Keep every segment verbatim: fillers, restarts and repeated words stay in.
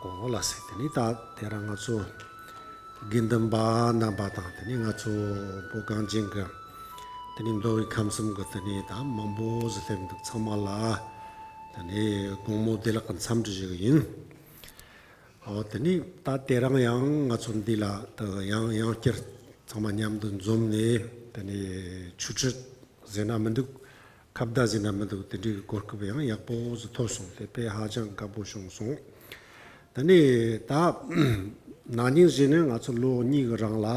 གོ་ལ་སེ། དེ་ནི་ད་དེ་རིང་ང་ཚོ་དགེ་འདུན་པ་རྣམ་པ་དང་། དེ་ནི་ང་ཚོ་བོད་གངས་ཅན་གྱི་དེ་ནི་མདོ་དབུས་ཁམས་གསུམ་གྱི་དེ་ནི་ད་མང་པོ་ཟིག་སླེབས་འདུག། ཚང་མ་ལ་དེ་ནི་དགོང་མོ་བདེ་ལེགས་ཀྱི་འཚམས་འདྲི་ཞུ་གི་ཡིན། ཨོ། དེ་ནི་ད་དེ་རིང་ཡང་ང་ཚོ་འདི་ལ་ད་ཡང་ཡང་བསྐྱར་ཚང་མ་མཉམ་དུ་འཛོམས་ནས། དེ་ནི་ཆོས་ཁྲིད་ཟེར་ན་མི་འདུག། ཁ་བརྡ་ཟེར་ན་མི་འདུག། དེ་འདྲའི་གོ་སྐབས་ཡང་ཡག་པོ་ཟིག་ཐོབ་སོང་། དེ་དཔེ་ཧ་ཅང་དགའ་པོ་བྱུང་སོང་། དེ་ནི་ད་ན་ནིང་བཞིན་ནི་ང་ཚོ་ལོ་གཉིས་ཀྱི་རིང་ལ།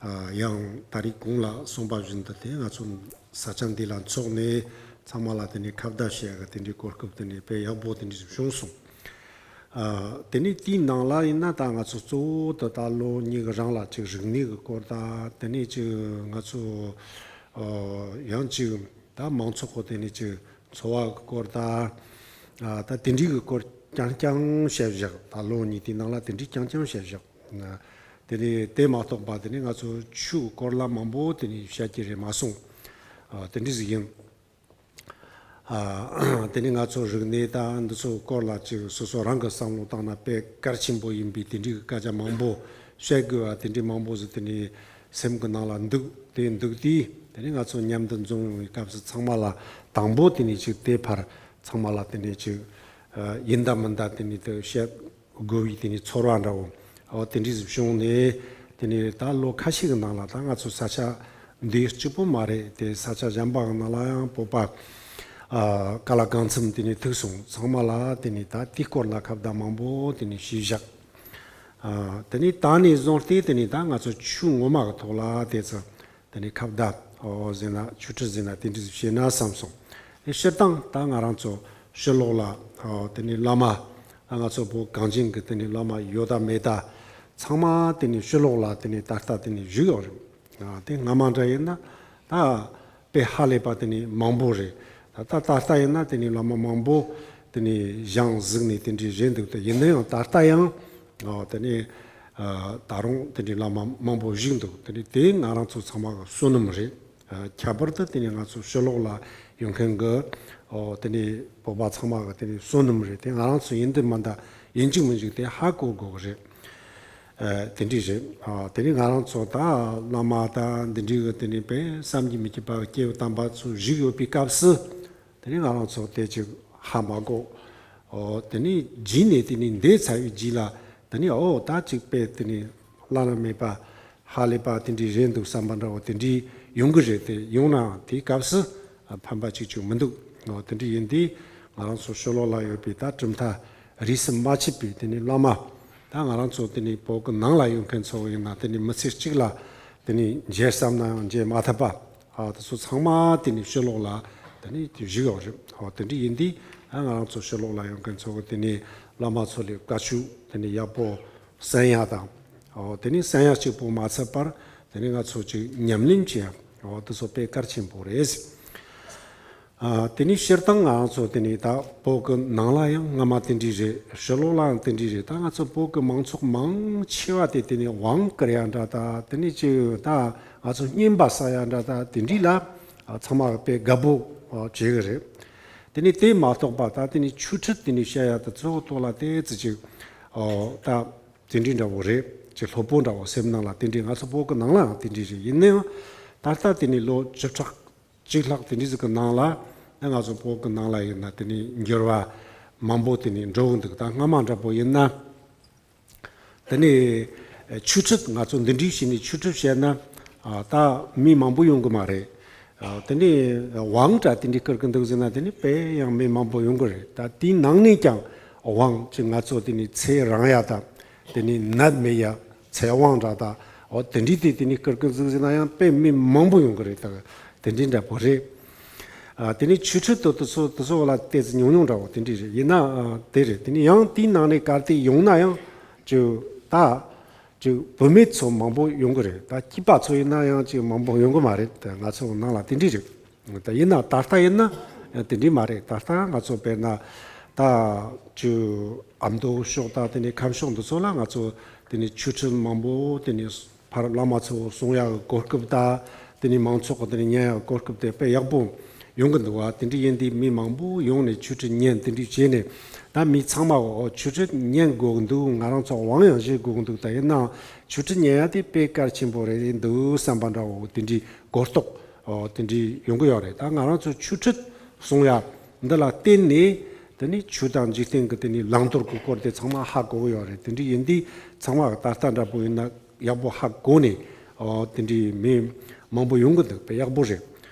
ཨ། ཡང་ད་རེས་གོང་ལ་གསུངས་པ་བཞིན་དུ། དེ་ང་ཚོ་ས་ཆ་འདི་ལ་འཚོགས་ནས་ཚང་མ་ལ་དེ་ནས་ཁ་བརྡ་བྱེད་ཡག་གི་དེ་འདྲའི་གོ་སྐབས་དེ་ནས་དཔེ་ཡག་པོ་དེ་འདྲ་ཞིག་བྱུང་སོང་། ཨ། དེ་ནས་དེའི་ནང་ལ་ཡིན་ན་ད་ང་ཚོ་གཙོ་བོ་དུ་ད་ལོ་གཉིས་ཀྱི་རིང་ལ་ཅིག་རིག་གནས་ཀྱི་སྐོར་དང་། དེ་ནས་ཅིག་ང་ཚོ། ཨ། ཡང་ཅིག་ད་མང་ཚོགས་ཀྱི་དེ་ནས་ཅིག་འཚོ་བ་གི་སྐོར་དང་། ཨ། ད་དེ་འདྲའི་གི་སྐོར་རྐྱང་རྐྱང་བཤད་བཞག། ད་ལོ་གཉིས་དེའི་ནང་ལ་དེ་འདྲའི་རྐྱང་རྐྱང་བཤད་བཞག། དེ་ནས་དེ་མ་གཏོགས་པ་དེ་ནས་ང་ཚོ་ཆོས་སྐོར་ལ་མང་པོ་དེ་ནས་བཤད་ཀྱི་རེད་མ་སོང་། ཨ། དེ་འདྲ་ཟིག་ཡིན། ཨ། དེ་ནས་ང་ཚོ་རིག་གནས་དང་འདི་ཚོ་སྐོར་ལ་ཅིག་སོ་སོ་རང་གི་བསམ་བློ་བཏང་ན་དཔེ་གལ་ཆེན་པོ་ཡིན་པའི་དེ་འདྲའི་སྐད་ཆ་མང་པོ་བཤད་དགོས་པ་དེ་འདྲའི་མང་པོ་ཟིག་དེ་ནས་སེམས་ཀྱི་ནང་ལ་འདུག། དེ་འདུག་དུས་དེ་ནས་ང་ཚོ་མཉམ་དུ་འཛོམས་ཡོང་བའི་སྐབས་སུ་ཚང་མ་ལ་དང་པོ་དེ་ནས་ཅིག་དེ་ཕར་ཚང་མ་ལ་དེ་ནས་ཅིག། ཨ། ཡིན་ད་མིན་ད་དེ་ནས་དེ་བཤད་དགོས་པའི་དེ་ནས་ཚོར་བ་འདྲ་བོ། ཨོ། དེ་འདྲ་ཟིག་བྱུང་ནས། དེ་ནས་ད་ལོ་ཁ་ཤས་ཀྱི་ནང་ལ་ད་ང་ཚོ་ས་ཆ་འདི་གཅིག་པོ་མ་རེད། དེ་ས་ཆ་གཞན་པ་གི་ནང་ལ་ཡང་བོད་པ། ཨ། ཀ་ལ་གང་འཚམ་དེ་ནས་ཐུག་སོང་། ཚང་མ་ལ་དེ་ནས་ད་དེའི་སྐོར་ལ་ཁ་བརྡ་མང་པོ་དེ་ནས་བྱས་བཞག། ཨ། དེ་ནས་ད་ནས་བཟུང་སྟེ་དེ་ནས་ད་ང་ཚོ་ཆོས་ངོ་མ་གི་ཐོག་ལ་དེ་ཚོ། དེ་ནས་ཁ་བརྡ། ཨོ། ཟེར་ན་ཆོས་ཁྲིད་ཟེར་ན་དེ་འདྲ་ཞིག་བྱས་ན་བསམ་སོང་། དེ་སྤྱིར་བཏང་ད་ང་རང་ཚོ་ཕྱི་ལོགས་ལ། ཨོ། དེ་ནས་བླ་མ། ད་ང་ཚོ་བོད་གངས་ཅན་གྱི་དེ་ནས་བླ་མ་ཡོད་ད་མེད་ད། ཚང་མ་དེ་ནས་ཕྱི་ལོགས་ལ་དེ་ནས་ད་ལྟ་དེ་ནས་བཞུགས་ཡོད་རེད། ཨ། དེ་སྔ་མ་འདྲ་ཡིན་ན་ད་དཔེ་ཧ་ལས་པ་དེ་ནས་མང་པོ་རེད། ད་ད་ད་ལྟ་ཡིན་ན་དེ་ནས་བླ་མ་མང་པོ་དེ་ནས་བཞེངས་བཞུགས་ནས་དེ་འདྲ་རེད་འདུག། དེ་ཡིན་ན་ཡང་ད་ལྟ་ཡང་། ཨོ། དེ་ནས། ཨ། ད་རུང་དེ་འདྲའི་བླ་མ་མང་པོ་བཞུགས་འདུག། དེ་ནས་དེ་ང་རང་ཚོ་ཚང་མ་གི་བསོད་ནམས་རེད། ཨ། ཁྱད་པར་དུ་དེ་ནས་ང་ཚོ་ཕྱི་ལོགས་ལ་ཡོད་མཁན་གྱི། ཨོ། དེ་ནས་བོད་པ་ཚང་མ་གི་དེ་ནས་བསོད་ནམས་རེད། དེ་ང་རང་ཚོ་ཡིན་དུ་མ་འདའ་ཡིན་གཅིག་མིན་གཅིག་དེ་ཧ་གོ་དགོས་གི་རེད། ཨ། དེ་འདྲ་རེད། ཨ། དེ་ནས་ང་རང་ཚོ་ད་བླ་མ་དང་འདི་འདྲའི་གི་དེ་ནས་དཔེ་བསམ་གྱིས་མི་ཁྱབ་པ་གི་སྐྱེས་བུ་དམ་པ་ཚོ་བཞུགས་ཡོད་པའི་སྐབས་སུ། དེ་ནས་ང་རང་ཚོ་དེ་ཅིག་ཧ་མ་གོ། ཨོ། དེ་ནས་རྗེས་ནས་དེ་ནས་འདས་ཚར་བའི་རྗེས་ལ། དེ་ནས་ཨོ་ད་ཅིག་དཔེ་དེ་ནས་བླ་ན་མེད་པ་ཧ་ལས་པ་དེ་འདྲའི་རེད་འདུག་བསམ་པ་འདྲ་བོ་དེ་འདྲའི་ཡོང་གི་རེད། དེ་ཡོང་ནའང་དེའི་སྐབས་སུ་ཕན་པ་ཅིག་ཅུང་མི་འདུག། ཨོ། དེ་འདྲ་ཡིན་དུས་ང་རང་ཚོ་ཕྱི་ལོགས་ལ་ཡོད་པའི་ད་གྲུབ་མཐའ་རིས་སུ་མ་ཆད་པའི་དེ་ནས་བླ་མ། ད་ང་རང་ཚོ་དེ་ནས་བོད་ཀྱི་ནང་ལ་ཡོད་མཁན་ཚོ་ཡིན་ན་དེ་ནས་མི་ཚེ་གཅིག་ལ་དེ་ནས་མཇལ་བསམ་ན་ཡང་མཇལ་མ་ཐུབ་པ། ཨ། དེ་ཚོ་ཚང་མ་དེ་ནས་ཕྱི་ལོགས་ལ་དེ་ནས་དེ་བཞུགས་ཡོད་རེད། ཨོ། དེ་འདྲ་ཡིན་དུས་ཨ་ང་རང་ཚོ་ཕྱི་ལོགས་ལ་ཡོད་མཁན་ཚོ་གི་དེ་ནས་བླ་མ་ཚོ་ལ་བཀའ་ཆོས་དེ་ནས་ཡག་པོ་གསན་ཡག་དང་། ཨོ། དེ་ནས་གསན་ཡག་གཅིག་པོ་མ་ཚད་པར་དེ་ནས་ང་ཚོ་ཅིག་ཉམས་ལེན་བྱེད་ཡག། ཨོ། དེ་ཚོ་དཔེ་གལ་ཆེན་པོ་རེད། ཨ། དེ་ནས་སྤྱིར་བཏང་ང་ཚོ་དེ་ནས་ད་བོད་ཀྱི་ནང་ལ་ཡང་སྔ་མ་དེ་འདྲ་རེད། ཕྱི་ལོགས་ལའང་དེ་འདྲ་རེད། ད་ང་ཚོ་བོད་ཀྱི་མང་ཚོགས་མང་ཆེ་བ་དེ་དེ་ནས་དབང་བསྐུར་ཡག་འདྲ་ད། དེ་ནས་ཅིག་ད་ང་ཚོ་བསྙེན་པ་བསགས་ཡག་འདྲ་ད། དེ་འདྲ་ལ་ཚང་མ་དཔེ་དགའ་པོ་བྱེད་ཀྱི་རེད། དེ་ནས་དེ་མ་གཏོགས་པ་ད་དེ་ནས་ཆོས་ཁྲིད་དེ་ནས་བཤད་ཡག་ད་གཙོ་བོ་ཐོག་ལ་དེ་ཙི་ཅིག། ཨོ། ད་དེ་འདྲ་འདྲ་བོ་རེད། ཅིག་སློབ་དཔོན་འདྲ་བོ་སེམས་ནང་ལ་དེ་འདྲ། ང་ཚོ་བོད་ཀྱི་ནང་ལའང་དེ་འདྲ་རེད། ཡིན་ནའང་ད་ལྟ་དེ་ནས་ལོ་བཅུ་ཕྲག་གཅིག་ལྷག་དེ་འདྲ་ཟིག་གི་ནང་ལ། ད་ང་ཚོ་བོད་ཀྱི་ནང་ལ་ཡིན་ན་དེ་ནས་འགྱུར་བ་མང་པོ་དེ་ནས་འགྲོ་གི་འདུག། ད་སྔ་མ་འདྲ་པོ་ཡིན་ན། དེ་ནས་ཆོས་ཁྲིད་ང་ཚོ་འདི་འདྲའི་བྱས་ནས་ཆོས་ཁྲིད་བཤད་ན། ཨ། ད་མི་མང་པོ་ཡོང་གི་མ་རེད། ཨ། དེ་ནས་དབང་འདྲ་དེ་འདྲའི་བསྐུར་གི་འདུག་ཟེར་ན་དེ་ནས་དཔེ་ཡང་མི་མང་པོ་ཡོང་གི་རེད། ད་དེའི་ནང་ནས་ཀྱང་དབང་ཅིག་ང་ཚོ་དེ་ནས་ཚེ་རིང་ཡག་དང་། དེ་ནས་ནད་མེད་ཡག་ཚེ་དབང་འདྲ་དང་། འོ་དེ་འདྲའི་དེ་དེ་ནས་བསྐུར་གི་འདུག་ཟེར་ན་ཡང་དཔེ་མི་མང་པོ་ཡོང་གི་རེད། ད་དེ་འདྲའི་འདྲ་པོ་རེད། ཨ། དེ་ནས་ཆོས་ཁྲིད་དུ་དེ་ཚོ་དེ་ཚོ་ལ་ཏོག་ཙམ་ཉུང་ཉུང་འདྲ་བོ་དེ་འདྲའི་རེད། ཡིན་ན། ཨ། དེ་རེད། དེ་ནས་ཡང་དེའི་ནང་ནས་གལ་ཏེ་ཡོང་ན་ཡང་ཅིག་ད་ཅིག་བུད་མེད་ཚོ་མང་པོ་ཡོང་གི་རེད། ད་སྐྱེས་པ་ཚོ་ཡིན་ན་ཡང་ཅིག་མང་པོ་ཡོང་གི་མ་རེད། ད་ང་ཚོ་ནང་ལ་དེ་འདྲའི་རེད། ད་ཡིན་ན་ད་ལྟ་ཡིན་ན་དེ་འདྲའི་མ་རེད། ད་ལྟ་ང་ཚོ་དཔེར་ན་ད་ཅིག་ཨ་མདོ་ཕྱོགས་དང་དེ་ནས་ཁམས་ཕྱོགས་འདི་ཚོ་ལ་ང་ཚོ་དེ་ནས་ཆོས་ཁྲིད་མང་པོ་དེ་ནས་ཕར་བླ་མ་ཚོ་གསུང་ཡག་གི་གོ་སྐབས་དང་། དེ་ནས་མང་ཚོགས་ཀྱི་དེ་ནས་ཉན་ཡག་གི་གོ་སྐབས་དེ་དཔེ་ཡག་པོ་ ཡོང་གི་འདུག་བ། དེ་འདྲ་ཡིན་དུས་མི་མང་པོ་ཡོང་ནས་ཆོས་ཁྲིད་ཉན་དེ་འདྲ་བྱས་ནས། ད་མི་ཚང་མ་འོ་ཆོས་ཁྲིད་ཉན་དགོས་ཀྱི་འདུག་ང་རང་ཚོ་དབང་ཡང་བཞེས་དགོས་ཀྱི་འདུག་ད་ཡིན་ནའང་ཆོས་ཁྲིད་ཉན་ཡ་དེ་དཔེ་གལ་ཆེན་པོ་རེད་འདུག་བསམ་པ་འདྲ་བོ་དེ་འདྲའི་གོ་རྟོགས་འོ་དེ་འདྲའི་ཡོང་གི་ཡོད་རེད། ད་ང་རང་ཚོ་ཆོས་ཁྲིད་གསུང་ཡ་འདི་ལ་བརྟེན་ནས་དེ་ནི་ཆོས་དང་འཇིག་རྟེན་གྱི་དེ་ནི་བླང་དོར་གྱི་སྐོར་དེ་ཚང་མ་ཧ་གོ་གི་ཡོད་རེད། དེ་འདྲ་ཡིན་དུས་ཚང་མ་ད་ལྟ་འདྲ་པོ་ཡིན་ན། ཡག་པོ་ཧ་གོ་ནས། ཨོ་དེ་འདྲའི་མི་མང་པོ་ཡོང་གི་འདུག་པས་ཡག་པོ་རེད།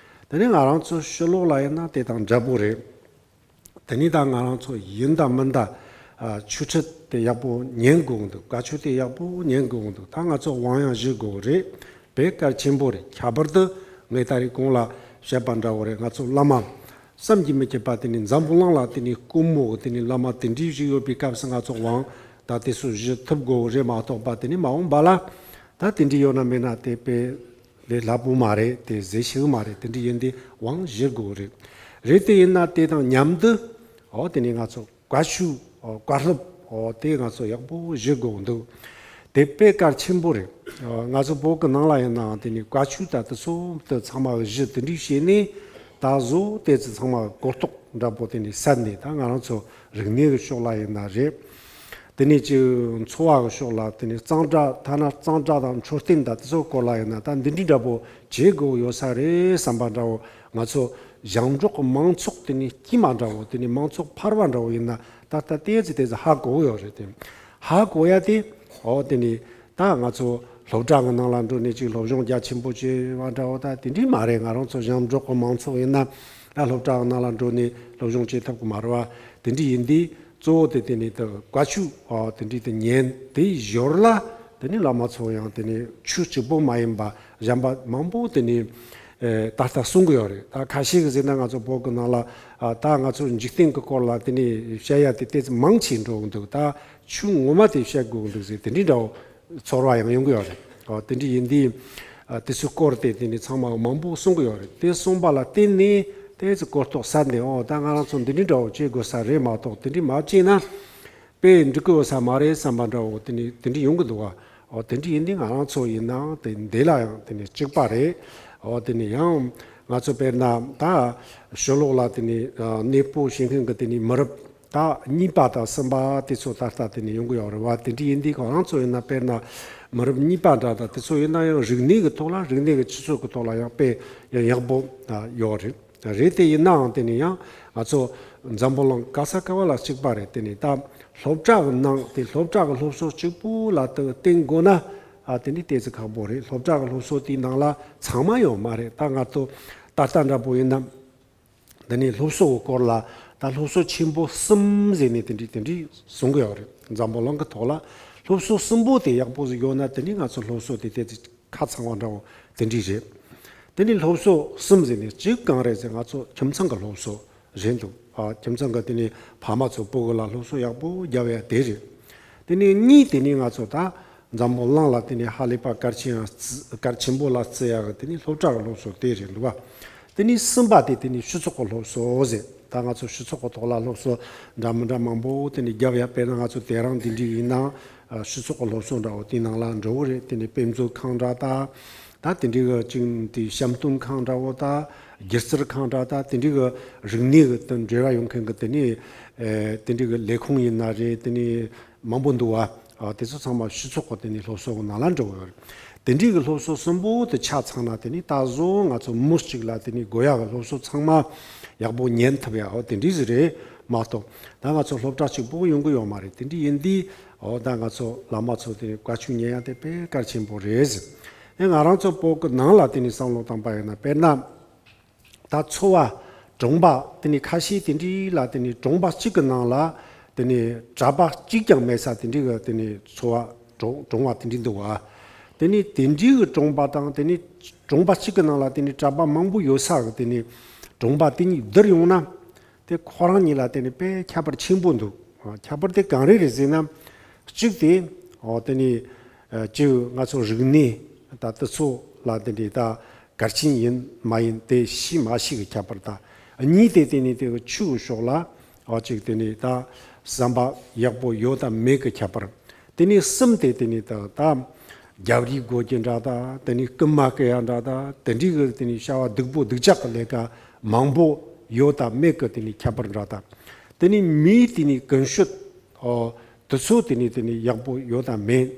དེ་ནས་ང་རང་ཚོ་ཕྱི་ལོགས་ལ་ཡིན་ན་དེ་དང་འདྲ་པོ་རེད། དེ་ནས་ད་ང་རང་ཚོ་ཡིན་དང་མིན་ད། ཨ་ཆོས་ཁྲིད་དེ་ཡག་པོ་ཉན་དགོས་འདུག་བཀའ་ཆོས་དེ་ཡག་པོ་ཉན་དགོས་འདུག་ད་ང་ཚོ་དབང་ཡང་བཞེས་དགོས་རེད། དཔེ་གལ་ཆེན་པོ་རེད། ཁྱད་པར་དུ་ངས་ད་རེས་གོང་ལ་བཤད་པ་འདྲ་བོ་རེད། ང་ཚོ་བླ་མ། བསམ་གྱིས་མི་ཁྱབ་པ་དེ་ནི་འཛམ་བུ་གླིང་ལ་དེ་ནི་དཀོན་མོ་དེ་ནི་བླ་མ་དེ་འདྲའི་ཞིག་ཡོད་པའི་སྐབས་སུ་ང་ཚོ་དབང་ད་དེ་ཚོ་ཞུ་ཐུབ་དགོས་རེད་མ་གཏོགས་པ་དེ་ནི་མ་འོངས་པ་ལ་ད་དེ་འདྲའི་ཡོད་ན་མེད་ན་དེ་དཔེ་ལས་སླ་པོ་མ་རེད། དེ་ཟེ་ཤེས་མ་རེད། དེ་འདྲའི་ཡིན་དེ་དབང་ཞུ་དགོས་རེད། རེད་དེ་ཡིན་ན་དེ་དང་མཉམ་དུ་ཨོ་དེ་ནི་ང་ཚོ། བཀའ་ཆོས། ཨོ་བཀའ་སློབ། ཨོ་དེ་ང་ཚོ་ཡག་པོ་ཞུ་དགོས་འདུག་དེ་དཔེ་གལ་ཆེན་པོ་རེད། ཨོ་ང་ཚོ་བོད་ཀྱི་ནང་ལ་ཡིན་ནའང་དེ་ནི་བཀའ་ཆོས་ད་དེ་ཚོ་དེ་ཚང་མ་ཞུ་དེ་འདྲ་བྱས་ནས་ད་བཟོ་དེ་ཚོ་ཚང་མ་གོ་རྟོགས་འདྲ་པོ་དེ་ནི་སད་ནས། ད་ང་རང་ཚོ་རིག་གནས་ཀྱི་ཕྱོགས་ལ་ཡིན་ན་རེད། དེ་ནི་ཅིག་འཚོ་བ་གི་ཕྱོགས་ལ་དེ་ནི་གཙང་སྦྲ་ཐ་ན་གཙང་སྦྲ་དང་འཕྲོད་བསྟེན་ད་དེ་ཚོ་སྐོར་ལ་ཡིན་ན་ད་འདི་འདྲ་འདྲ་པོ་བྱེད་དགོས་ཡོད་ས་རེད་བསམ་པ་འདྲ་བོ། ང་ཚོ་ཞིང་འབྲོག་གི་མང་ཚོགས་དེ་ནི་དཀྱུས་མ་འདྲ་བོ་དེ་ནི་མང་ཚོགས་ཕལ་བ་འདྲ་བོ་ཡིན་ན་ད་ལྟ་ཏོག་ཙམ་ཏོག་ཙམ་ཧ་གོ་གི་ཡོད་རེད་དེ། ཧ་གོ་ཡ་དེ་ཨོ་དེ་ནི་ད་ང་ཚོ་སློབ་གྲྭ་གི་ནང་ལ་འགྲོ་ནས་ཅིག་སློབ་སྦྱོང་རྒྱ་ཆེན་པོ་བྱེད་པ་འདྲ་བོ་ད་དེ་འདྲའི་མ་རེད། ང་རང་ཚོ་ཞིང་འབྲོག་གི་མང་ཚོགས་ཡིན་ན་ད་སློབ་གྲྭ་གི་ནང་ལ་འགྲོ་ནས་སློབ་སྦྱོང་བྱེད་ཐུབ་གི་མ་རེད་བ། དེ་འདྲ་ཡིན་དུས་གཙོ་བོ་དེ་དེ་ནི་ད་བཀའ་ཆོས་ཨོ་དེ་འདྲའི་དེ་ཉན་དེའི་ཞོར་ལ་དེ་ནི་བླ་མ་ཚོ་ཡང་དེ་ནི་ཆོས་གཅིག་པོ་མ་ཡིན་པ་གཞན་པ་མང་པོ་དེ་ནི། ཨེ་ད་ལྟ་གསུང་གི་ཡོད་རེད། ད་ཁ་ཤས་ཀྱིས་ཟེར་ན་ང་ཚོ་བོད་ཀྱི་ནང་ལ་ཨ་ད་ང་ཚོ་འཇིག་རྟེན་གྱི་སྐོར་ལ་དེ་ནས་བཤད་ཡ་དེ་ཏོག་ཙམ་མང་ཆེ་འགྲོ་གི་འདུག་ད་ཆོས་ངོ་མ་དེ་བཤད་དགོས་ཀྱི་འདུག་ཟེར་དེ་འདྲའི་འདྲ་བོ་ཚོར་བ་ཡང་ཡོང་གི་ཡོད་རེད། ཨོ་དེ་འདྲ་ཡིན་དུས་ཨ་དེ་ཚོའི་སྐོར་དེ་དེ་ནས་ཚང་མ་མང་པོ་གསུང་གི་ཡོད་རེད། དེ་གསུངས་པ་ལ་བརྟེན་ནས་ཏོག་ཙམ་གོ་རྟོགས་ཟ་ནས་ཨོ་ད་ང་རང་ཚོ་འདི་འདྲའི་འདྲ་བོ་བྱེད་དགོས་ས་རེད་མ་གཏོགས་དེ་འདྲའི་མ་བྱས་ན། དཔེ་འགྲིག་གི་ཡོད་ས་མ་རེད་བསམ་པ་འདྲ་བོ་དེ་ནི་དེ་འདྲ་ཡོང་གི་འདུག་བ། འོ་དེ་འདྲ་ཡིན་དུས་ང་རང་ཚོ་ཡིན་ནའང་དེ་འདི་ལ་ཡང་དེ་ནི་གཅིག་པ་རེད། འོ་དེ་ནི་ཡང་ང་ཚོ་དཔེར་ན་ད་ཕྱི་ལོགས་ལ་དེ་ནི་ཨ་གནས་སྤོ་བྱེད་མཁན་གྱི་དེ་ནི་མི་རབས་ད་གཉིས་པ་དང་གསུམ་པ་དེ་ཚོ་ད་ལྟ་དེ་ནི་ཡོང་གི་ཡོད་རེད་བ། དེ་འདྲ་ཡིན་དུས་ཁོ་རང་ཚོ་ཡིན་ན་དཔེར་ན་མི་རབས་གཉིས་པ་འདྲ་ད་དེ་ཚོ་ཡིན་ན་ཡང་རིག་གནས་ཀྱི་ཐོག་ལ་རིག་གནས་ཀྱི་སྤྱི་ཚོགས་ཀྱི་ཐོག་ལ་ཡང་དཔེ་ཡང་ཡག་པོ་ཡོད་རེད། རེད་དེ་ཡིན་ནའང་དེ་ནི་ཡང་ང་ཚོ་འཛམ་བུ་གླིང་ག་ས་ག་བ་ལ་གཅིག་པ་རེད། དེ་ནི་ད་སློབ་གྲྭ་གི་ནང་དེ་སློབ་གྲྭ་གི་སློབ་གསོ་གཅིག་པུ་ལ་ད་བརྟེན་དགོས་ན་ཨ་དེ་ནི་ཏོག་ཙམ་ཁག་པོ་རེད། སློབ་གྲྭ་གི་སློབ་གསོ་དེའི་ནང་ལ་ཚང་མ་ཡོད་མ་རེད། ད་ང་ཚོ་ད་ལྟ་འདྲ་པོ་ཡིན་ན་དེ་ནི་སློབ་གསོ་གི་སྐོར་ལ་ད་སློབ་གསོ་ཆེན་པོ་གསུམ་ཟེར་ནས་དེ་འདྲའི་དེ་འདྲའི་གསུང་གི་ཡོད་རེད། འཛམ་བུ་གླིང་གི་ཐོག་ལ་སློབ་གསོ་གསུམ་པོ་དེ་ཡག་པོ་ཟིག་ཡོད་ན་དེ་ནི་ང་ཚོ་སློབ་གསོ་དེ་ཏོག་ཙམ་ཁ་ཚང་བ་འདྲ་བོ་དེ་འདྲ་རེད། དེ་ནི་སློབ་གསོ་གསུམ་ཟེར་ནས་གཅིག་གང་རེད་ཟེར་ང་ཚོ་ཁྱིམ་ཚང་གི་སློབ་གསོ་རེད་འདུག་ཨ་ཁྱིམ་ཚང་གི་དེ་ནི་ཕ་མ་ཚོ་སྤུ་གུ་ལ་སློབ་གསོ་ཡག་པོ་རྒྱབ་ཡ་དེ་རེད། དེ་ནི་གཉིས་དེ་ནི་ང་ཚོ་ད་འཛམ་བུ་གླིང་ལ་དེ་ནི་ཧ་ལས་པ་གལ་ཆེན་ཡང་བརྩི་གལ་ཆེན་པོ་ལ་བརྩི་ཡ་གི་དེ་ནི་སློབ་གྲྭ་གི་སློབ་གསོ་དེ་རེད་འདུག་བ། དེ་ནི་གསུམ་པ་དེ་དེ་ནི་སྤྱི་ཚོགས་ཀྱི་སློབ་གསོ་ཟེར། ད་ང་ཚོ་སྤྱི་ཚོགས་ཀྱི་ཐོག་ལ་སློབ་གསོ་འདྲ་མི་འདྲ་མང་པོ་དེ་ནི་རྒྱབ་ཡ། དཔེར་ན་ང་ཚོ་དེ་རིང་འདི་འདྲ་ཡིན་ན། ཨ་སྤྱི་ཚོགས་ཀྱི་སློབ་གསོ་འདྲ་བོ་དེའི་ནང་ལ་འགྲོ་གི་རེད། དེ་ནི་དཔེ་མཛོད་ཁང་འདྲ་ད། ད་དེ་འདྲའི་གི་ཅིག་དེ་བཤམས་སྟོན་ཁང་འདྲ་བོ་ད། སྒྱུ་རྩལ་ཁང་འདྲ་ད། དེ་འདྲའི་གི་རིག་གནས་གི་དེ་འབྲེལ་བ་ཡོད་མཁན་གི་དེ་ནི་ཨེ་དེ་འདྲའི་གི་ལས་ཁུངས་ཡིན་ན་རེད། དེ་ནི་མང་པོ་འདུག་བ། ཨ་དེ་ཚོ་ཚང་མ་སྤྱི་ཚོགས་གི་དེ་ནི་སློབ་གསོ་གི་ནང་ལ་འགྲོ་གི་ཡོད་རེད། དེ་འདྲའི་གི་སློབ་གསོ་གསུམ་པོ་དེ་ཆ་ཚང་ན་དེ་ནི་ད་གཟོད་ང་ཚོ་མི་གཅིག་ལ་དེ་ནི་དགོས་ཡ་གི་སློབ་གསོ་ཚང་མ་ཡག་པོ་ཉན་ཐུབ་ཡ་འོ་དེ་འདྲའི་ཟིག་རེད་མ་གཏོགས། ད་ང་ཚོ་སློབ་གྲྭ་གཅིག་པོ་ཡོང་གི་ཡོད་མ་རེད། དེ་འདྲ་ཡིན་དུས་འོ་ད་ང་ཚོ་བླ་མ་ཚོ་དེ་བཀའ་ཆོས་ཉན་ཡ་དེ་དཔེ་གལ་ཆེན་པོ་རེད། ཨེ་ང་རང་ཚོ་བོད་ཀྱི་ནང་ལ་དེ་ནི་བསམ་བློ་བཏང་པ་ཡིན་ན། དཔེར་ན་ད་ཚོ་བ་གྲོང་པ་དེ་ནི་ཁ་ཤས་དེ་འདྲ་ལ་དེ་ནི་གྲོང་པ་གཅིག་གི་ནང་ལ་དེ་ནི་གྲྭ་པ་གཅིག་ཀྱང་མེད་ས་དེ་འདྲ་གི་དེ་ནི་ཚོ་བ་གྲོང་གྲོང་བ་དེ་འདྲ་འདུག་བ། དེ་ནི་དེ་འདྲའི་གི་གྲོང་པ་དང་དེ་ནི་གྲོང་པ་གཅིག་གི་ནང་ལ་དེ་ནི་གྲྭ་པ་མང་པོ་ཡོད་ས་གི་དེ་ནི་གྲོང་པ་དེ་གཉིས་བསྡུར་ཡོང་ན། དེ་ཁོ་རང་གཉིས་ལ་དེ་ནི་དཔེ་ཁྱད་པར་ཆེན་པོ་འདུག་ཁྱད་པར་དེ་གང་རེ་རེད་ཟེར་ན། གཅིག་དེ་འོ་དེ་ནི་ཨ་གཅིག་ང་ཚོ་རིག་གནས་ད་དེ་ཚོ་ལ་དེ་ནི་ད་གལ་ཆེན་ཡིན་མ་ཡིན་དེ་ཤེས་མ་ཤེས་ཀྱི་ཁྱད་པར་དང་། གཉིས་དེ་དེ་ནི་དེ་གི་ཆོས་ཀྱི་ཕྱོགས་ལ་འོ་གཅིག་དེ་ནི་ད་བསམ་པ་ཡག་པོ་ཡོད་དང་མེད་ཀྱི་ཁྱད་པར། དེ་ནས་གསུམ་དེ་དེ་ནས་ད་ད་རྒྱབ་རི་དགོས་ཀྱི་འདྲ་ད། དེ་ནས་རྐུན་མ་རྐུ་ཡ་འདྲ་ད། དེ་འདྲའི་གི་དེ་ནས་བྱ་བ་སྡུག་པོ་སྡུག་ཅག་གི་ལས་ཀ་ མང་པོ་ཡོད་དང་མེད་ཀྱི་དེ་ནི་ཁྱད་པར་འདྲ་དང་། དེ་ནི་མིའི་དེ་ནི་ཀུན་སྤྱོད་ཨོ་དེ་ཚོ་དེ་ནི་དེ་ནི་ཡག་པོ་ཡོད་དང་མེད།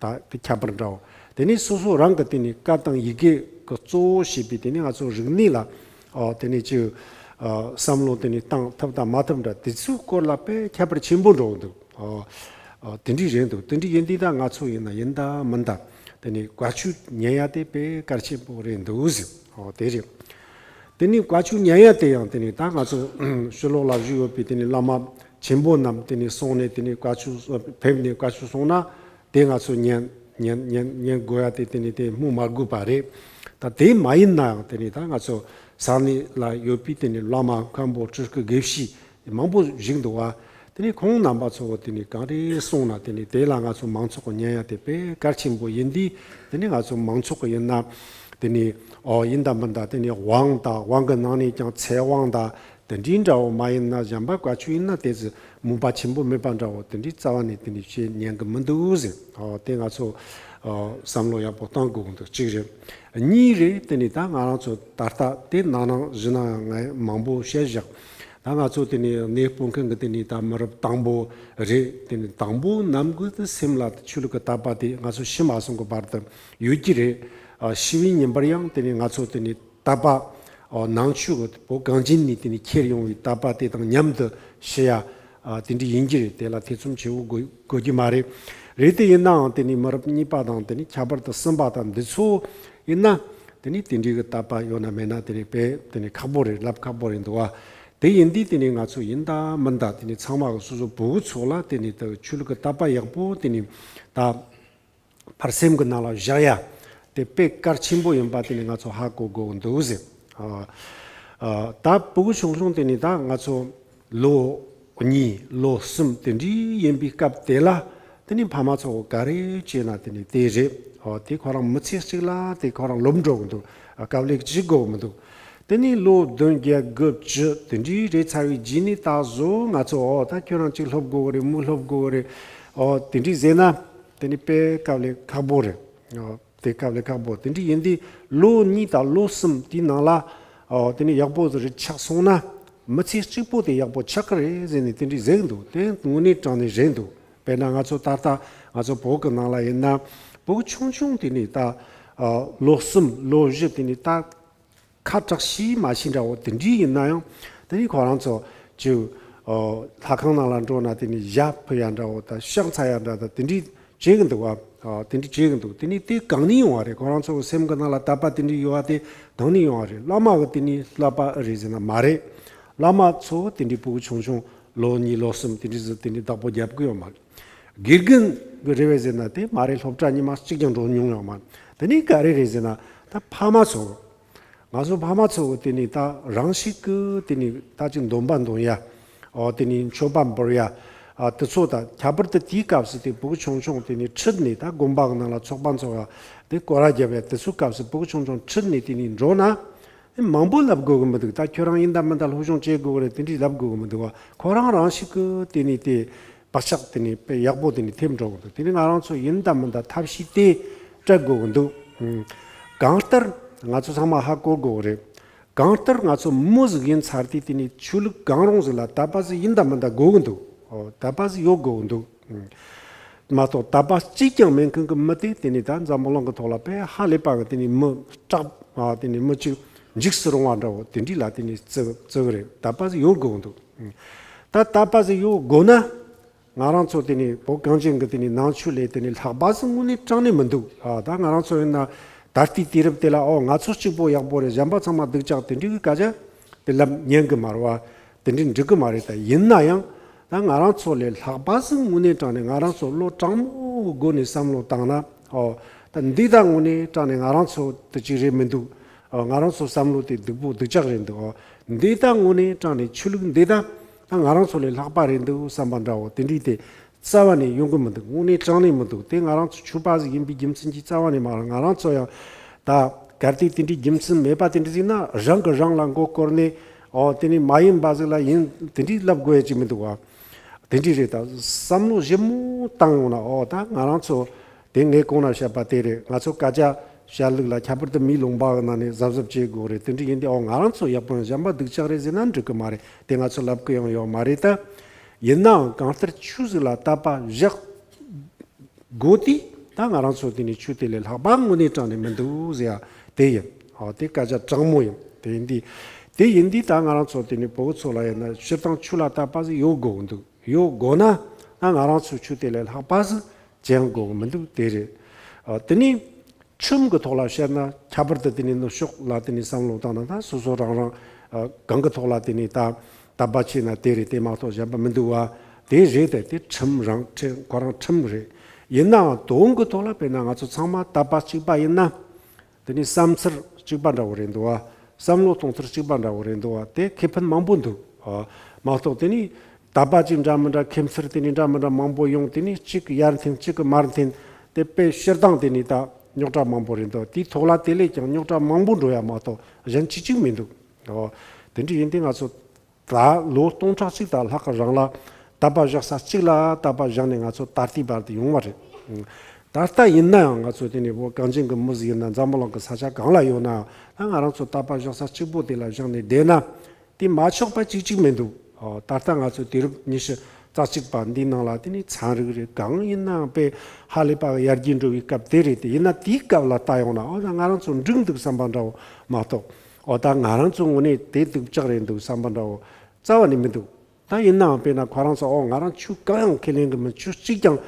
ད་དེ་ཁྱད་པར་འདྲ་བོ། དེ་ནི་སོ་སོ་རང་གི་དེ་ནི་སྐད་དང་ཡི་གེ་གི་གཙོ་བོ་བྱས་པའི་དེ་ནི་ང་ཚོ་རིག་གནས་ལ་ཨོ་དེ་ནི་ཅིག་ཨ་བསམ་བློ་དེ་ནི་བཏང་ཐུབ་དང་མ་ཐུབ་འདྲ་དེ་ཚོའི་སྐོར་ལ་དཔེ་ཁྱད་པར་ཆེན་པོ་འགྲོ་གི་འདུག་ཨོ་ཨོ་དེ་འདྲ་རེད་འདུག་དེ་འདྲ་ཡིན་དུས་ད་ང་ཚོ་ཡིན་ན་ཡིན་ད་མིན་ད་དེ་ནི་བཀའ་ཆོས་ཉན་ཡ་དེ་དཔེ་གལ་ཆེན་པོ་རེད་འདུག་ཟེར། ཨོ་དེ་རེད། དེ་ནི་བཀའ་ཆོས་ཉན་ཡ་དེ་ཡང་དེ་ནི་ད་ང་ཚོ་ཕྱི་ལོགས་ལ་བཞུགས་ཡོད་པའི་དེ་ནི་བླ་མ་ཆེན་པོ་རྣམས་དེ་ནི་སོང་ནས་དེ་ནི་བཀའ་ཆོས་ཕེབས་ནས་བཀའ་ཆོས་གསུངས་ན་དེ་ང་ཚོ་ཉན་ཉན་ཉན་ཉན་དགོས་ཡ་དེ་དེ་ནི་དེ་སྨོས་མ་དགོས་པ་རེད། ད་དེ་མ་ཡིན་ན་ཡང་དེ་ནི་ད་ང་ཚོ་ས་གནས་ལ་ཡོད་པའི་དེ་ནི་བླ་མ་མཁན་པོ་སྤྲུལ་སྐུ་དགེ་བཤེས་མང་པོ་བཞུགས་འདུག་བ། དེ་ནས་ཁོང་རྣམ་པ་ཚོ་དེ་ནས་གང་རེ་གསུངས་ན་དེ་ནས་དེ་ལ་ང་ཚོ་མང་ཚོགས་ཀྱི་ཉན་ཡ་དེ་དཔེ་གལ་ཆེན་པོ་ཡིན་དུས། དེ་ནས་ང་ཚོ་མང་ཚོགས་ཀྱི་ཡིན་ན་དེ་ནས་ཨོ་ཡིན་ད་མིན་ད་དེ་ནས་དབང་དང་དབང་གི་ནང་ནས་ཀྱང་ཚེ་དབང་དང་དེ་འདྲའི་འདྲ་བོ་མ་ཡིན་ན་གཞན་པ་བཀའ་ཆོས་ཡིན་ན་དེ་ཚོ་མོས་པ་ཆེན་པོ་མེད་པ་འདྲ་བོ་དེ་འདྲའི་རྩ་བ་ནས་དེ་ནས་བྱེད་ཉན་གི་མི་འདུག་ཟེར། ཨོ་དེ་ང་ཚོ་ཨོ་བསམ་བློ་ཡག་པོ་གཏོང་དགོས་འདུག་གཅིག་རེད། གཉིས་རེད། དེ་ནས་ད་ང་རང་ཚོ་ད་ལྟ་དེ་ནང་ནང་བཞིན་ན་ཡང་ངས་མང་པོ་བཤད་བཞག་ད་ང་ཚོ་དེ་ནས་གནས་སྤོ་མཁན་གྱི་དེ་ནས་ད་མི་རབས་དང་པོ་རེད། དེ་ནས་དང་པོ་ནམ་གི་དེ་སེམས་ལ་ཆོས་ལུགས་ཀྱི་དད་པ་དེ་ང་ཚོ་ཤི་མ་སོང་གི་བར་དུ་ཡོད་ཀྱི་རེད། ཨ་ཤི་བའི་ཉིན་པར་ཡང་དེ་ནས་ང་ཚོ་དེ་ནས་དད་པ་ཨ་ནང་ཆོས་ཀྱི་བོད་གངས་ཅན་ནས་དེ་ནས་ཁྱེར་ཡོང་བའི་དད་པ་དེ་དང་མཉམ་དུ་ཤི་ཡ་ཨ་དེ་འདྲ་ཡིན་གྱི་རེད། དེ་ལ་ཐེ་ཚོམ་ཆེ་བོ་དགོས་དགོས་ཀྱི་མ་རེད། རེད་དེ་ཡིན་ནའང་དེ་ནས་མི་རབས་གཉིས་པ་དང་དེ་ནས་ཁྱད་པར་དུ་གསུམ་པ་དང་འདི་ཚོ་ཡིན་ན། དེ་ནི་དེ་འདྲའི་གི་དད་པ་ཡོད་ན་མེད་ན་དེ་ནི་དཔེ་དེ་ནི་ཁག་པོ་རེད། ལབ་ཁག་པོ་རེད་འདུག་བ། དེ་ཡིན་དུས་དེ་ནི་ང་ཚོ་ཡིན་ད་མིན་ད་དེ་ནི་ཚང་མ་གི་སོ་སོ་བུ་གུ་ཚོ་ལ་དེ་ནི་ད་ཆོས་ལུགས་ཀྱི་དད་པ་ཡག་པོ་དེ་ནི་ད་ཕར་སེམས་ཀྱི་ནང་ལ་བཞག་ཡ་དེ་དཔེ་གལ་ཆེན་པོ་ཡིན་པ་དེ་ནི་ང་ཚོ་ཧ་གོ་དགོས་འདུག་ཟེར། ཨ་ཨ་ད་བུ་གུ་ཆུང་ཆུང་དེ་ནི་ད་ང་ཚོ་ལོ་གཉིས་ལོ་གསུམ་དེ་འདྲའི་ཡིན་པའི་སྐབས་དེ་ལ་དེ་ནི་ཕ་མ་ཚོ་ག་རེ་བྱས་ན་དེ་ནི་དེ་རེད། ཨོ་དེ་ཁོ་རང་མི་ཚེ་གཅིག་ལ་དེ་ཁོ་རང་ལོབས་འགྲོ་གི་འདུག་ཨ་དཀའ་ལས་གཅིག་དགོས་མི་འདུག་དེ་ནི་ལོ་བདུན་བརྒྱད་དགུ་བཅུ་དེ་འདྲའི་རེད་ཚར་བའི་རྗེས་ནས་ད་གཟོད་ང་ཚོ་ཨོ་ད་ཁྱོད་རང་གཅིག་སློབ་དགོས་གི་རེད། མོ་སློབ་དགོས་གི་རེད། ཨོ་དེ་འདྲའི་ཟེར་ན་དེ་ནི་དཔེ་དཀའ་ལས་ཁག་པོ་རེད། ཨོ། དེ་སྐབས་ལས་ཁག་པོ་དེ་འདྲ་ཡིན་དུས་ལོ་གཉིས་དང་ལོ་གསུམ་དེའི་ནང་ལ་ཨོ་དེ་ནི་ཡག་པོ་ཟིག་རེད་ཆགས་སོང་ན་མི་ཚེ་གཅིག་པོ་དེ་ཡག་པོ་ཆགས་ཀྱི་རེད་ཟེར་ནས་དེ་འདྲ་ཟེར་གི་འདུག་དེ་དངོས་གནས་དྲང་གནས་རེད་འདུག་དཔེར་ན་ང་ཚོ་ད་ལྟ་ང་ཚོ་བོད་ཀྱི་ནང་ལ་ཡིན་ན་བོད་ཆུང་ཆུང་དེ་ནི་ད་ཨོ་ལོ་གསུམ་ལོ་བཞི་དེ་ནི་ད། ཁ་གྲག་ཤི་མ་ཤི་འདྲ་བོ་དེ་འདྲའི་ཡིན་ན་ཡང་དེ་ནི་ཁོ་རང་ཚོ་ཅིག་ཨོ་ལྷ་ཁང་ནང་ལ་འགྲོ་ན་དེ་ནི་ཞྭ་ཕུད་ཡ་འདྲ་བོ་དང་ཕྱག་འཚལ་ཡ་འདྲ་དང་དེ་འདྲའི་བྱེད་གི་འདུག་བ། ཨོ་དེ་འདྲའི་བྱེད་གི་འདུག་དེ་ནི་དེ་གང་ནས་ཡོང་བ་རེད། ཁོ་རང་ཚོ་སེམས་གི་ནང་ལ་དད་པ་དེ་འདྲའི་ཡོད་བ་དེ་གང་ནས་ཡོང་བ་རེད། བླ་མ་གི་དེ་ནི་བསླབ་པ་ཨེ་རེད་ཟེར་ན་མ་རེད། བླ་མ་ཚོ་དེ་འདྲའི་ཕྲུ་གུ་ཆུང་ཆུང་ལོ་གཉིས་ལོ་གསུམ་དེ་འདྲའི་ཟིག་དེ་འདྲའི་བདག་པོ་རྒྱབ་གི་ཡོད་མ་རེད། དགེ་རྒན་གི་རེད་བས་ཟེར་ན་དེ་མ་རེད། སློབ་གྲྭ་ཉི་མ་གཅིག་ཀྱང་འགྲོ་མྱོང་ཡོད་མ་རེད། དེ་ནི་ག་རེ་རེད་ཟེར་ན་ད་ཕ་མ་ཚོ། ང་ཚོ་ཕ་མ་ཚོ་གི་དེ་ནི་ད་རང་ཤུགས་ཀྱིས་དེ་ནི་ད་ཅིག་འདོན་པ་འདོན་ཡ། ཨོ་དེ་ནི་མཆོད་པ་འབུལ་ཡ། ཨ་དེ་ཚོ་ད་ཁྱད་པར་དུ་དེའི་སྐབས་སུ་དེ་ཕྲུ་གུ་ཆུང་ཆུང་དེ་ནི་ཁྲིད་ནས་ད་དགོན་པ་གི་ནང་ལ་ཚོགས་པ་འཚོགས་ཡ། དེ་སྐོར་ར་རྒྱབ་ཡ་དེ་ཚོའི་སྐབས་སུ་ཕྲུ་གུ་ཆུང་ཆུང་ཁྲིད་ནས་དེ་ནི་འགྲོ་ན། མང་པོ་ལབ་དགོས་གི་མི་འདུག་ད་ཁྱོད་རང་ཡིན་ད་མིན་ད་སློབ་སྦྱོང་བྱེད་དགོས་གི་རེད་དེ་འདྲས་ལབ་དགོས་གི་མི་འདུག་བ། ཁོ་རང་རང་ཤུགས་ཀྱིས་དེ་ནི་དེ་བག་ཆགས་དེ་ནི་དཔེ་ཡག་པོ་དེ་ནི་ཐེབས་འགྲོ་གི་འདུག་དེ་ནི་ང་རང་ཚོ་ཡིན་ད་མིན་ད་ཐབས་ཤེས་དེ་སྤྲད་དགོས་གི་འདུག་གང་ལྟར་ང་ཚོ་ཚང་མ་ཧ་གོ་དགོས་གི་རེད། གང་ལྟར་ང་ཚོ་མི་ཟིག་ཡིན་ཚར་དུས་དེ་ནི་ཆོས་ལུགས་གང་རུང་ཟིག་ལ་དད་པ་ཟིག་ཡིན་ད་མིན་ད་དགོས་གི་འདུག་ཨོ་དད་པ་ཟིག་ཡོད་དགོས་གི་འདུག་མ་གཏོགས་དད་པ་གཅིག་ཀྱང་མེད་མཁན་གྱི་མི་དེ་དེ་ནི་ད་འཛམ་བུ་གླིང་གི་ཐོག་ལ་དཔེ་ཧ་ལས་པ་གི་དེ་ནི་མི་སྐྲག་ཨ་དེ་ནི་མི་གཅིག་འཇིགས་སུ་རུང་བ་འདྲ་བོ་དེ་འདྲས་ལ་དེ་ནི་བརྩི་བརྩི་གི་རེད། དད་པ་ཟིག་ཡོད་དགོས་གི་འདུག་ད་དད་པ་ཟིག་ཡོད་དགོས་ན་ང་རང་ཚོ་དེ་ནི་བོད་གངས་ཅན་གྱི་དེ་ནི་ནང་ཆོས་ལས་དེ་ནི་ལྷག་པ་ཟིག་དངོས་གནས་དྲང་གནས་མི་འདུག་ཨ་ད་ང་རང་ཚོ་ཡིན་ན་ད་ལྟའི་དུས་རབས་དེ་ལ་ཨོ་ང་ཚོ་གཅིག་པོ་ཡག་པོ་རེད། གཞན་པ་ཚང་མ་སྡུག་ཅག་དེ་འདྲའི་གི་སྐད་ཆ་དེ་ལབ་ཉན་གི་མ་རེད་བ། དེ་འདྲའི་འགྲིག་གི་མ་རེད། ད་ཡིན་ན་ཡང་ད་ང་རང་ཚོ་ལས་ལྷག་པ་ཟིག་དངོས་གནས་དྲང་གནས་ང་རང་ཚོ་བློ་དྲང་མོ་གི་སྒོ་ནས་བསམ་བློ་བཏང་ན་ཨོ་ད་འདི་ད་དངོས་གནས་དྲང་གནས་ང་རང་ཚོ་དེ་གཅིག་རེད་མི་འདུག་ཨོ་ང་རང་ཚོ་བསམ་བློ་དེ་སྡུག་པོ་སྡུག་ཅག་རེད་འདུག་ཨོ་འདི་ད་དངོས་གནས་དྲང་གནས་ཆོས་ལུགས་འདི་ད་ད་ང་རང་ཚོ་ལས་ལྷག་པ་རེད་འདུག་བསམ་པ་འདྲ་བོ་དེ་འདྲའི་དེ་རྩ་བ་ནས་ཡོང་གི་མི་འདུག་དངོས་གནས་དྲང་གནས་མི་འདུག་དེ་ང་རང་ཚོ་ཆོས་པ་ཟིག་ཡིན་པའི་རྒྱུ་མཚན་གྱིས་རྩ་བ་ནས་མ་རེད། ང་རང་ཚོ་ཡང་ད་གལ་ཏེ་དེ་འདྲའི་རྒྱུ་མཚན་མེད་པ་དེ་འདྲ་ཟིག་ན་རང་གིས་རང་ལ་མགོ་སྐོར་ནས་ཨོ་དེ་ནི་མ་ཡིན་པ་ཟིག་ལ་ཡིན་དེ་འདྲའི་ལབ་དགོས་ཡ་ཅིག་མི་འདུག་བ། དེ་འདྲའི་རེད། ད་བསམ་བློ་ཞིབ་མོ་བཏང་ཡོང་ན་ཨོ་ད་ང་རང་ཚོ་དེ་ངས་གོང་ན་བཤད་པ་དེ་རེད། ང་ཚོ་སྐད་ཆ་ བཤད་ལུགས་ལ་ཁྱད་པར་དུ་མིའི་ལུང་པ་གི་ནང་ནས་གཟབ་གཟབ་བྱེད་དགོས་རེད། དེ་འདྲ་ཡིན་དུས་ཨོ་ང་རང་ཚོ་ཡག་པོ་ཡང་གཞན་པ་སྡུག་ཅག་རེད་ཟེར་ན་འགྲིག་གི་མ་རེད། དེ་ང་ཚོ་ལབ་གི་ཡང་ཡོད་མ་རེད་ད། ཡིན་ནའང་གང་ལྟར་ཆོས་ཟིག་ལ་དད་པ་བཞག་དགོས་དུས་ད་ང་རང་ཚོ་དེ་ནས་ཆོས་དེ་ལས་ལྷག་པ་དངོས་གནས་དྲང་ནས་མི་འདུག་ཟེར་ཡ་དེ་ཡིན། ཨོ་དེ་སྐད་ཆ་དྲང་མོ་ཡིན། དེ་ཡིན་དུས་དེ་ཡིན་དུས་ད་ང་རང་ཚོ་དེ་ནས་བོད་ཚོ་ལ་ཡིན་ན་སྤྱིར་བཏང་ཆོས་ལ་དད་པ་ཟིག་ཡོད་དགོས་འདུག་ཡོད་དགོས་ན་ད་ང་རང་ཚོ་ཆོས་དེ་ལས་ལྷག་པ་ཟིག་ཅི་ཡང་དགོས་གི་མི་འདུག་དེ་རེད། ཨ། དེ་ནས་ཁྲིམས་ཀྱི་ཐོག་ལ་བཤད་ན་ཁྱད་པར་དུ་དེ་ནས་ནུབ་ཕྱོགས་ལ་དེ་ནས་བསམ་བློ་བཏང་ན་ད་སོ་སོ་རང་རང་ཨ། གང་གི་ཐོག་ལ་དེ་ནས་ད་དད་པ་བྱས་ན་དེ་རེད། དེ་མ་གཏོགས་གཞན་པ་མི་འདུག་བ། དེ་རེད་དེ་དེ་ཁྲིམས་རང་ཁྲིམས་ཁོ་རང་ཁྲིམས་རེད། ཡིན་ནའང་དོན་གྱི་ཐོག་ལ་དཔེར་ན་ང་ཚོ་ཚང་མ་དད་པ་གཅིག་པ་ཡིན་ན། དེ་ནས་བསམ་ཚུལ་གཅིག་པ་འདྲ་བོ་རེད་འདུག་བ། བསམ་བློ་གཏོང་ཚུལ་གཅིག་པ་འདྲ་བོ་རེད་འདུག་བ། དེ་ཁེ་ཕན་མང་པོ་འདུག་ཨ། མ་གཏོགས་དེ་ནས་དད་པ་གཅིག་འདྲ་མི་འདྲ་ཁེ་མཚར་དེ་ནས་འདྲ་མི་འདྲ་མང་པོ་ཡོང་། དེ་ནས་གཅིག་གི་ཡར་འཐེན་གཅིག་གི་མར་འཐེན། དེ་དཔེ་སྤྱིར་བཏང་དེ་ནས་ད་རྙོག་དྲ་མང་པོ་རེད་འདུག་དེའི་ཐོག་ལ་དེ་ལས་ཀྱང་རྙོག་དྲ་མང་པོ་འགྲོ་ཡ་མ་གཏོགས་གཞན་གཅིག་གཅིག་མི་འདུག་ཨོ། དེ་འདྲ་ཡིན་དུས་ང་ཚོ་ད་ལོ་སྟོང་ཕྲག་གཅིག་དང་ལྷག་གི་རིང་ལ་དད་པ་བཞག་ས་གཅིག་ལ་དད་པ་བཞག་ནས་ང་ཚོ་ད་ལྟའི་བར་དུ་ཡོང་བ་རེད། ད་ལྟ་ཡིན་ན་ཡང་ང་ཚོ་དེ་ནས་བོད་གངས་ཅན་གྱི་མི་ཟིག་ཡིན་ན་འཛམ་བུ་གླིང་གི་ས་ཆ་གང་ལ་ཡོད་ན་ད་ང་རང་ཚོ་དད་པ་བཞག་ས་གཅིག་པོ་དེ་ལ་བཞག་ནས་བསྡད་ན་དེ་མ་ཆོག་པ་གཅིག་གཅིག་མི་འདུག་ཨོ། ད་ལྟ་ང་ཚོ་དུས་རབས་ཉི་ཤུ་རྩ་གཅིག་པ་འདིའི་ནང་ལ་དེ་ནས་ཚན་རིག་རེད། གང་ཡིན་ནའང་དཔེ་ཧ་ལས་པ་ཡར་རྒྱས་འགྲོ་བའི་སྐབས་དེ་རེད། དེ་ཡིན་ན་དེའི་སྐབས་ལ་ལྟ་ཡོང་ན་ཨོ་ད་ང་རང་ཚོ་འགྲིག་འདུག་བསམ་པ་འདྲ་བོ་མ་གཏོགས་ཨོ་ད་ང་རང་ཚོ་དངོས་གནས་དེ་སྡུག་ཅག་རེད་འདུག་བསམ་པ་འདྲ་བོ་རྩ་བ་ནས་མི་འདུག་ད་ཡིན་ནའང་དཔེར་ན་ཁོ་རང་ཚོ་ཨོ་ང་རང་ཆོས་གང་ཡང་ཁས་ལེན་གི་མིན། ཆོས་གཅིག་ཀྱང་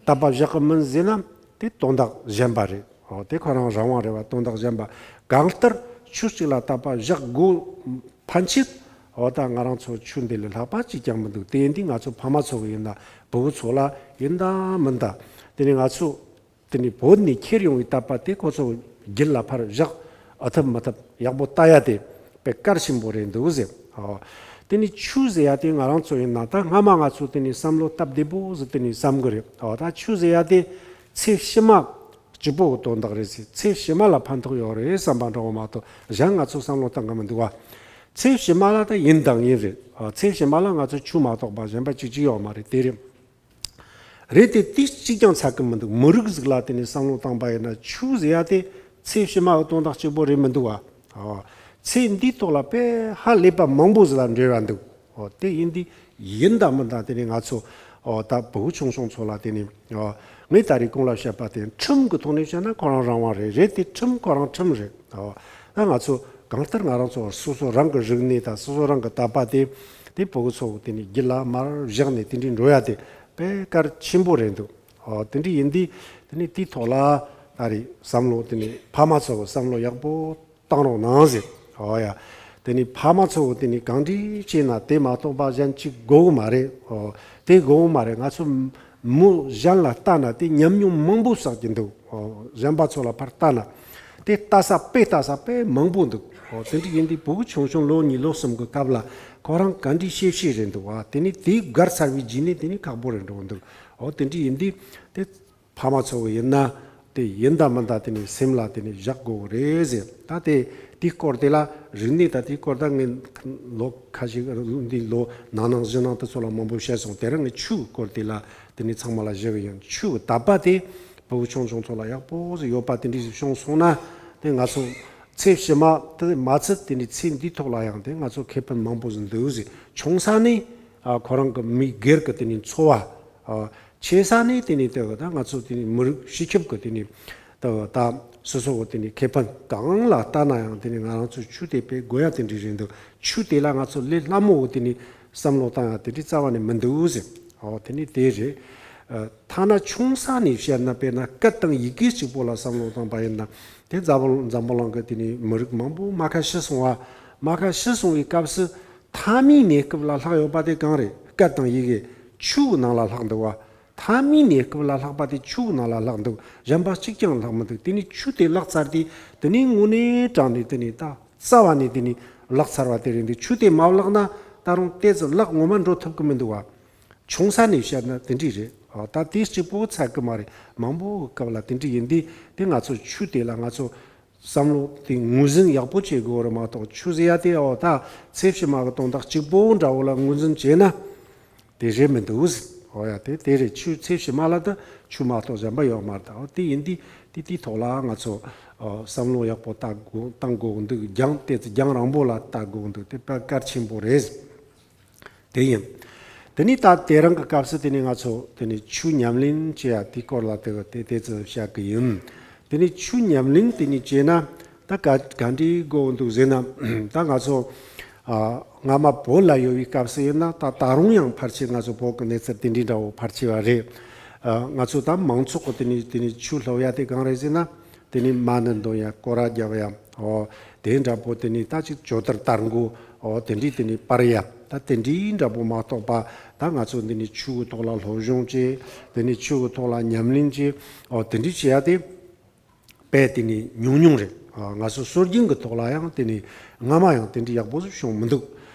དད་པ་བཞག་གི་མིན་ཟེར་ན་དེ་དོན་དག་གཞན་པ་རེད། ཨོ་དེ་ཁོ་རང་རང་དབང་རེད་བ། དོན་དག་གཞན་པ། གང་ལྟར་ཆོས་གཅིག་ལ་དད་པ་བཞག་དགོས་ཕན་ཆད་ཨོ་ད་ང་རང་ཚོ་ཆོས་འདི་ལས་ལྷག་པ་གཅིག་ཀྱང་མི་འདུག་དེ་ཡིན་དུས་ང་ཚོ་ཕ་མ་ཚོ་གི་ཡིན་ན་བུ་བུ་ཚོ་ལ་ཡིན་ད་མིན་ད་དེ་ནི་ང་ཚོ་དེ་ནི་བོད་ནས་ཁྱེར་ཡོང་བའི་དད་པ་དེ་ཁོ་ཚོ་རྒྱུད་ལ་ཕར་བཞག་ཨ་ཐབས་མ་ཐབས་ཡག་པོ་ལྟ་ཡ་དེ་དཔེ་གལ་ཆེན་པོ་རེད་འདུག་ཟེར། ཨོ། དེ་ནི་ཆོས་ཟེར་ཡ་དེ་ང་རང་ཚོ་ཡིན་ན་ད་སྔ་མ་ང་ཚོ་དེ་ནི་བསམ་བློ་སྟབས་བདེ་པོ་ཟིག་དེ་ནི་བསམ་གི་རེད། ཨོ་ད་ཆོས་ཟེར་ཡ་དེ་ཚེ་ཕྱི་མ་གཅིག་པོ་གི་དོན་དག་རེད་ཟེར། ཚེ་ཕྱི་མ་ལ་ཕན་ཐོགས་ཡོད་རེད་བསམ་པ་འདྲ་བོ་མ་གཏོགས་གཞན་ང་ཚོ་བསམ་བློ་བཏང་གི་མི་འདུག་བ། ཚེ་ཕྱི་མ་ལ་ད་ཡིན་དང་ཡིན་རེད། ཨོ་ཚེ་ཕྱི་མ་ལ་ང་ཚོ་ཆོས་མ་གཏོགས་པ་གཞན་པ་གཅིག་གཅིག་ཡོད་མ་རེད། དེ་རེད། རེད་དེ་དེ་གཅིག་ཀྱང་ཚར་གི་མི་འདུག་མི་རིགས་ཟིག་ལ་དེ་ནས་བསམ་བློ་བཏང་པ་ཡིན་ན་ཆོས་ཟེར་ཡ་དེ་ཚེ་ཕྱི་མ་གི་དོན་དག་གཅིག་པོ་རེད་མི་འདུག་བ། ཨོ། ཚེ་འདིའི་ཐོག་ལ་དཔེ་ཧ་ལས་པ་མང་པོ་ཟིག་ལ་འབྲེལ་བ་འདུག་ཨོ་དེ་ཡིན་དུས་ཡིན་དང་མིན་དང་དེ་ནས་ང་ཚོ་ཨོ་ད་བུ་ཆུང་ཆུང་ཚོ་ལ་དེ་ནས་ཨོ་ངས་ད་རེས་གོང་ལ་བཤད་པ་དེ་ཁྲིམས་ཀྱི་ཐོག་ནས་བཤད་ན་ཁོ་རང་རང་དབང་རེད། རེད་དེ་ཁྲིམས་ཁོ་རང་ཁྲིམས་རེད། ཨོ་ད་ང་ཚོ་གང་ལྟར་ང་རང་ཚོ་སོ་སོ་རང་གི་རིག་གནས་དང་སོ་སོ་རང་གི་དད་པ་དེ་དེ་བུ་གུ་ཚོ་དེ་ནས་རྒྱུད་ལ་མར་བཞག་ནས་དེ་འདྲའི་འགྲོ་ཡ་དེ་དཔེ་གལ་ཆེན་པོ་རེད་འདུག་ཨོ་དེ་འདྲ་ཡིན་དུས་དེ་ནི་དེའི་ཐོག་ལ་ད་རེས་བསམ་བློ་དེ་ནི་ཕ་མ་ཚོ་གི་བསམ་བློ་ཡག་པོ་བཏང་རོགས་གནང་ཟེར། ཨོ་ཡ། དེ་ནི་ཕ་མ་ཚོ་གི་དེ་ནི་གང་འདྲ་བྱས་ན་དེ་མ་གཏོགས་པ་གཞན་གཅིག་དགོས་གི་མ་རེད། ཨོ་དེ་དགོས་གི་མ་རེད། ང་ཚོ་མི་གཞན་ལ་ལྟ་ན་དེ་ཉམས་མྱོང་མང་པོ་བསགས་ཀྱི་འདུག་ཨོ་གཞན་པ་ཚོ་ལ་ཕར་ལྟ་ན་དེ་ལྟ་ས་དཔེ་ལྟ་ས་དཔེ་མང་པོ་འདུག་ཨོ་དེ་འདྲ་ཡིན་དུས་བུ་གུ་ཆུང་ཆུང་ལོ་གཉིས་ལོ་གསུམ་གི་སྐབས་ལ་ཁོ་རང་ག་འདྲའི་ཤེས་བྱས་རེད་འདུག་བ། དེ་ནི་དེ་བརྒལ་ཚར་བའི་རྗེས་ནས་དེ་ནི་ཁག་པོ་རེད་འགྲོ་འདུག་ཨོ་དེ་འདྲ་ཡིན་དུས་དེ་ཕ་མ་ཚོ་གི་ཡིན་ན་དེ་ཡིན་ད་མིན་ད་དེ་ནི་སེམས་ལ་དེ་ནི་བཞག་དགོས་གི་རེད་ཟེར། ད་དེ་དེའི་སྐོར་དེ་ལ་རིག་གནས་ད་དེའི་སྐོར་ད་ངས་ལོ་ཁ་ཤས་འདི་ལོ་ན་ནིང་གཞེས་ནིང་དེ་ཚོ་ལ་མང་པོ་བཤད་སོང་། དེ་རིང་ངས་ཆོས་ཀྱི་སྐོར་དེ་ལ་དེ་ནི་ཚང་མ་ལ་བཤད་གི་ཡིན། ཆོས་ཀྱི་དད་པ་དེ་བུ་གུ་ཆུང་ཆུང་ཚོ་ལ་ཡག་པོ་ཟིག་ཡོད་པ་དེ་འདྲ་ཞིག་བྱུང་སོང་ན་དེ་ང་ཚོ་ཚེ་ཕྱི་མ་དེ་མ་ཚད་དེ་ནི་ཚེ་འདིའི་ཐོག་ལ་ཡང་དེ་ང་ཚོ་ཁེ་ཕན་མང་པོ་ཟིག་འདུག་ཟེར། ཆུང་ས་ནས་ཨ་ཁོ་རང་གི་མི་སྒེར་གི་དེ་ནི་འཚོ་བ། ཨ་ཆེ་ས་ནས་དེ་ནི་དེ་གི་ད་ང་ཚོ་དེ་ནི་མི་རིགས་སྤྱི་ཁྱབ་ཀྱི་དེ་ནི་དེ་གི་ད་སོ་སོ་གི་དེ་ནི་ཁེ་ཕན་གང་ལ་ལྟ་ན་ཡང་དེ་ནི་ང་རང་ཚོ་ཆོས་དེ་དཔེ་དགོས་ཡ་དེ་འདྲ་རེད་འདུག་ཆོས་དེ་ལ་ང་ཚོ་ལས་སླ་མོ་གི་དེ་ནི་བསམ་བློ་བཏང་ཡ་དེ་འདྲ་རྩ་བ་ནས་མི་འདུག་ཟེར། ཨོ་དེ་ནི་དེ་རེད། ཨ་ཐ་ན་ཆུང་ས་ནས་བཤད་ན་དཔེར་ན་སྐད་དང་ཡི་གེ་གཅིག་པོ་ལ་བསམ་བློ་བཏང་པ་ཡིན་ན་དེ་འཛམ་བུ་འཛམ་བུ་གླིང་གི་དེ་ནི་མི་རིགས་མང་པོ་རྨ་ཁ་ཤི་སོང་བ། རྨ་ཁ་ཤི་སོང་བའི་སྐབས་སུ་མཐའ་མའི་གནས་སྐབས་ལ་ལྷག་ཡོད་པ་དེ་གང་རེད། སྐད་དང་ཡི་གེ་ཆོས་ཀྱི་ནང་ལ་ལྷག་འདུག་བ། མཐའ་མའི་གནས་སྐབས་ལ་ལྷག་པ་དེ་ཆོས་ཀྱི་ནང་ལ་ལྷག་འདུག་གཞན་པ་གཅིག་ཀྱང་ལྷག་མི་འདུག་དེ་ནི་ཆོས་དེ་བརླག་ཚར་དུས་དེ་ནི་དངོས་གནས་དྲང་ནས་དེ་ནི་ད་རྩ་བ་ནས་དེ་ནི་བརླག་ཚར་བ་དེ་རེད་འདུག་ཆོས་དེ་མ་བརླག་ན་ད་རུང་ཏོག་ཙམ་བརླག་ངོ་མ་འགྲོ་ཐུབ་ཀྱི་མི་འདུག་བ། ཆུང་ས་ནས་བཤད་ན་དེ་འདྲས་རེད། ཨ་ད་དེ་གཅིག་པོ་ཚར་གི་མ་རེད། མང་པོ་གི་སྐབས་ལ་དེ་འདྲས་ཡིན་དུས་དེ་ང་ཚོ་ཆོས་དེ་ལ་ང་ཚོ་བསམ་བློ་དེ་ངོས་འཛིན་ཡག་པོ་བྱེད་དགོས་རེད་མ་གཏོགས་ཆོས་ཟེར་ཡ་དེ་ཨོ་ད་ཚེ་ཕྱི་མ་གི་དོན་དག་གཅིག་པོ་འདྲ་བོ་ལ་ངོས་འཛིན་བྱས་ན་དེ་རེད་མི་འདུག་ཟེར། ཨོ་ཡ་དེ་དེ་རེད། ཆོས་ཚེ་ཕྱི་མ་ལ་ད་ཆོས་མ་གཏོགས་གཞན་པ་ཡོད་མ་རེད། ད་ཨོ་དེ་ཡིན་དུས་དེ་དེའི་ཐོག་ལ་ང་ཚོ་ ཨ་བསམ་བློ་ཡག་པོ་བཏང་དགོས་བཏང་དགོས་འདུག་རྒྱང་དེ་ཚོ་རྒྱང་རིང་པོ་ལ་བལྟ་དགོས་འདུག་དེ་དཔེ་གལ་ཆེན་པོ་རེད། དེ་ཡིན། དེ་ནས་ད་དེ་རིང་གི་སྐབས་སུ་དེ་ནས་ང་ཚོ་དེ་ནས་ཆོས་ཉམས་ལེན་བྱེད་ཡ་དེའི་སྐོར་ལ་དེ་དེ་དེ་ཚོ་བཤད་གི་ཡིན། དེ་ནས་ཆོས་ཉམས་ལེན་དེ་ནས་བྱས་ན་ད་ག་ག་འདྲའི་དགོས་འདུག་ཟེར་ན། ད་ང་ཚོ་ཨ་སྔ་མ་བོད་ལ་ཡོད་པའི་སྐབས་སུ་ཡིན་ན། ད་ད་རུང་ཡང་ཕལ་ཆེར་ང་ཚོ་བོད་ཀྱི་གནས་ཚུལ་དེ་འདྲའི་འདྲ་བོ་ཕལ་ཆེ་བ་རེད། ཨ་ང་ཚོ་ད་མང་ཚོགས་ཀྱི་དེ་ནས་དེ་ནས་ཆོས་སློབ་ཡ་དེ་གང་རེད་ཟེར་ན། དེ་ནས་མ་ཎི་འདོན་ཡ། སྐོར་ར་རྒྱབ་ཡ། ཨོ་དེ་འདྲ་པོ་དེ་ནས་ད་ཅིག་ཇོ་དར་དར་མགོ། ཨོ་དེ་འདྲའི་དེ་ནས་སྤར་ཡ། ད་དེ་འདྲའི་འདྲ་པོ་མ་གཏོགས་པ། ད་ང་ཚོ་འདི་ནས་ཆོས་ཀྱི་ཐོག་ལ་སློབ་སྦྱོང་བྱེད། དེ་ནས་ཆོས་ཀྱི་ཐོག་ལ་ཉམས་ལེན་བྱེད། ཨོ་དེ་འདྲའི་བྱེད་ཡ་དེ་དཔེ་དེ་ནས་ཉུང་ཉུང་རེད། ཨ་ང་ཚོ་སྲོལ་རྒྱུན་གྱི་ཐོག་ལ་ཡང་དེ་ནས་སྔ་མ་ཡང་དེ་འདྲའི་ཡག་པོ་ཞིག་བྱུང་མི་འདུག་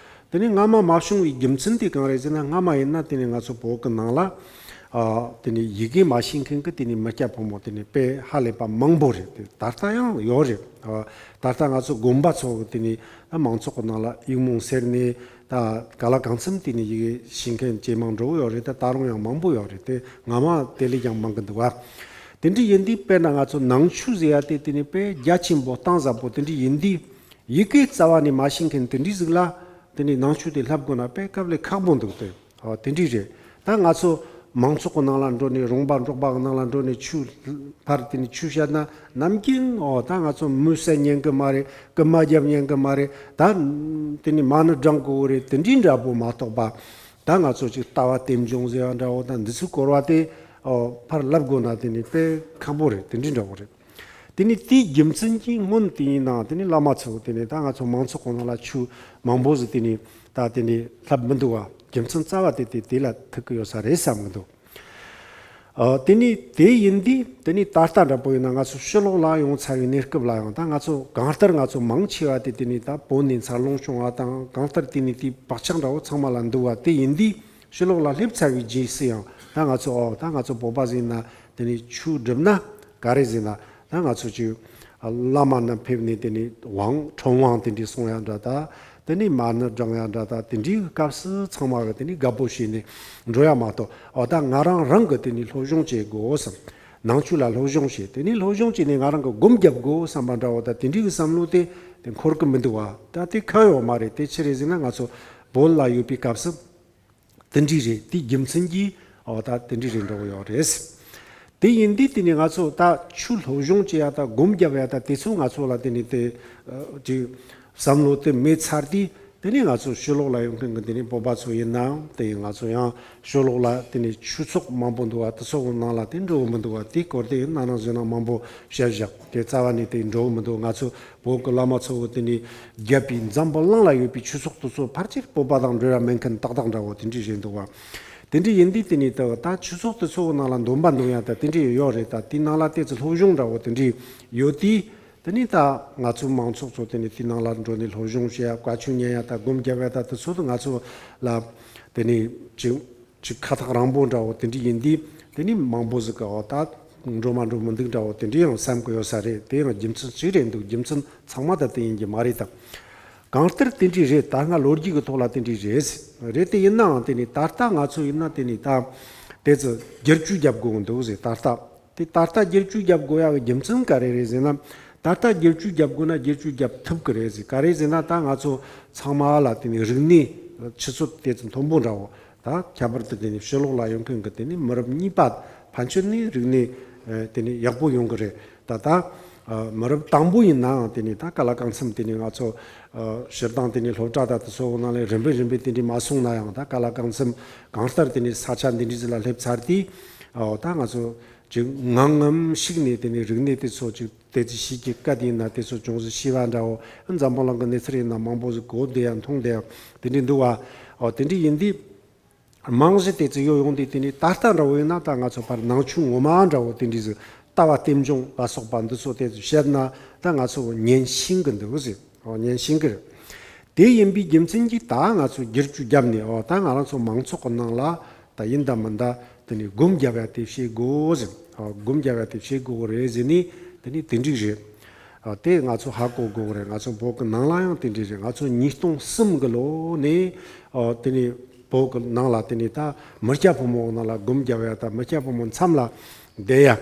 དེ་ནས་སྔ་མ་མ་བྱུང་བའི་རྒྱུ་མཚན་དེ་གང་རེད་ཟེར་ན། སྔ་མ་ཡིན་ན་དེ་ནས་ང་ཚོ་བོད་ཀྱི་ནང་ལ་ཨ་དེ་ནས་ཡི་གེ་མ་ཤེས་མཁན་གྱི་དེ་ནས་མི་སྐྱ་ཕོ་མོ་དེ་ནས་དཔེ་ཧ་ལས་པ་མང་པོ་རེད། དེ་ད་ལྟ་ཡང་ཡོད་རེད། ཨ་ད་ལྟ་ང་ཚོ་དགོན་པ་ཚོ་གི་དེ་ནས་ཨ་མང་ཚོགས་ཀྱི་ནང་ལ་ཡིག་རྨོངས་སེལ་ནས། ད་ག་ལ་གང་འཚམ་དེ་ནས་ཡི་གེ་ཤེས་མཁན་ཇེ་མང་འགྲོ་གི་ཡོད་རེད། ད་ད་རུང་ཡང་མང་པོ་ཡོད་རེད། དེ་སྔ་མ་དེ་ལས་ཀྱང་མང་གི་འདུག་བ། དེ་འདྲ་ཡིན་དུས་དཔེར་ན་ང་ཚོ་ནང་ཆོས་ཟེར་ཡ་དེ་དེ་ནས་དཔེ་རྒྱ་ཆེན་པོ་གཏིང་ཟབ་པོ་དེ་འདྲ་ཡིན་དུས། ཡི་གེ་རྩ་བ་ནས་མ་ཤེས་མཁན་དེ་འདྲའི་ཟིག་ལ་དེ་ནས་ནང་ཆོས་དེ་བསླབ་དགོས་ན་དཔེ་དཀའ་ལས་ཁག་པོ་འདུག་སྟེ། ཨོ་དེ་འདྲའི་རེད། ད་ང་ཚོ་མང་ཚོགས་ཀྱི་ནང་ལ་འགྲོ་ནས། རོང་པ་འབྲོག་པ་གི་ནང་ལ་འགྲོ་ནས་ཆོས་ཕར་དེ་ནས་ཆོས་བཤད་ན། ནམ་རྒྱུན་ཨོ་ད་ང་ཚོ་མོས་གསན་ཉན་གི་མ་རེད། རྐུན་མ་རྒྱབ་ཉན་གི་མ་རེད། ད་དེ་ནས་མ་ཎི་བགྲང་དགོས་རེད། དེ་འདྲའི་འདྲ་པོ་མ་གཏོགས་པ། ད་ང་ཚོ་ཅིག་ལྟ་བ་རྟེན་འབྱུང་ཟེར་ཡ་འདྲ་བོ། ད་འདི་ཚོའི་སྐོར་བ་དེ་ཨོ་ཕར་ལབ་དགོས་ན་དེ་ནས་དཔེ་ཁག་པོ་རེད། དེ་འདྲའི་འདྲ་བོ་རེད། དེ་ནས་དེའི་རྒྱུ་མཚན་གྱིས་སྔོན་དེ་ཡིན་ནའང་དེ་ནས་བླ་མ་ཚོ་དེ་ནས་ད་ང་ཚོ་མང་ཚོགས་ཀྱི་ནང་ལ་ཆོས་མང་པོ་ཟིག་དེ་ནས་ད་དེ་ནས་བསླབ་མི་འདུག་བ། རྒྱུ་མཚན་རྩ་བ་དེ་དེ་དེ་ལ་ཐུག་གི་ཡོད་ས་རེད་བསམ་གི་འདུག་ཨ་དེ་ནས་དེ་ཡིན་དུས་དེ་ནས་ད་ལྟ་འདྲ་པོ་ཡིན་ན། ང་ཚོ་ཕྱི་ལོགས་ལ་ཡོང་ཚར་བའི་གནས་སྐབས་ལ་ཡང་། ད་ང་ཚོ་གང་ལྟར་ང་ཚོ་མང་ཆེ་བ་དེ་དེ་ནས་ད་བོད་ནས་འཚར་ལོངས་བྱུང་བ་དང་། གང་ལྟར་དེ་ནས་དེའི་བག་ཆགས་འདྲ་བོ་ཚང་མ་ལ་འདུག་བ། དེ་ཡིན་དུས་ཕྱི་ལོགས་ལ་སླེབས་ཚར་བའི་རྗེས་སུ་ཡང་། ད་ང་ཚོ་ཨོ་ད་ང་ཚོ་བོད་པ་ཟིག་ཡིན་ན་དེ་ནས་ཆོས་སྒྲུབ་ན་ག་རེ་ཟེར་ན། ད་ང་ཚོ་ཅིག་བླ་མ་རྣམས་ཕེབས་ནས་དེ་ནས་དབང་ཁྲོམ་དབང་དེ་འདྲའི་གསུང་ཡ་འདྲ། ད་དེ་ནས་མ་ཎི་བགྲང་ཡ་འདྲ། ད་དེ་འདྲའི་སྐབས་སུ་ཚང་མ་གི་དེ་ནས་དགའ་པོ་བྱས་ནས་འགྲོ་ཡ་མ་གཏོགས། ཨོ་ད་ང་རང་རང་གི་དེ་ནས་སློབ་སྦྱོང་བྱེད་དགོས་བསམ། ནང་ཆོས་ལ་སློབ་སྦྱོང་བྱེད། དེ་ནས་སློབ་སྦྱོང་བྱས་ནས་ང་རང་གི་སྒོམ་རྒྱབ་དགོས་བསམ་པ་འདྲ་བོ། ད་དེ་འདྲའི་གི་བསམ་བློ་དེ་དེ་འཁོར་གི་མི་འདུག་བ། ད་དེ་གང་ཡོད་མ་རེད། དེ་ཅི་རེད་ཟེར་ན། ང་ཚོ་བོད་ལ་ཡོད་པའི་སྐབས་སུ་དེ་འདྲའི་རེད། དེའི་རྒྱུ་མཚན་གྱིས་ཨོ་ད་དེ་འདྲའི་རེད་འགྲོ་གི་ཡོད་རེད། དེ་ཡིན་དུས་དེ་ནས་ང་ཚོ་ད་ཆོས་སློབ་སྦྱོང་བྱེད་ཡ་ད་སྒོམ་རྒྱབ་ཡ་ད་དེ་ཚོ་ང་ཚོ་ལ་དེ་ནས་དེ་ཨ་ཅིག་བསམ་བློ་དེ་མེད་ཚར་དུས། དེ་ནས་ང་ཚོ་ཕྱི་ལོགས་ལ་ཡོང་མཁན་གྱི་དེ་ནས་བོད་པ་ཚོ་ཡིན་ནའང་དེ་ཡིན། ང་ཚོ་ཡང་ཕྱི་ལོགས་ལ་དེ་ནས་ཆོས་ཚོགས་མང་པོ་འདུག་བ། དེ་ཚོ་གི་ནང་ལ་དེ་འགྲོ་གི་མི་འདུག་བ། དེའི་སྐོར་དེ་ཡིན་ན་ནང་བཞིན་ན་མང་པོ་བཤད་བཞག་དེ་རྩ་བ་ནས་དེ་འགྲོ་གི་མི་འདུག་ང་ཚོ་བོད་ཀྱི་བླ་མ་ཚོ་གི་དེ་ནས་བརྒྱབ་པའི་འཛམ་བུ་གླིང་ལ་ཡོད་པའི་ཆོས་ཚོགས་དེ་ཚོ་ཕལ་ཆེར་བོད་པ་དང་འབྲེལ་བ་མེད་མཁན་ཏག་ཏག་འདྲ་བོ་དེ་འདྲ་རེད་འདུག་བ། དེ་འདྲ་ཡིན་དུས་དེ་ནས་ད་ད་ཆོས་ཚོགས་དེ་ཚོ་གི་ནང་ལ་འདོན་པ་འདོན་ཡ་ད་དེ་འདྲ་ཡོད་རེད། ད་དེའི་ནང་ལ་དེ་ཚོ་སློབ་སྦྱོང་འདྲ་བོ་དེ་འདྲ་ཡོད་དུས། དེ་ནས་ད་ང་ཚོ་མང་ཚོགས་ཚོ་དེ་ནས་དེའི་ནང་ལ་འགྲོ་ནས་སློབ་སྦྱོང་བྱེད་ཡ། བཀའ་ཆོས་ཉན་ཡ། ད་སྒོམ་རྒྱབ་ཡ་ད་དེ་ཚོ་ད་ང་ཚོ་ལ་དེ་ནས་ཅིག་ཅིག་ཁ་ཐག་རིང་པོ་འདྲ་བོ་དེ་འདྲ་ཡིན་དུས། དེ་ནས་མང་པོ་ཟིག་གི་ཨོ་ད་འགྲོ་མ་འགྲོ་མི་འདུག་འདྲ་བོ་དེ་འདྲ་ཡང་བསམ་གི་ཡོད་ས་རེད། དེ་ཡང་རྒྱུ་མཚན་ཅིག་རེད་འདུག་རྒྱུ་མཚན་ཚང་མ་ད་དེ་ཡིན་གྱི་མ་རེད་དམ། གང་ལྟར་དེ་འདྲ་རེད། ད་སྔ་ལོ་རྒྱུས་ཀྱི་ཐོག་ལ་དེ་འདྲ་རེད། རེད་དེ་ཡིན་ནའང་དེ་ནས་ད་ལྟ་ང་ཚོ་ཡིན་ན་དེ་ནས་ད་དེ་ཚོ་བསྒྱུར་བཅོས་རྒྱབ་དགོས་འདུག་ཟེར། ད་ལྟ། དེ་ད་ལྟ་བསྒྱུར་བཅོས་རྒྱབ་དགོས་ཡག་གི་རྒྱུ་མཚན་ག་རེ་རེད་ཟེར་ན། ད་ལྟ་བསྒྱུར་བཅོས་རྒྱབ་དགོས་ན་བསྒྱུར་བཅོས་རྒྱབ་ཐུབ་ཀྱི་རེད་ཟེར། ག་རེ་ཟེར་ན། ད་ང་ཚོ་ཚང་མ་ལ་དེ་ནས་རིག་གནས་ཆུ་ཚད་དེ་ཚོ་མཐོན་པོ་འདྲ་བོ། ད་ཁྱད་པར་དུ་དེ་ནས་ཕྱི་ལོགས་ལ་ཡོང་མཁན་གྱི་དེ་ནས་མི་རབས་གཉིས་པ་ཕན་ཆད་ནས་རིག་གནས་ཨ་དེ་ནས་ཡག་པོ་ཡོང་གི་རེད། ད་ད་ཨ་མི་རབས་དང་པོ་ཡིན་ནའང་དེ་ནས་ད་ག་ལ་གང་འཚམ་དེ་ནས་ང་ཚོ་ཨ་སྤྱིར་བཏང་དེ་ནས་སློབ་གྲྭ་ད་དེ་ཚོ་ནང་ལ་རིམ་པས་རིམ་པས་དེ་འདྲ་མ་སོང་ན་ཡང་། ད་ག་ལ་གང་འཚམ་གང་ལྟར་དེ་ནས་ས་ཆ་འདི་འདྲ་ཟིག་ལ་སླེབས་ཚར་དུས། ཨོ་ད་ང་ཚོ་ཅིག་ངང་ངམ་ཤུགས་ནས་དེ་ནས་རིག་གནས་དེ་ཚོ་ཅིག་དེ་ཚོ་ཤེས་ཀྱི་སྐད་ཡིན་ན་དེ་ཚོ་ཅུང་ཟད་ཤེས་པ་འདྲ་བོ། འཛམ་བུ་གླིང་གི་གནས་ཚུལ་ཡིན་ན་མང་པོ་ཟིག་གོ་བདེ་ཡང་མཐོང་བདེ་ཡང་དེ་འདྲ་འདུག་བ། ཨོ་དེ་འདྲ་ཡིན་དུས། རྨང་གཞི་དེ་ཚོ་ཡོད་ཡོང་དུས། དེ་ནས་ད་ལྟ་འདྲ་བོ་ཡིན་ན་ད་ང་ཚོ་ཕར་ནང་ཆོས་ངོ་མ་འདྲ་བོ་དེ་འདྲ་ཟིག་ལྟ་བ་རྟེན་འབྱུང་ལ་སོགས་པ་འདི་ཚོ་དེ་ཚོ་བཤད་ན་ད་ང་ཚོ་ཉན་ཤེས་ཀྱི་འདུག་ཟེར། ཨོ་ཉན་ཤེས་ཀྱི་རེད། དེ་ཡིན་པའི་རྒྱུ་མཚན་གྱིས་ད་ང་ཚོ་བསྒྱུར་བཅོས་བརྒྱབ་ནས། ཨོ་ད་ང་རང་ཚོ་མང་ཚོགས་ཀྱི་ནང་ལ་ད་ཡིན་ད་མིན་ད་དེ་ནས་སྒོམ་རྒྱབ་ཡ་དེ་བྱེད་དགོས་ཟེར། ཨོ་སྒོམ་རྒྱབ་ཡ་དེ་བྱེད་དགོས་རེད་ཟེར་ནས། དེ་ནས་དེ་འགྲིག་རེད། ཨ་དེ་ང་ཚོ་ཧ་གོ་དགོས་རེད། ང་ཚོ་བོད་ཀྱི་ནང་ལ་ཡང་དེ་འདྲ་རེད། ང་ཚོ་ཉིས་སྟོང་གསུམ་གི་ལོ་ནས་ཨ་དེ་ནས་བོད་ཀྱི་ནང་ལ་དེ་ནས་ད་མི་སྐྱ་ཕོ་མོ་ནང་ལ་སྒོམ་རྒྱབ་ཡ། ད་མི་སྐྱ་ཕོ་མོ་མཚམས་ལ་བསྡད་ཡ།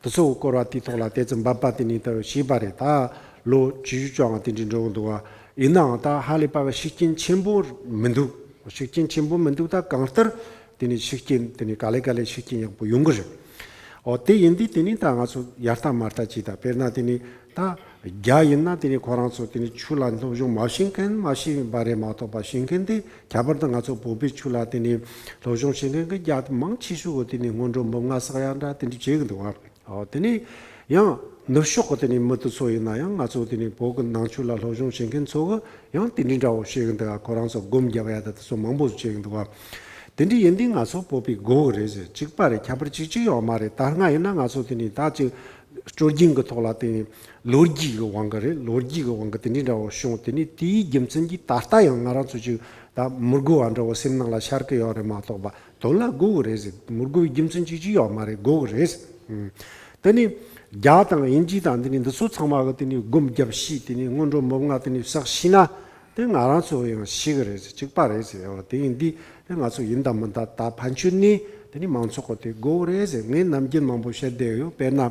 དེ་ཚོ་སྐོར་བ་དེའི་ཐོག་ལ་དེ་ཙམ་འབད་པ་དེ་ནས་ད་བྱས་པ་རེད། ད་ལོ་བཅུ་བཅོ་ལྔ་དེ་འདྲ་འགྲོ་གི་འདུག་བ། ཡིན་ནའང་ད་ཧ་ལས་པ་གི་ཤུགས་རྐྱེན་ཆེན་པོ་མི་འདུག་ཤུགས་རྐྱེན་ཆེན་པོ་མི་འདུག་ད་གང་ལྟར་དེ་ནས་ཤུགས་རྐྱེན་དེ་ནས་ག་ལེ་ག་ལེ་ཤུགས་རྐྱེན་ཡག་པོ་ཡོང་གི་རེད། འོ་དེ་ཡིན་དུས་དེ་ནས་ད་ང་ཚོ་ཡར་ལྟ་མར་ལྟ་བྱས། ད་དཔེར་ན་དེ་ནས་ད་རྒྱ་ཡིན་ན་དེ་ནས་ཁོ་རང་ཚོ་དེ་ནས་ཆོས་ལ་སློབ་སྦྱོང་མ་བྱེད་མཁན་མ་བྱེད་པ་རེད་མ་གཏོགས་པ། བྱེད་མཁན་དེ་ཁྱད་པར་དུ་ང་ཚོ་བོད་པའི་ཆོས་ལ་དེ་ནས་སློབ་སྦྱོང་བྱེད་མཁན་གྱི་རྒྱ་མང་ཆེ་ཤོས་གི་དེ་ནས་སྔོན་འགྲོ་འབུམ་ལྔ་བསགས་ཡ་འདྲ་དེ་འདྲ་བྱེད་གི་འདུག་བ། ཨོ་དེ་ནས་ཡང་ནུབ་ཕྱོགས་གི་དེ་ནས་མི་དེ་ཚོ་ཡིན་ན་ཡང་ང་ཚོ་དེ་ནས་བོད་གི་ནང་ཆོས་ལ་སློབ་སྦྱོང་བྱེད་མཁན་ཚོ་གི་ཡང་དེ་འདྲའི་འདྲ་བོ་བྱེད་གི་འདུག་ག་ཁོ་རང་ཚོ་སྒོམ་རྒྱག་ཡ་ད་དེ་ཚོ་མང་པོ་བྱེད་གི་འདུག་ག་དེ་འདྲ་ཡིན་དུས་ང་ཚོ་བོད་པའི་དགོས་གི་རེད་ཟེར། གཅིག་པ་རེད། ཁྱད་པར་གཅིག་གཅིག་ཡོད་མ་རེད། ད་སྔ་ཡིན་ན་ང་ཚོ་དེ་ནས་ད་ཅིག་སྲོལ་རྒྱུན་གི་ཐོག་ལ་དེ་ནས་ལོ་རྒྱུས་གི་དབང་གིས་རེད། ལོ་རྒྱུས་གི་དབང་གིས་དེ་འདྲའི་འདྲ་བོ་བྱུང་། དེ་ནས་དེའི་རྒྱུ་མཚན་གྱིས་ད་ལྟ་ཡང་ང་རང་ཚོ་ཅིག་ད་མི་དགོས་པ་འདྲ་བོ་སེམས་ནང་ལ་ཤར་གི་ཡོད་རེད་མ་གཏོགས་པ། དོན་ལ་དགོས་གི་རེད་ཟེར། མི་དགོས་པའི་རྒྱུ་མཚན་གཅིག་གཅིག་ཡོད་མ་རེད། དགོས་གི་རེད། དེ་ནི་རྒྱ་དང་དབྱིན་ཇི་དང་དེ་ནི་འདི་ཚོ་ཚང་མ་གི་དེ་ནི་སྒོམ་རྒྱབ་ཤེས། དེ་ནི་སྔོན་འགྲོ་འབུམ་ལྔ་དེ་ནི་བསགས་ཤེས་ན་དེ་ང་རང་ཚོ་ཡང་ཤེས་གི་རེད་ཟེར། གཅིག་པ་རེད་ཟེར། འོ་དེ་ཡིན་དུས་དེ་ང་ཚོ་ཡིན་དང་མིན་དང་ད་ཕན་ཆོད་ནི་དེ་ནི་མང་ཚོགས་གི་དེ་དགོས་གི་རེད་ཟེར། ངས་ནམ་རྒྱུན་མང་པོ་བཤད་བསྡད་ཡོད། དཔེར་ན།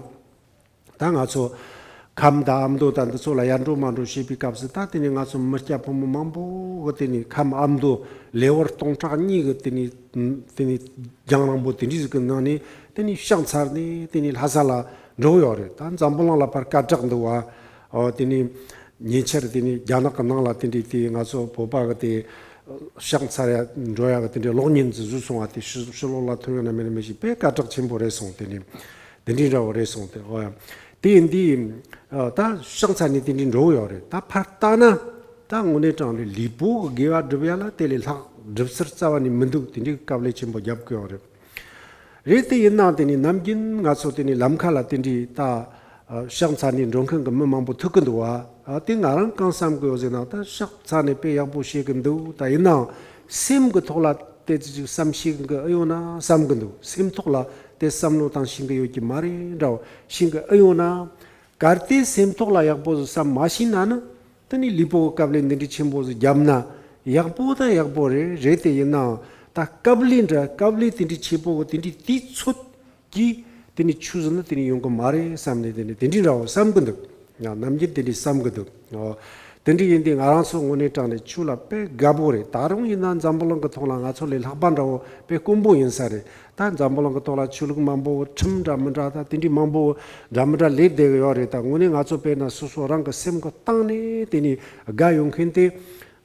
ད་ང་ཚོ་ཁམས་དང་ཨ་མདོ་དང་འདི་ཚོ་ལ་ཡར་འགྲོ་མར་འགྲོ་བྱེད་པའི་སྐབས་སུ་ད་དེ་ནས་ང་ཚོ་མི་སྐྱ་ཕོ་མོ་མང་པོ་གི་དེ་ནས་ཁམས་ཨ་མདོ་ལེ་དབར་སྟོང་ཕྲག་གཉིས་གི་དེ་ནས་དེ་ནས་རྒྱང་རིང་པོ་དེ་འདྲའི་ཟིག་གི་ནང་ནས་དེ་ནས་ཕྱག་འཚལ་ནས་དེ་ནས་ལྷ་ས་ལ་འགྲོ་གི་ཡོད་རེད། ད་འཛམ་བུ་གླིང་ལ་ཕར་སྐད་གྲགས་འདུག་བ། ཨོ་དེ་ནས་ཉེ་ཆར་དེ་ནས་རྒྱ་ནག་གི་ནང་ལ་དེ་འདྲའི་དེ་ང་ཚོ་བོད་པ་གི་དེ་ཕྱག་འཚལ་ཡ་འགྲོ་ཡ་གི་དེ་འདྲའི་གློག་བརྙན་ཟིག་བཟོས་སོང་བ། དེ་ཕྱི་ཕྱི་ལོགས་ལ་ཐོན་ཡོད་ན་མེད་ན་མི་ཤེས། དཔེ་སྐད་གྲགས་ཆེན་པོ་རེད་སོང་། དེ་ནས། དེ་འདྲའི་འདྲ་བོ་རེད་སོང་སྟེ། ཨོ་ཡ། དེ་ཡིན་དུས་ཨ་ད་ཕྱག་འཚལ་ནས་དེ་འདྲའི་འགྲོ་གི་ཡོད་རེད། ད་ཕར་ལྟ་ན་ད་དངོས་གནས་དྲང་གནས་ལུས་པོ་གི་དགེ་བ་སྒྲུབ་ཡ་ལ་དེ་ལས་ལྷག་སྒྲུབ་ཚུལ་རྩ་བ་ནས་མི་འདུག་དེ་འདྲའི་དཀའ་ལས་ཆེན་པོ་རྒྱབ་གི་ཡོད་རེད། རེད་དེ་ཡིན་ནའང་དེ་ནས་ནམ་རྒྱུན་ང་ཚོ་དེ་ནས་ལམ་ཁ་ལ་དེ་འདྲའི་ད་ཨ་ཕྱག་འཚལ་ནས་འགྲོ་མཁན་གི་མི་མང་པོ་ཐུག་གི་འདུག་བ། ཨ་དེ་ང་རང་གང་བསམ་གི་ཡོད་ཟེར་ན། ད་ཕྱག་འཚལ་ནས་དཔེ་ཡག་པོ་བྱེད་གི་འདུག་ད་ཡིན་ནའང་སེམས་གི་ཐོག་ལ་དེ་ཙི་ཅིག་བསམ་ཤེས་གི་ཨེ་ཡོད་ན་བསམ་གི་འདུག་སེམས་ཐོག་ལ་དེ་བསམ་བློ་བཏང་ཤེས་གི་ཡོད་ཀྱི་མ་རེད་འདྲ་བོ་ཤེས་གི་ཨེ་ཡོད་ན། གལ་ཏེ་སེམས་ཐོག་ལ་ཡག་པོ་ཟིག་བསམ་མ་ཤེས་ན་ནི་དེ་ནི་ལུས་པོ་གི་དཀའ་ལས་འདི་འདྲའི་ཆེན་པོ་ཟིག་བརྒྱབ་ན་ཡག་པོ་ད་ཡག་པོ་རེད། རེད་དེ་ཡིན་ནའང་ད་དཀའ་ལས་འདྲ་དཀའ་ལས་དེ་འདྲའི་ཆེ་པོ་གི་དེ་འདྲའི་དུས་ཚོད་ཀྱིས་དེ་ནི་ཆོས་ཟིག་ནི་དེ་ནི་ཡོང་གི་མ་རེད་བསམ་ནས་དེ་ནི་དེ་འདྲའི་འདྲ་བོ་བསམ་གི་འདུག་ཡང་ནམ་རྒྱུན་དེ་འདྲའི་བསམ་གི་འདུག་ཨོ། དེ་འདྲའི་ཡིན་དུས་ང་རང་ཚོ་དངོས་གནས་དྲང་གནས་ཆོས་ལ་དཔེ་དགའ་པོ་རེད། ད་རུང་ཡིན་ན་འཛམ་བུ་གླིང་གི་ཐོག་ལ་ང་ཚོ་ལས་ལྷག་པ་འདྲ་བོ་དཔེ་དཀོན་པོ་ཡིན་ས་རེད། ད་འཛམ་བུ་གླིང་གི་ཐོག་ལ་ཆོས་ལུགས་མང་པོ་ཁྲིམས་འདྲ་མི་འདྲ་ད་དེ་འདྲའི་མང་པོ་འདྲ་མི་འདྲ་ལས་བསྡད་གི་ཡོད་རེད། ད་དངོས་གནས་ང་ཚོ་དཔེར་ན་སོ་སོ་རང་གི་སེམས་གི་སྟེང་ནས་དེ་ནས་དགའ་ཡོང་མཁན་དེ།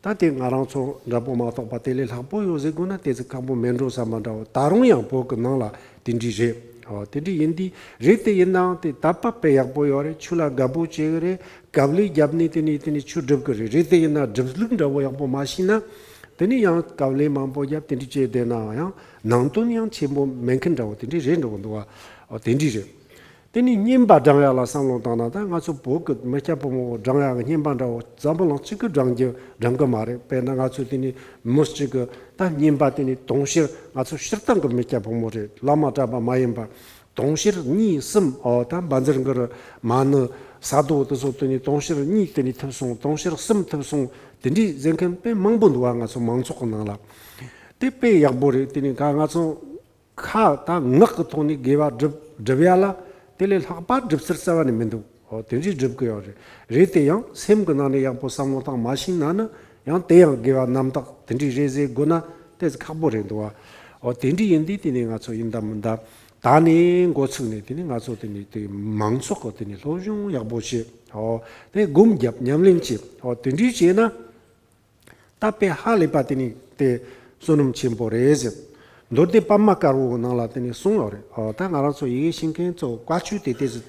ད་དེ་ང་རང་ཚོ་འདྲ་པོ་མ་གཏོགས་པ་དེ་ལས་ལྷག་པོ་ཡོད་ཟེར་དགོས་ན་དེ་ཚོ་ཁག་པོ་མེད་འགྲོ་བསམ་པ་འདྲ་བོ། ད་རུང་ཡང་བོད་ཀྱི་ནང་ལ་དེ་འདྲའི་རེད། ཨོ་དེ་འདྲའི་ཡིན་དུས་རེད་དེ་ཡིན་ནའང་དེ་དད་པ་དཔེ་ཡག་པོ་ཡོད་རེད། ཆོས་ལ་དགའ་པོ་བྱེད་གི་རེད། དཀའ་ལས་བརྒྱབ་ནས་དེ་ནས་དེ་ནས་ཆོས་སྒྲུབ་གི་རེད། རེད་དེ་ཡིན་ན་སྒྲུབ་ལུགས་འདྲ་བོ་ཡག་པོ་མ་ཤེས་ན་དེ་ནས་ཡང་དཀའ་ལས་མང་པོ་བརྒྱབ་དེ་འདྲའི་བྱས་བསྡད་ནའང་ཡང་ནང་དོན་ཡང་ཆེན་པོ་མེད་མཁན་འདྲ་བོ་དེ་འདྲའི་རེད་འགྲོ་གི་འདུག་བ། ཨོ་དེ་འདྲའི་རེད། དེ་ནས་རྔན་པ་བགྲང་ཡག་ལ་བསམ་བློ་བཏང་ན། ད་ང་ཚོ་བོད་ཀྱི་མི་སྐྱ་ཕོ་མོ་བགྲང་ཡག་གི་རྔན་པ་འདྲ་བོ་འཛམ་བུ་གླིང་གཅིག་གིས་བགྲང་རྒྱུ་བགྲང་གི་མ་རེད། དཔེར་ན་ང་ཚོ་དེ་ནས་མི་གཅིག་གིས་ད་རྔན་པ་དེ་ནས་དུང་ཕྱུར། ང་ཚོ་སྤྱིར་བཏང་གི་མི་སྐྱ་ཕོ་མོ་རེད། བླ་མ་གྲྭ་པ་མ་ཡིན་པ་དུང་ཕྱུར་གཉིས་གསུམ། ཨོ་ད་འབའ་འཛེར་གི་རི་མ་ཎི་ས་རྡོ་དེ་ཚོ་དེ་ནས་དུང་ཕྱུར་གཉིས་དེ་ནས་ཐུབ་སོང་། དུང་ཕྱུར་གསུམ་ཐུབ་སོང་། དེ་འདྲའི་ཟེར་མཁན་དཔེ་མང་པོ་འདུག་བ། ང་ཚོ་མང་ཚོགས་ཀྱི་ནང་ལ་དེ་དཔེ་ཡག་པོ་རེད། དེ་ནས་ང་ང་ཚོ། ཁ་དང་ངག་གི་ཐོག་ནས་དགེ་བ་སྒྲུབ་སྒྲུབ་ཡ་ལ་དེ་ལས་ལྷག་པ་སྒྲུབ་ཚུལ་རྩ་བ་ནས་མི་འདུག་ཨོ་དེ་འདྲའི་སྒྲུབ་གི་ཡོད་རེད། རེད་དེ་ཡང་སེམས་ཀྱི་ནང་ནས་ཡག་པོ་བསམ་བློ་བཏང་མ་ཤེས་ན་ནི་ཡང་དེ་ཡང་དགེ་བ་རྣམ་དག་དེ་འདྲའི་རེད་ཟེར་དགོས་ན་དེ་ཁག་པོ་རེད་འདུག་བ། ཨོ་དེ་འདྲའི་ཡིན་དུས་དེ་ནས་ང་ཚོ་ཡིན་ད་མིན་ད་ད་ནས་འགོ་ཚུགས་ནས་དེ་ནས་ང་ཚོ་དེ་ནས་དེ་མང་ཚོགས་ཀྱི་དེ་ནས་སློབ་སྦྱོང་ཡག་པོ་བྱེད། ཨོ་དེ་སྒོམ་རྒྱབ་ཉམས་ལེན་བྱེད། ཨོ་དེ་འདྲའི་བྱས་ན། ད་དཔེ་ཧ་ལས་པ་དེ་ནི་དེ་བསོད་ནམས་ཆེན་པོ་རེད་ཟེར། མདོ་སྡེ་པདྨ་དཀར་པོའི་ནང་ལ་དེ་ནི་གསུངས་ཡོད་རེད། ཨོ་ད་ང་རང་ཚོ་ཡི་གེ་ཤེས་མཁན་ཚོ་བཀའ་ཆོས་དེ་དེ་ཟིག་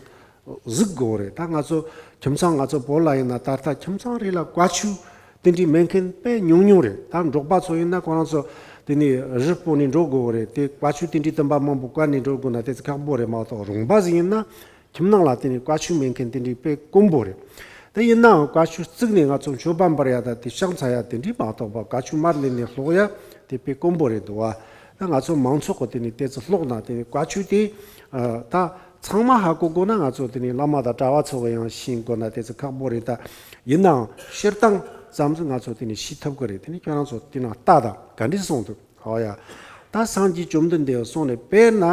གཟིགས་དགོས་རེད། ད་ང་ཚོ་ཁྱིམ་ཚང་ང་ཚོ་བོད་ལ་ཡིན་ན་ད་ལྟ་ཁྱིམ་ཚང་རེ་ལ་བཀའ་ཆོས་དེ་འདྲའི་མེད་མཁན་དཔེ་ཉུང་ཉུང་རེད། ད་འབྲོག་པ་ཚོ་ཡིན་ན་ཁོ་རང་ཚོ་དེ་ནི་རི་སྤོ་ནས་འགྲོ་དགོས་རེད། དེ་བཀའ་ཆོས་དེ་འདྲའི་དུམ་པ་མང་པོ་བཀལ་ནས་འགྲོ་དགོས་ན་དེ་ཚོ་ཁག་པོ་རེད་མ་གཏོགས། རོང་པ་ཟིག་ཡིན་ན། ཁྱིམ་ནང་ལ་དེ་ནི་བཀའ་ཆོས་མེད་མཁན་དེ་འདྲའི་དཔེ་དཀོན་པོ་རེད། དེ་ཡིན་ནའང་བཀའ་ཆོས་བརྩིགས་ནས་ང་ཚོ་མཆོད་པ་འབུལ་ཡ་དང་དེ་ཕྱག་འཚལ་ཡ་དེ་འདྲའི་མ་གཏོགས་པ་བཀའ་ཆོས་མར་ལེན་ནས་ཀློག་ཡ་དེ་དཔེ་དཀོན་པོ་རེད་འདུག་བ། ད་ང་ཚོ་མང་ཚོགས་ཀྱི་དེ་ནི་དེ་ཚོ་ཀློག་ན་དེ་ནི་བཀའ་ཆོས་དེ་ད་ཚང་མ་ཧ་གོ་དགོས་ན་ང་ཚོ་དེ་ནི་བླ་མ་དང་གྲྭ་བ་ཚོ་གི་ཡང་ཤེས་དགོས་ན་དེ་ཚོ་ཁག་པོ་རེད། ད་ཡིན་ནའང་སྤྱིར་བཏང་ཙམ་ཟིག་ང་ཚོ་དེ་ནི་ཤེས་ཐུབ་ཀྱི་རེད། དེ་ནི་ཁྱོད་རང་ཚོ་དེ་ནང་ལྟ་དང་ག་འདྲས་གསུངས་འདུག་ཨོ་ཡ། ད་སངས་རྒྱས་བཅོམ་ལྡན་འདས་གསུངས་ནས་དཔེར་ན་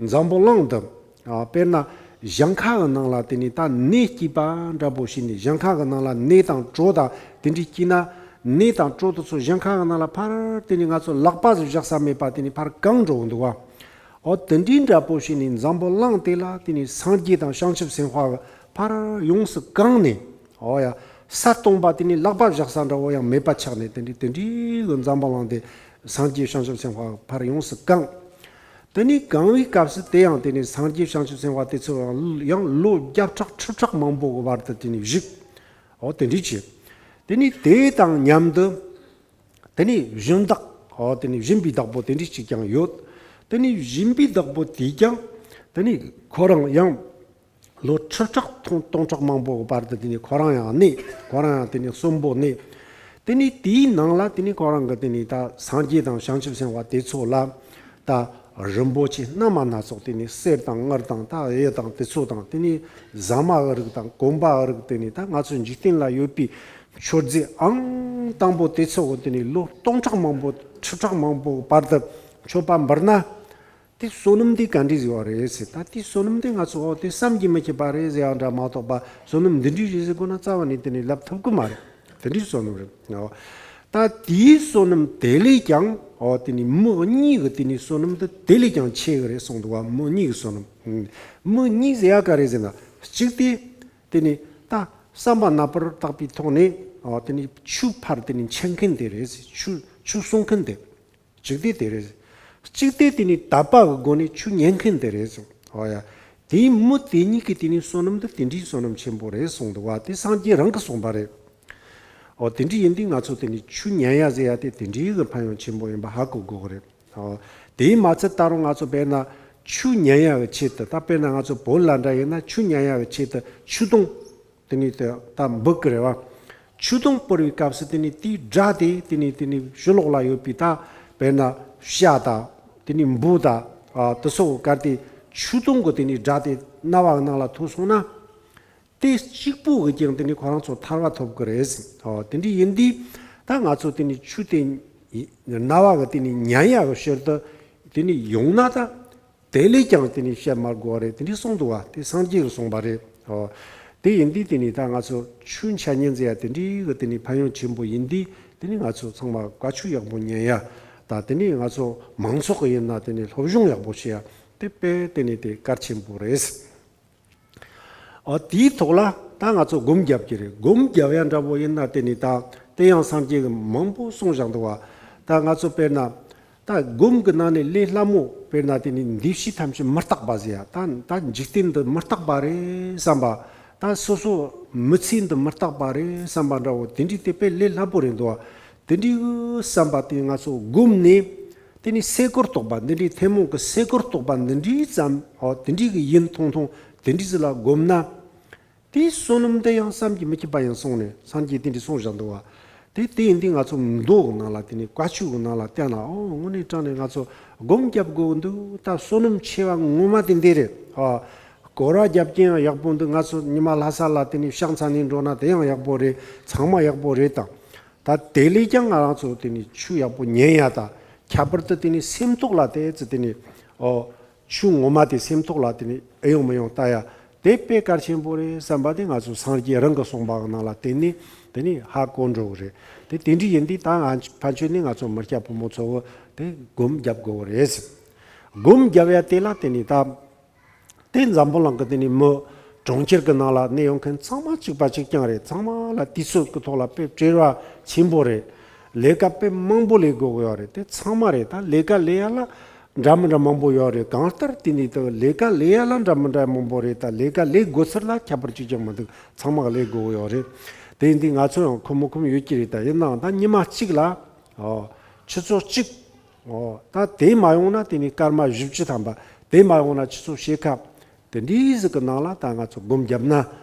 འཛམ་བུ་གླིང་འདི། ཨ་དཔེར་ན་ ཞིང་ཁ་གི་ནང་ལ་དེ་ནས་ད་ནས་སྐྱེས་པ་འདྲ་པོ་བྱས་ནས། ཞིང་ཁ་གི་ནང་ལ་ནས་དང་གྲོ་དང་དེ་འདྲའི་སྐྱེས་ན། ནས་དང་གྲོ་དེ་ཚོ་ཞིང་ཁ་གི་ནང་ལ་ཕར་དེ་ནས་ང་ཚོ་ལག་པ་ཟིག་བཞག་ས་མེད་པ་དེ་ནས་ཕར་གང་འགྲོ་འདུག་བ། འོ་དེ་འདྲའི་འདྲ་པོ་བྱས་ནས་འཛམ་བུ་གླིང་དེ་ལ་དེ་ནས་སངས་རྒྱས་དང་བྱང་ཆུབ་སེམས་དཔའ་གི་ཕར་ཡོངས་སུ་གང་ནས། འོ་ཡ། ས་སྟོང་པ་དེ་ནས་ལག་པ་བཞག་ས་འདྲ་བོ་ཡང་མེད་པ་ཆགས་ནས། དེ་འདྲའི་དེ་འདྲའི་གི་འཛམ་བུ་གླིང་དེ་སངས་རྒྱས་བྱང་ཆུབ་སེམས་དཔའ་ཕར་ཡོངས་སུ་གང་། དེ་ནས་གང་བའི་སྐབས་སུ་དེ་ཡང་དེ་ནས་སངས་རྒྱས་བྱང་ཆུབ་སེམས་དཔའ་དེ་ཚོ་ཡང་ཡང་ལོ་བརྒྱ་ཕྲག་ཁྲི་ཕྲག་མང་པོ་གི་བར་དུ་དེ་ནས་བཞུགས། འོ་དེ་འདྲའི་བྱས། དེ་ནས་དེ་དང་མཉམ་དུ་དེ་ནས་སྦྱིན་བདག་འོ་དེ་ནས་སྦྱིན་པའི་བདག་པོ་དེ་འདྲའི་གཅིག་ཀྱང་ཡོད། དེ་ནས་སྦྱིན་པའི་བདག་པོ་དེས་ཀྱང་དེ་ནས་ཁོ་རང་ཡང་ལོ་ཁྲི་ཕྲག་སྟོང་སྟོང་ཕྲག་མང་པོ་གི་བར་དུ་དེ་ནས་ཁོ་རང་ཡང་གནས། ཁོ་རང་ཡང་དེ་ནས་གསོན་པོ་གནས། དེ་ནས་དེའི་ནང་ལ་དེ་ནས་ཁོ་རང་གི་དེ་ནས་ད་སངས་རྒྱས་དང་བྱང་ཆུབ་སེམས་དཔའ་དེ་ཚོ་ལ་ད་རིན་པོ་ཆེ་སྣ་མ་སྣ་ཚོགས། དེ་ནས་གསེར་དང་དངུལ་དང་ད་གཡུ་དང་དེ་ཚོ་དང་། དེ་ནས་ཟ་མ་གི་རིགས་དང་གོན་པ་གི་རིགས། དེ་ནས་ད་ང་ཚོ་འཇིག་རྟེན་ལ་ཡོད་པའི་མཆོད་རྫས་ཨང་དང་པོ་དེ་ཚོ་གི་དེ་ནས་ལོ་སྟོང་ཕྲག་མང་པོ་ཁྲི་ཕྲག་མང་པོ་བར་དུ་མཆོད་པ་འབུལ་ན། དེ་བསོད་ནམས་དེ་ག་འདྲས་ཡོད་རེད་ཟེར། ད་དེ་བསོད་ནམས་དེ་ང་ཚོ་འོ་དེ་བསམ་གྱིས་མི་ཁྱབ་པ་རེད་ཟེར་ཡང་འདྲ་མ་གཏོགས་པ། བསོད་ནམས་འདི་འདྲས་རེད་ཟེར་དགོས་ན་རྩ་བ་ནས་དེ་ནས་ལབ་ཐུབ་ཀྱི་མ་རེད། དེ་འདྲས་བསོད་ནམས་རེད། འོ་ད་དེའི་བསོད་ནམས་དེ་ལས་ཀྱང་འོ་དེ་ནས་མི་གཉིས་ཀྱི་དེ་ནས་བསོད་ནམས་དེ་དེ་ལས་ཀྱང་ཆེ་གི་རེད་གསུངས་འདུག་བ། མི་གཉིས་ཀྱི་བསོད་ནམས། མི་གཉིས་ཟེར་ཡ་ག་རེ་ཟེར་ན། གཅིག་དེ་དེ་ནས་ད་བསམ་པ་རྣམ་པར་དག་པའི་ཐོག་ནས་འོ་དེ་ནས་ཆོས་ཕར་དེ་ནས་མཁྱེན་མཁན་དེ་རེད་ཟེར། ཆོས་ཆོས་གསུང་མཁན་དེ། གཅིག་དེ་དེ་རེད། གཅིག་དེ་དེ་ནི་དད་པ་གི་སྒོ་ནས་ཆོས་ཉན་མཁན་དེ་རེད་གསུངས། འོ་ཡ། དེའི་མི་དེ་གཉིས་ཀྱི་དེ་ནི་བསོད་ནམས་དེ་དེ་འདྲའི་བསོད་ནམས་ཆེན་པོ་རེད་གསུངས་འདུག་བ། དེ་སངས་རྒྱས་རང་གིས་གསུངས་པ་རེད། འོ་དེ་འདྲའི་ཡིན་དུས་ང་ཚོ་དེ་ནི་ཆོས་ཉན་ཡ་ཟེར་ཡ་དེ་དེ་འདྲའི་གི་ཕན་ཡོན་ཆེན་པོ་ཡིན་པ་ཧ་གོ་དགོས་གི་རེད། འོ་དེའི་མ་ཚད་ད་རུང་ང་ཚོ་དཔེར་ན་ཆོས་ཉན་ཡ་གི་ཆེད་དུ། ད་དཔེར་ན་ང་ཚོ་བོད་ལ་འདྲ་ཡིན་ན་ཆོས་ཉན་ཡ་གི་ཆེད་དུ་ཆོས་དུང་དེ་ནས་དེ་ད་འབུད་ཀྱི་རེད་བ། ཆོས་དུང་སྤོར་བའི་སྐབས་སུ་དེ་ནས་དེའི་སྒྲ་དེ་དེ་ནས་དེ་ནས་ཕྱི་ལོགས་ལ་ཡོད་པའི་ད་དཔེར་ན་བྱ་དང་དེ་ནས་འབུ་དང་ཨ་དེ་སོགས་གར་དེ་ཆོས་དུང་གི་དེ་ནས་སྒྲ་དེ་རྣ་བ་ནང་ལ་ཐོས་སོང་ན། དེ་གཅིག་པུ་གིས་ཀྱང་དེ་ནས་ཁོ་རང་ཚོ་ཐར་བ་ཐོབ་ཀྱི་རེད། ཨོ་དེ་འདྲ་ཡིན་དུས་ད་ང་ཚོ་དེ་ནས་ཆོས་དེ་རྣ་བ་གིས་དེ་ནས་ཉན་ཡ་གི་ཕྱིར་དུ་དེ་ནས་ཡོང་ན་ད། དེ་ལས་ཀྱང་དེ་ནས་བཤད་མ་དགོས་པ་རེད། དེ་འདྲ་གསུངས་འདུག་བ། དེ་སངས་རྒྱས་ཀྱིས་གསུངས་པ་རེད། ཨོ། དེ་ཡིན་དུས་དེ་ནས་ད་ང་ཚོ་ཆོས་འཆད་ཉན་ཟེར་ཡ་དེ་འདྲའི་གི་དེ་ནས་ཕན་ཡོན་ཆེན་པོ་ཡིན་དུས། དེ་ནས་ང་ཚོ་ཚང་མ་བཀའ་ཆོས་ཡག་པོ་ཉན་ཡ་དང་། དེ་ནས་ང་ཚོ་མང་ཚོགས་ཀྱི་ཡིན་ན་དེ་ནས་སློབ་སྦྱོང་ཡག་པོ་བྱེད་ཡ་དེ་དཔེ་དེ་ནས་དེ་གལ་ཆེན་པོ་རེད། ཨོ་དེའི་ཐོག་ལ་ད་ང་ཚོ་སྒོམ་རྒྱབ་ཀྱི་རེད། སྒོམ་རྒྱབ་ཡ་འདྲ་པོ་ཡིན་ན་དེ་ནས་ད་དེ་ཡང་སངས་རྒྱས་ཀྱིས་མང་པོ་གསུངས་བཞག་འདུག་བ། ད་ང་ཚོ་དཔེར་ན་ད་སྒོམ་གྱི་ནང་ནས་ལས་སླ་མོ་དཔེར་ན་དེ་ནས་འདུས་བྱས་ཐམས་ཅད་མི་རྟག་པ་ཟེར་ཡ། ད་ད་འཇིག་རྟེན་འདི་མི་རྟག་པ་རེད་བསམ་པ། ད་སོ་སོ་མི་ཚེ་འདི་མི་རྟག་པ་རེད་བསམ་པ་འདྲ་བོ་དེ་འདྲའི་དེ་དཔེ་ལས་སླ་པོ་རེད་འདུག་བ། དེ་འདྲའི་བསམ་པ་དེ་ང་ཚོ་སྒོམ་ནས། དེ་ནས་སའི་གོ་རྟོགས་པ་འདི་འདྲའི་ཐུན་མོང་གི་སའི་གོ་རྟོགས་པ་འདི་འདྲའི་ཙམ། ཨོ་དེ་འདྲའི་གི་ཡིན་ཐུང་ཐུང་དེ་འདྲའི་ཟིག་ལ་བསྒོམས་ན། དེའི་བསོད་ནམས་དེ་ཡང་བསམ་གྱིས་མི་ཁྱབ་པ་ཡིན་གསུངས་ནས་སངས་རྒྱས་དེ་འདྲའི་གསུངས་བཞག་འདུག་བ། དེ་དེ་ཡིན་དུས་ང་ཚོ་མདོ་གི་ནང་ལ་དེ་ནས་བཀའ་ཆོས་གི་ནང་ལ་བལྟས་ན། ཨོ་དངོས་གནས་དྲང་ནས་ང་ཚོ་སྒོམ་རྒྱབ་དགོས་འདུག་ད་བསོད་ནམས་ཆེ་བ་ངོ་མ་དེ་འདི་རེད། ཨོ་སྐོར་བ་རྒྱབ་ཀྱི་ཡང་ཡག་པོ་འདུག་ང་ཚོ་ཉི་མ་ལྷ་ས་ལ་དེ་ནས་ཕྱག་འཚལ་ནས་འགྲོ་ན་དེ་ཡང་ཡག་པོ་རེད། ཚང་མ་ཡག་པོ་རེད་དང་། ད་དེ་ལས་ཀྱང་ང་རང་ཚོ་དེ་ནས་ཆོས་ཡག་པོ་ཉན་ཡ་དང་། ཁྱད་པར་དུ་དེ་ནས་སེམས་ཐོག་ལ་དེ་ཚོ་དེ་ནས་ཨོ་ཆོས་ངོ་མ་དེ་སེམས་ཐོག་ལ་དེ་ནས་ཨེ་ཡོང་མི་ཡོང་ལྟ་ཡ་དེ་དཔེ་གལ་ཆེན་པོ་རེད་བསམ་པ་དེ་ང་ཚོ་སངས་རྒྱས་རང་གི་གསུངས་པ་གི་ནང་ལ་དེ་ནས་དེ་ནས་ཧ་གོ་འགྲོ་གི་རེད། དེ་དེ་འདྲ་ཡིན་དུས་ད་ང་ཕན་ཆོད་ནས་ང་ཚོ་མི་སྐྱ་ཕོ་མོ་ཚོ་གི་དེ་སྒོམ་རྒྱབ་དགོས་གི་རེད། སྒོམ་རྒྱབ་ཡ་དེ་ལ་དེ་ནས་ད། དེ་འཛམ་བུ་གླིང་གི་དེ་ནས་མི་གྲོང་ཁྱེར་གི་ནང་ལ་གནས་ཡོང་མཁན་ཚང་མ་གཅིག་པ་གཅིག་རྐྱང་རེད། ཚང་མ་ལ་དུས་ཚོད་ཀྱི་ཐོག་ལ་དཔེ་བྲེལ་བ་ཆེན་པོ་རེད། ལས་ཀ་དཔེ་མང་པོ་ལས་དགོས་ཀྱི་ཡོད་རེད། དེ་ཚང་མ་རེད། ད་ལས་ཀ་ལས་ཡ་ལ་འདྲ་མི་འདྲ་མང་པོ་ཡོད་རེད། གང་ལྟར་དེ་ནས་ད་ལས་ཀ་ལས་ཡ་ལ་འདྲ་མི་འདྲ་མང་པོ་རེད། ད་ལས་ཀ་ལས་དགོས་ཚུལ་ལ་ཁྱད་པར་གཅིག་ཀྱང་མི་འདུག་ཚང་མ་ལས་དགོས་ཀྱི་ཡོད་རེད། དེ་ཡིན་དུས་ང་ཚོ་ཡང་ཁོམ་མི་ཁོམ་ཡོད་ཀྱི་རེད། ད་ཡིན་ནའང་ད་ཉི་མ་གཅིག་ལ་ཨོ་ཆུ་ཚོད་གཅིག་ཨོ་ད་དེ་མ་ཡོང་ན་དེ་ནས་སྐར་མ་བཞི་བཅུ་ཐམ་པ། དེ་མ་ཡོང་ན་ཆུ་ཚོད་ཕྱེད་ཀ། དེ་འདྲའི་ཟིག་གི་ནང་ལ་ད་ང་ཚོ་སྒོམ་བརྒྱབ་ན།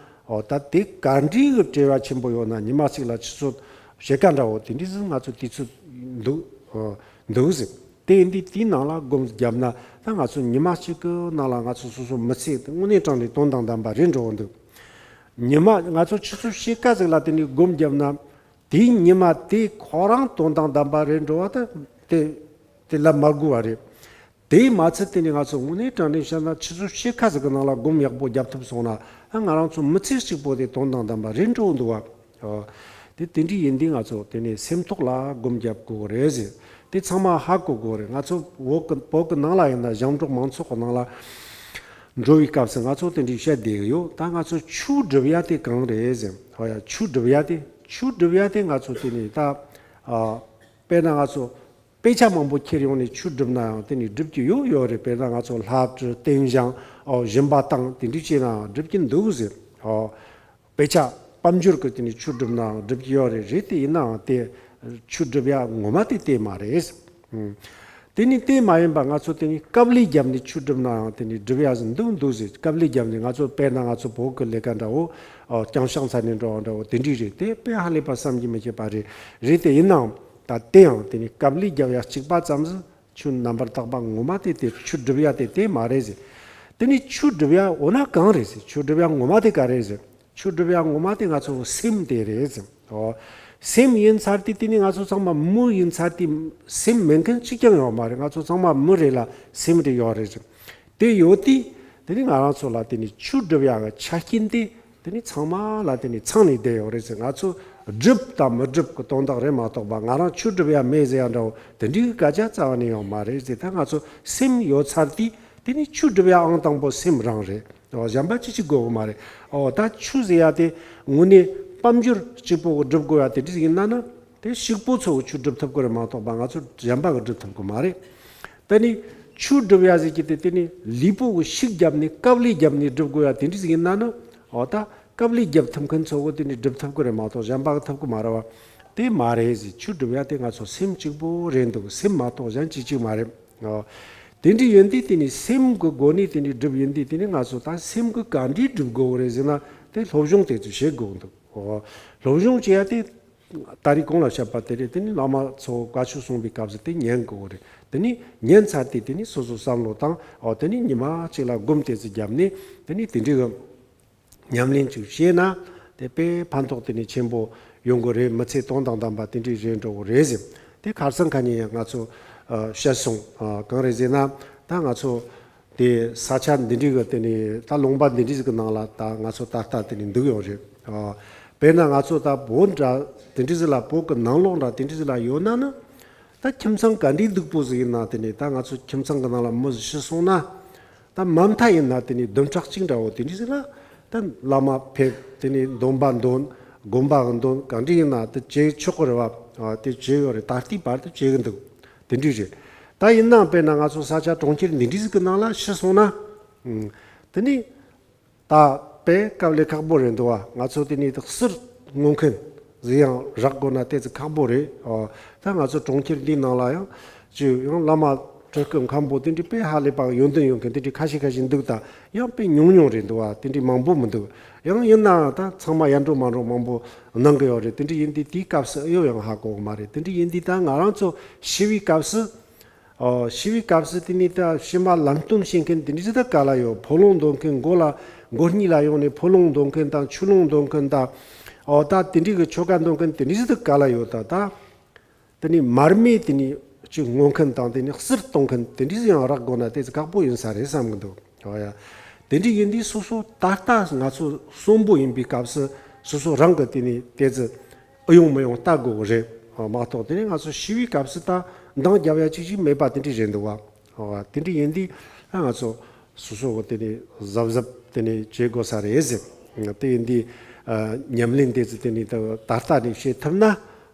ཨོ་ད་དེ་ག་འདྲའི་གི་བྲེལ་བ་ཆེན་པོ་ཡོད་ན། ཉི་མ་གཅིག་ལ་ཆུ་ཚོད་ཕྱེད་ཀ་འདྲ་བོ་དེ་འདྲའི་ཟིག་ང་ཚོ་དུས་ཚོད་འདུག་ཨོ་འདུག་ཟིག་དེ་ཡིན་དུས་དེའི་ནང་ལ་སྒོམ་བརྒྱབ་ན་ད་ང་ཚོ་ཉི་མ་གཅིག་གི་ནང་ལ་ང་ཚོ་སོ་སོ་མི་ཚེ་དེ་དངོས་གནས་དྲང་ནས་དོན་དང་ལྡན་པ་རེད་འགྲོ་གི་འདུག་ཉི་མ་ང་ཚོ་ཆུ་ཚོད་ཕྱེད་ཀ་ཟིག་ལ་དེ་འདྲའི་སྒོམ་བརྒྱབ་ན། དེའི་ཉི་མ་དེ་ཁོ་རང་དོན་དང་ལྡན་པ་རེད་འགྲོ་བ་ད་དེ་དེ་ལབ་མ་དགོས་པ་རེད། དེས་མ་ཚད་དེ་ནི་ང་ཚོ་དངོས་གནས་དྲང་གནས་བཤད་ན་ཆུ་ཚོད་ཕྱེད་ཀ་ཟིག་གི་ནང་ལ་སྒོམ་ཡག་པོ་རྒྱབ་ཐུབ་སོང་ན། ཨ། ང་རང་ཚོ་མི་ཚེ་གཅིག་པོ་དེ་དོན་དང་ལྡན་པ་རེད་འགྲོ་འདུག་བ། ཨོ། དེ་དེ་འདྲ་ཡིན་དུས་ང་ཚོ་དེ་ནས་སེམས་ཐོག་ལ་སྒོམ་རྒྱབ་དགོས་རེད་ཟེར། དེ་ཚང་མ་ཧ་གོ་དགོས་རེད། ང་ཚོ་བོད་ཀྱི་བོད་ཀྱི་ནང་ལ་ཡིན་ན་ཞིང་འབྲོག་མང་ཚོགས་ཀྱི་ནང་ལ་འགྲོ་བའི་སྐབས་སུ་ང་ཚོ་དེ་འདྲ་བཤད་བསྡད་ཀྱི་ཡོད། ད་ང་ཚོ་ཆུ་སྒྲུབ་ཡ་དེ་གང་རེད་ཟེར། ཨོ་ཡ། ཆུ་སྒྲུབ་ཡ་དེ། ཆུ་སྒྲུབ་ཡ་དེ་ང་ཚོ་དེ་ནས་ད། ཨ། དཔེར་ན་ང་ཚོ་དཔེ་ཆ་མང་པོ་ཁྱེར་ཡོང་ནས་ཆུ་སྒྲུབ་ན་ཡང་དེ་ནས་སྒྲུབ་ཀྱི་ཡོད་ཡོད་རེད། དཔེར་ན་ང་ཚོ་ལྷ་བྲིས་རྟེན་བཞེངས། ཨོ། སྦྱིན་པ་བཏང་། དེ་འདྲ་བྱས་ན་ཡང་སྒྲུབ་ཀྱི་འདུག་ཟེར། ཨོ། དཔེ་ཆ་པར་འབྱོར་གྱི་དེ་ནས་ཆུ་སྒྲུབ་ན་ཡང་སྒྲུབ་ཀྱི་ཡོད་རེད། རེད་དེ་ཡིན་ནའང་དེ་ཆུ་སྒྲུབ་ཡ་ངོ་མ་དེ་དེ་མ་རེད། ཨུམ། དེ་ནས་དེ་མ་ཡིན་པ་ང་ཚོ་དེ་ནས་དཀའ་ལས་བརྒྱབ་ནས་ཆུ་སྒྲུབ་ན་ཡང་དེ་ནས་སྒྲུབ་ཡ་ཟིག་འདུག་འདུག་ཟེར། དཀའ་ལས་བརྒྱབ་ནས་ང་ཚོ་དཔེར་ན་ང་ཚོ་བོད་ཀྱི་ལས་ཀ་འདྲ་བོ། ཨོ། རྐྱང་ཕྱག་འཚལ་ནས་འགྲོ་བ་འདྲ་བོ་དེ་འདྲ་རེད། དེ་དཔེ་ཧ་ལས་པ་བསམ་གྱིས་མི་ཁྱབ་པ་རེད། རེད་དེ་ཡིན་ནའང་ད་དེ་ཡང་དེ་ནས་དཀའ་ལས་བརྒྱབ་ཡ་གཅིག་པ་ཙམ་ཟིག་ཆུ་རྣམ་པར་དག་པ་ངོ་མ་དེ་དེ། ཆུ་སྒྲུབ་ཡ་དེ་དེ་མ་རེད་ཟེར། དེ་ནས་ཆུ་སྒྲུབ་ཡ་འོ་ན་གང་རེད་ཟེར། ཆུ་སྒྲུབ་ཡ་ངོ་མ་དེ་ག་རེད་ཟེར། ཆུ་སྒྲུབ་ཡ་ངོ་མ་དེ་ང་ཚོ་སེམས་དེ་རེད་ཟེར། ཨོ། སེམས་ཡིན་ཚར་དུས་དེ་ནི་ང་ཚོ་ཚང་མ་མི་ཡིན་ཚར་དུས་སེམས་མེད་མཁན་གཅིག་ཀྱང་ཡོད་མ་རེད། ང་ཚོ་ཚང་མ་མི་རེད་ལ་སེམས་རེ་ཡོད་རེད་ཟེར། དེ་ཡོད་དུས་དེ་ནི་ང་རང་ཚོ་ལ་དེ་ནི་ཆུ་སྒྲུབ་ཡ་གི་ཆ་རྐྱེན་དེ་དེ་ནི་ཚང་མ་ལ་དེ་ནི་ཚང་ནས་བསྡད་ཡོད་རེད་ཟེར། ང་ཚོ་སྒྲུབ་དང་མི་སྒྲུབ་ཀྱི་དོན་དག་རེད་མ་གཏོགས་པ། ང་རང་ཆུ་སྒྲུབ་ཡ་མེད་ཟེར་ཡ་འདྲ་བོ་དེ་འདྲའི་སྐད་ཆ་རྩ་བ་ནས་ཡོད་མ་རེད་ཟེར། ད་ང་ཚོ་སེམས་ཡོད་ཚར་དུས་དེ་ནི་ཆུ་སྒྲུབ་ཡ་ཨང་དང་པོ་སེམས་རང་རེད། ཨོ། གཞན་པ་ཅི་ཞིག་དགོས་གི་མ་རེད། ཨོ། ད་ཆུ་ཟེར་ཡ་དེ་དངོས་གནས་དཔལ་འབྱོར་གཅིག་པོ་གི་སྒྲུབ་དགོས་ཡ་དེ་འདྲ་ཡིན་ན་ནི་དེ་ཕྱུག་པོ་ཚོ་གི་ཆུ་སྒྲུབ་ཐུབ་ཀྱི་རེད་མ་གཏོགས་པ་ང་ཚོ་གཞན་པ་གི་སྒྲུབ་ཐུབ་ཀྱི་མ་རེད། དེ་ནི་ཆུ་སྒྲུབ་ཡ་ཟེར་གྱི་དེ་དེ་ནི་ལུས་པོ་གི་ཤུགས་བརྒྱབ་ནས་དཀའ་ལས་བརྒྱབ་ནས་སྒྲུབ་དགོས་ཡ་དེ་འདྲ་ཡིན་ན་ནི། ཨོ། ད་དཀའ་ལས་བརྒྱབ་ཐུབ་མཁན་ཚོ་གི་དེ་ནི་སྒྲུབ་ཐུབ་ཀྱི་རེད་མ་གཏོགས་གཞན་པ་གི་ཐུབ་ཀྱི་མ་རེད་བ། དེ་མ་རེད་ཟེར། ཆུ་སྒྲུབ་ཡ་དེ་ང་ཚོ་སེམས་གཅིག་པོ་རེད་འདུག་སེམས་མ་གཏོགས་གཞན་གཅིག་གཅིག་མ་རེད། ཨོ། དེ་འདྲ་ཡིན་དུས་དེ་ནི་སེམས་ཀྱི་སྒོ་ནས་དེ་འདྲ་སྒྲུབ་ཡིན་དུས་དེ་ནི་ང་ཚོ་ད་སེམས་ཀྱི་ག་འདྲས་སྒྲུབ་དགོས་རེད་ཟེར་ན་དེ་སློབ་སྦྱོང་དེ་ཚོ་བྱེད་དགོས་འདུག་ཨོ། སློབ་སྦྱོང་བྱེད་ཡ་དེ་ད་རེས་གོང་ལ་བཤད་པ་དེ་རེད། དེ་ནི་བླ་མ་ཚོ་བཀའ་ཆོས་གསུངས་པའི་སྐབས་སུ་དེ་ཉན་དགོས་རེད། དེ་ནི་ཉན་ཚར་དུས་དེ་ནི་སོ་སོ་བསམ་བློ་བཏང་། ཨོ། དེ་ནི་ཉི་མ་གཅིག་ལ་སྒོམ་དེ་ཚོ་བརྒྱབ་ནས་དེ་ནི་དེ་འདྲའི་གི་ཉམས་ལེན་ཅིག་བྱས་ན་དེ་དཔེ་ཕན་ཐོགས་དེ་ནི་ཆེན་པོ་ཡོང་གི་རེད། མི་ཚེ་དོན་དང་ལྡན་པ་དེ་འདྲའི་རེད་འགྲོ་གི་རེད་ཟེར། དེ་ཁ་སང་ཁ་ཉིན་ཡང་ང་ཚོ་ཨ་བཤད་སོང་། ཨ། གང་རེད་ཟེར་ན་ད་ང་ཚོ་དེ་ས་ཆ་འདི་འདྲའི་གི་དེ་ནི་ད་ལུང་པ་འདི་འདྲའི་ཟིག་གི་ནང་ལ་ད་ང་ཚོ་ད་ལྟ་དེ་ནི་འདུག་ཡོད་རེད། ཨ། དཔེར་ན་ང་ཚོ་ད་བོད་འདྲ་དེ་འདྲའི་ཟིག་ལ་བོད་གི་ནང་ལོགས་འདྲ་དེ་འདྲའི་ཟིག་ལ་ཡོད་ན་ནི། ད་ཁྱིམ་ཚང་ག་འདྲའི་སྡུག་པོ་ཟིག་ཡིན་ན་དེ་ནི་ད་ང་ཚོ་ཁྱིམ་ཚང་གི་ནང་ལ་མི་ཟིག་ཤི་སོང་ན། ད་མ་མཐའ་ཡིན་ན་དེ་ནི་བདུན་ཕྲག་གཅིག་འདྲ་བོ་དེ་འདྲའི་ཟིག་ལ་ད་བླ་མ་ཕེབས། དེ་ནི་འདོན་པ་འདོན། དགོན་པ་གི་འདོན། ག་འདྲ་ཡིན་ན་དེ་བྱེད་ཆོག་གི་རེད་བ། ཨ། དེ་བྱེད་ཡོད་རེད། ད་ལྟའི་བར་དུ་བྱེད་གི་འདུག་དེ་འདྲ་རེད། ད་ཡིན་ནའང་དཔེར་ན་ང་ཚོ་ས་ཆ་གྲོང་ཁྱེར་འདི་འདྲའི་ཟིག་གི་ནང་ལ་ཤི་སོང་ན། ཨང་། དེ་ནི་ད་དཔེ་དཀའ་ལས་ཁག་པོ་རེད་འདུག་བ། ང་ཚོ་དེ་ནི་ད་གསེར་བསྔོ་མཁན་ཟིག་ཡང་རག་དགོས་ན་དེ་ཚོ་ཁག་པོ་རེད། ཨོ། ད་ང་ཚོ་གྲོང་ཁྱེར་འདིའི་ནང་ལ་ཡང་ཅིག་ཡང་བླ་མ་སྤྲུལ་སྐུ་མཁན་པོ་དེ་འདྲའི་དཔེ་ཧ་ལས་པ་ཡོན་ཏན་ཡོད་མཁན་དེ་འདྲའི་ཁ་ཤས་ཁ་ཤས་འདུག་ད་ཡང་དཔེ་ཉུང་ཉུང་རེད་འདུག་བ། དེ་འདྲའི་མང་པོ་མི་འདུག་ཡང་ཡིན་ནའང་ད་ཚང་མ་ཡར་འགྲོ་མར་འགྲོ་མང་པོ་གནང་གི་ཡོད་རེད། དེ་འདྲ་ཡིན་དུས་དེའི་སྐབས་སུ་ཨེ་ཡོད་ཡང་ཧ་གོ་གི་མ་རེད། དེ་འདྲ་ཡིན་དུས་ད་ང་རང་ཚོ་ཤི་བའི་སྐབས་སུ། ཨོ། ཤི་བའི་སྐབས་སུ་དེ་ནི་ད་ཕྱི་མ་ལམ་སྟོན་བྱེད་མཁན་དེ་འདྲ་ཟིག་ད་ག་ལ་ཡོད། ཕོ་ལུང་འདོན་མཁན། མགོ་ལ་མགོ་སྙིང་ལ་ཡོང་ནས་ཕོ་ལུང་འདོན་མཁན་དང་ཆུ་ལུང་འདོན་མཁན་དང་། ཨོ། ད་དེ་འདྲའི་གི་ཆོ་ག་འདོན་མཁན་དེ་འདྲ་ཟིག་ད་ག་ལ་ཡོད། ད་ད་དེ་ནི་མར་མེ་དེ་ནི་ཅིག་བསྔོ་མཁན་དང་དེ་ནི་གསེར་གཏོང་མཁན་དེ་འདྲ་ཟིག་ཡང་རག་དགོས་ན་དེ་ཚོ་ཁག་པོ་ཡིན་ས་རེད་བསམ་གི་འདུག་ཨོ་ཡ། དེ་འདྲ་ཡིན་དུས་སོ་སོ་ད་ལྟ་ང་ཚོ་གསོན་པོ་ཡིན་པའི་སྐབས་སུ་སོ་སོ་རང་གི་དེ་ནི་དེ་ཚོ་ཨེ་ཡོང་མི་ཡོང་ལྟ་དགོས་གི་རེད། ཨ། མ་གཏོགས་དེ་ནས་ང་ཚོ་ཤི་བའི་སྐབས་སུ་ད་འདང་རྒྱབ་ཡ་གཅིག་ཅིག་མེད་པ་དེ་འདྲ་རེད་འདུག་བ། ཨ། དེ་འདྲ་ཡིན་དུས་ཨ་ང་ཚོ་སོ་སོ་གི་དེ་ནས་གཟབ་གཟབ་དེ་ནས་བྱེད་དགོས་ས་རེད་ཟེར། དེ་ཡིན་དུས་ཨ་ཉམས་ལེན་དེ་ཚོ་དེ་ནས་ད་ད་ལྟ་ནས་བྱེད་ཐུབ་ན་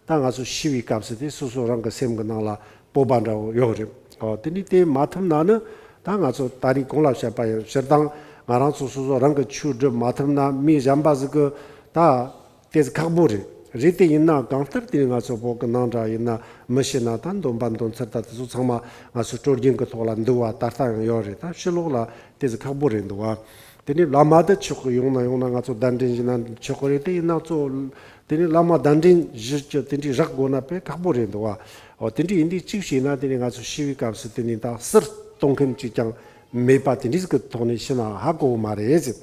ད་ང་ཚོ་ཤི་བའི་སྐབས་སུ་དེ་སོ་སོ་རང་གི་སེམས་ཀྱི་ནང་ལ་སྤོབས་པ་འདྲ་བོ་ཡོད་རེད། ཨ། དེ་ནས་དེ་མ་ཐུབ་ན་ནི་ད་ང་ཚོ་ད་རིང་གོང་ལ་བཤད་པ་ཡང་སྤྱིར་བཏང་ང་རང་ཚོ་སོ་སོ་རང་གི་ཆོས་སྒྲུབ་མ་ཐུབ་ན་མི་གཞན་པ་ཟིག་གི་ད། དེ་ཁག་པོ་རེད། རེད་དེ་ཡིན་ན་གང་ལྟར་དེ་ང་ཚོ་བོད་ཀྱི་ནང་འདྲ་ཡིན་ན་མི་ཤི་ན་ད་འདོན་པ་འདོན་ཚུལ་ད་དེ་ཚོ་ཚང་མ་ང་ཚོ་སྲོལ་རྒྱུན་གྱི་ཐོག་ལ་འདུག་བ། ད་ལྟ་ཡང་ཡོད་རེད། ད་ཕྱི་ལོགས་ལ་དེ་ཚོ་ཁག་པོ་རེད་འདུག་བ། དེ་ནས་བླ་མ་དེ་ཆོག་གི་ཡོང་ན་ཡོང་ན་ང་ཚོ་གདན་འདྲེན་བྱས་ན་ཆོག་གི་རེད། དེ་ཡིན་ན་གཙོ་བོ་དེ་ནས་བླ་མ་གདན་འདྲེན་ཞུ་རྒྱུ་དེ་འདྲའི་རག་དགོས་ན་དཔེ་ཁག་པོ་རེད་འདུག་བ། འོ། དེ་འདྲ་ཡིན་དུས་གཅིག་བྱས་ན་དེ་ནས་ང་ཚོ་ཤི་བའི་སྐབས་སུ་དེ་ནས་ད་གསེར་གཏོང་མཁན་གཅིག་ཀྱང་མེད་པ་དེ་འདྲའི་གི་ཐོག་ནས་ཤི་ན་ཧ་གོ་བ་མ་རེད་ཟེར།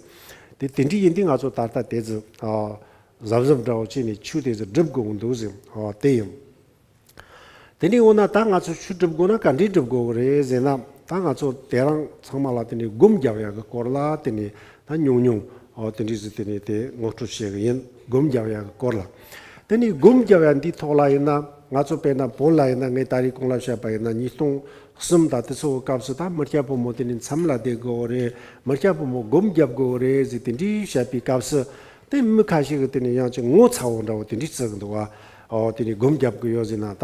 དེ་དེ་འདྲ་ཡིན་དུས་ང་ཚོ་ད་ལྟ་དེ་ཚོ། ཨ། གཟབ་གཟབ་འདྲ་བོ་བྱས་ནས་ཆོས་དེ་ཚོ་སྒྲུབ་དགོས་འདུག་ཟེར། ཨོ། དེ་ཡིན། དེ་ནས་འོ་ན་ད་ང་ཚོ་ཆོས་སྒྲུབ་དགོས་ན་ག་འདྲས་སྒྲུབ་དགོས་རེད་ཟེར་ན། ད་ང་ཚོ་དེ་རིང་ཚང་མ་ལ་དེ་ནས་སྒོམ་རྒྱབ་ཡག་གི་སྐོར་ལ་དེ་ནས་ད་ཉུང་ཉུང་ཨོ་དེ་འདྲ་ཟིག་དེ་ནས་དེ་ངོ་སྤྲོད་བྱེད་གི་ཡིན། སྒོམ་རྒྱབ་ཡག་གི་སྐོར་ལ། དེ་ནས་སྒོམ་རྒྱབ་ཡག་འདིའི་ཐོག་ལ་ཡིན་ན་ང་ཚོ་དཔེར་ན་བོད་ལ་ཡིན་ན་ངས་ད་རེས་གོང་ལ་བཤད་པ་ཡིན་ན་ཉིས་སྟོང་གསུམ་དང་དེ་ཚོའི་སྐབས་སུ་ད་མི་སྐྱ་ཕོ་མོ་དེ་ནས་མཚམས་ལ་བསྡད་དགོས་རེད། མི་སྐྱ་ཕོ་མོ་སྒོམ་རྒྱབ་དགོས་རེད་ཟེར་དེ་འདྲའི་བཤད་པའི་སྐབས་སུ་དེ་མི་ཁ་ཤས་ཀྱིས་དེ་ནས་ཡང་ཅིག་ངོ་ཚ་བོ་འདྲ་བོ་དེ་འདྲའི་བརྩི་གི་འདུག་བ། ཨོ་དེ་ནས་སྒོམ་རྒྱབ་གི་ཡོད་ཟེར་ན་ད་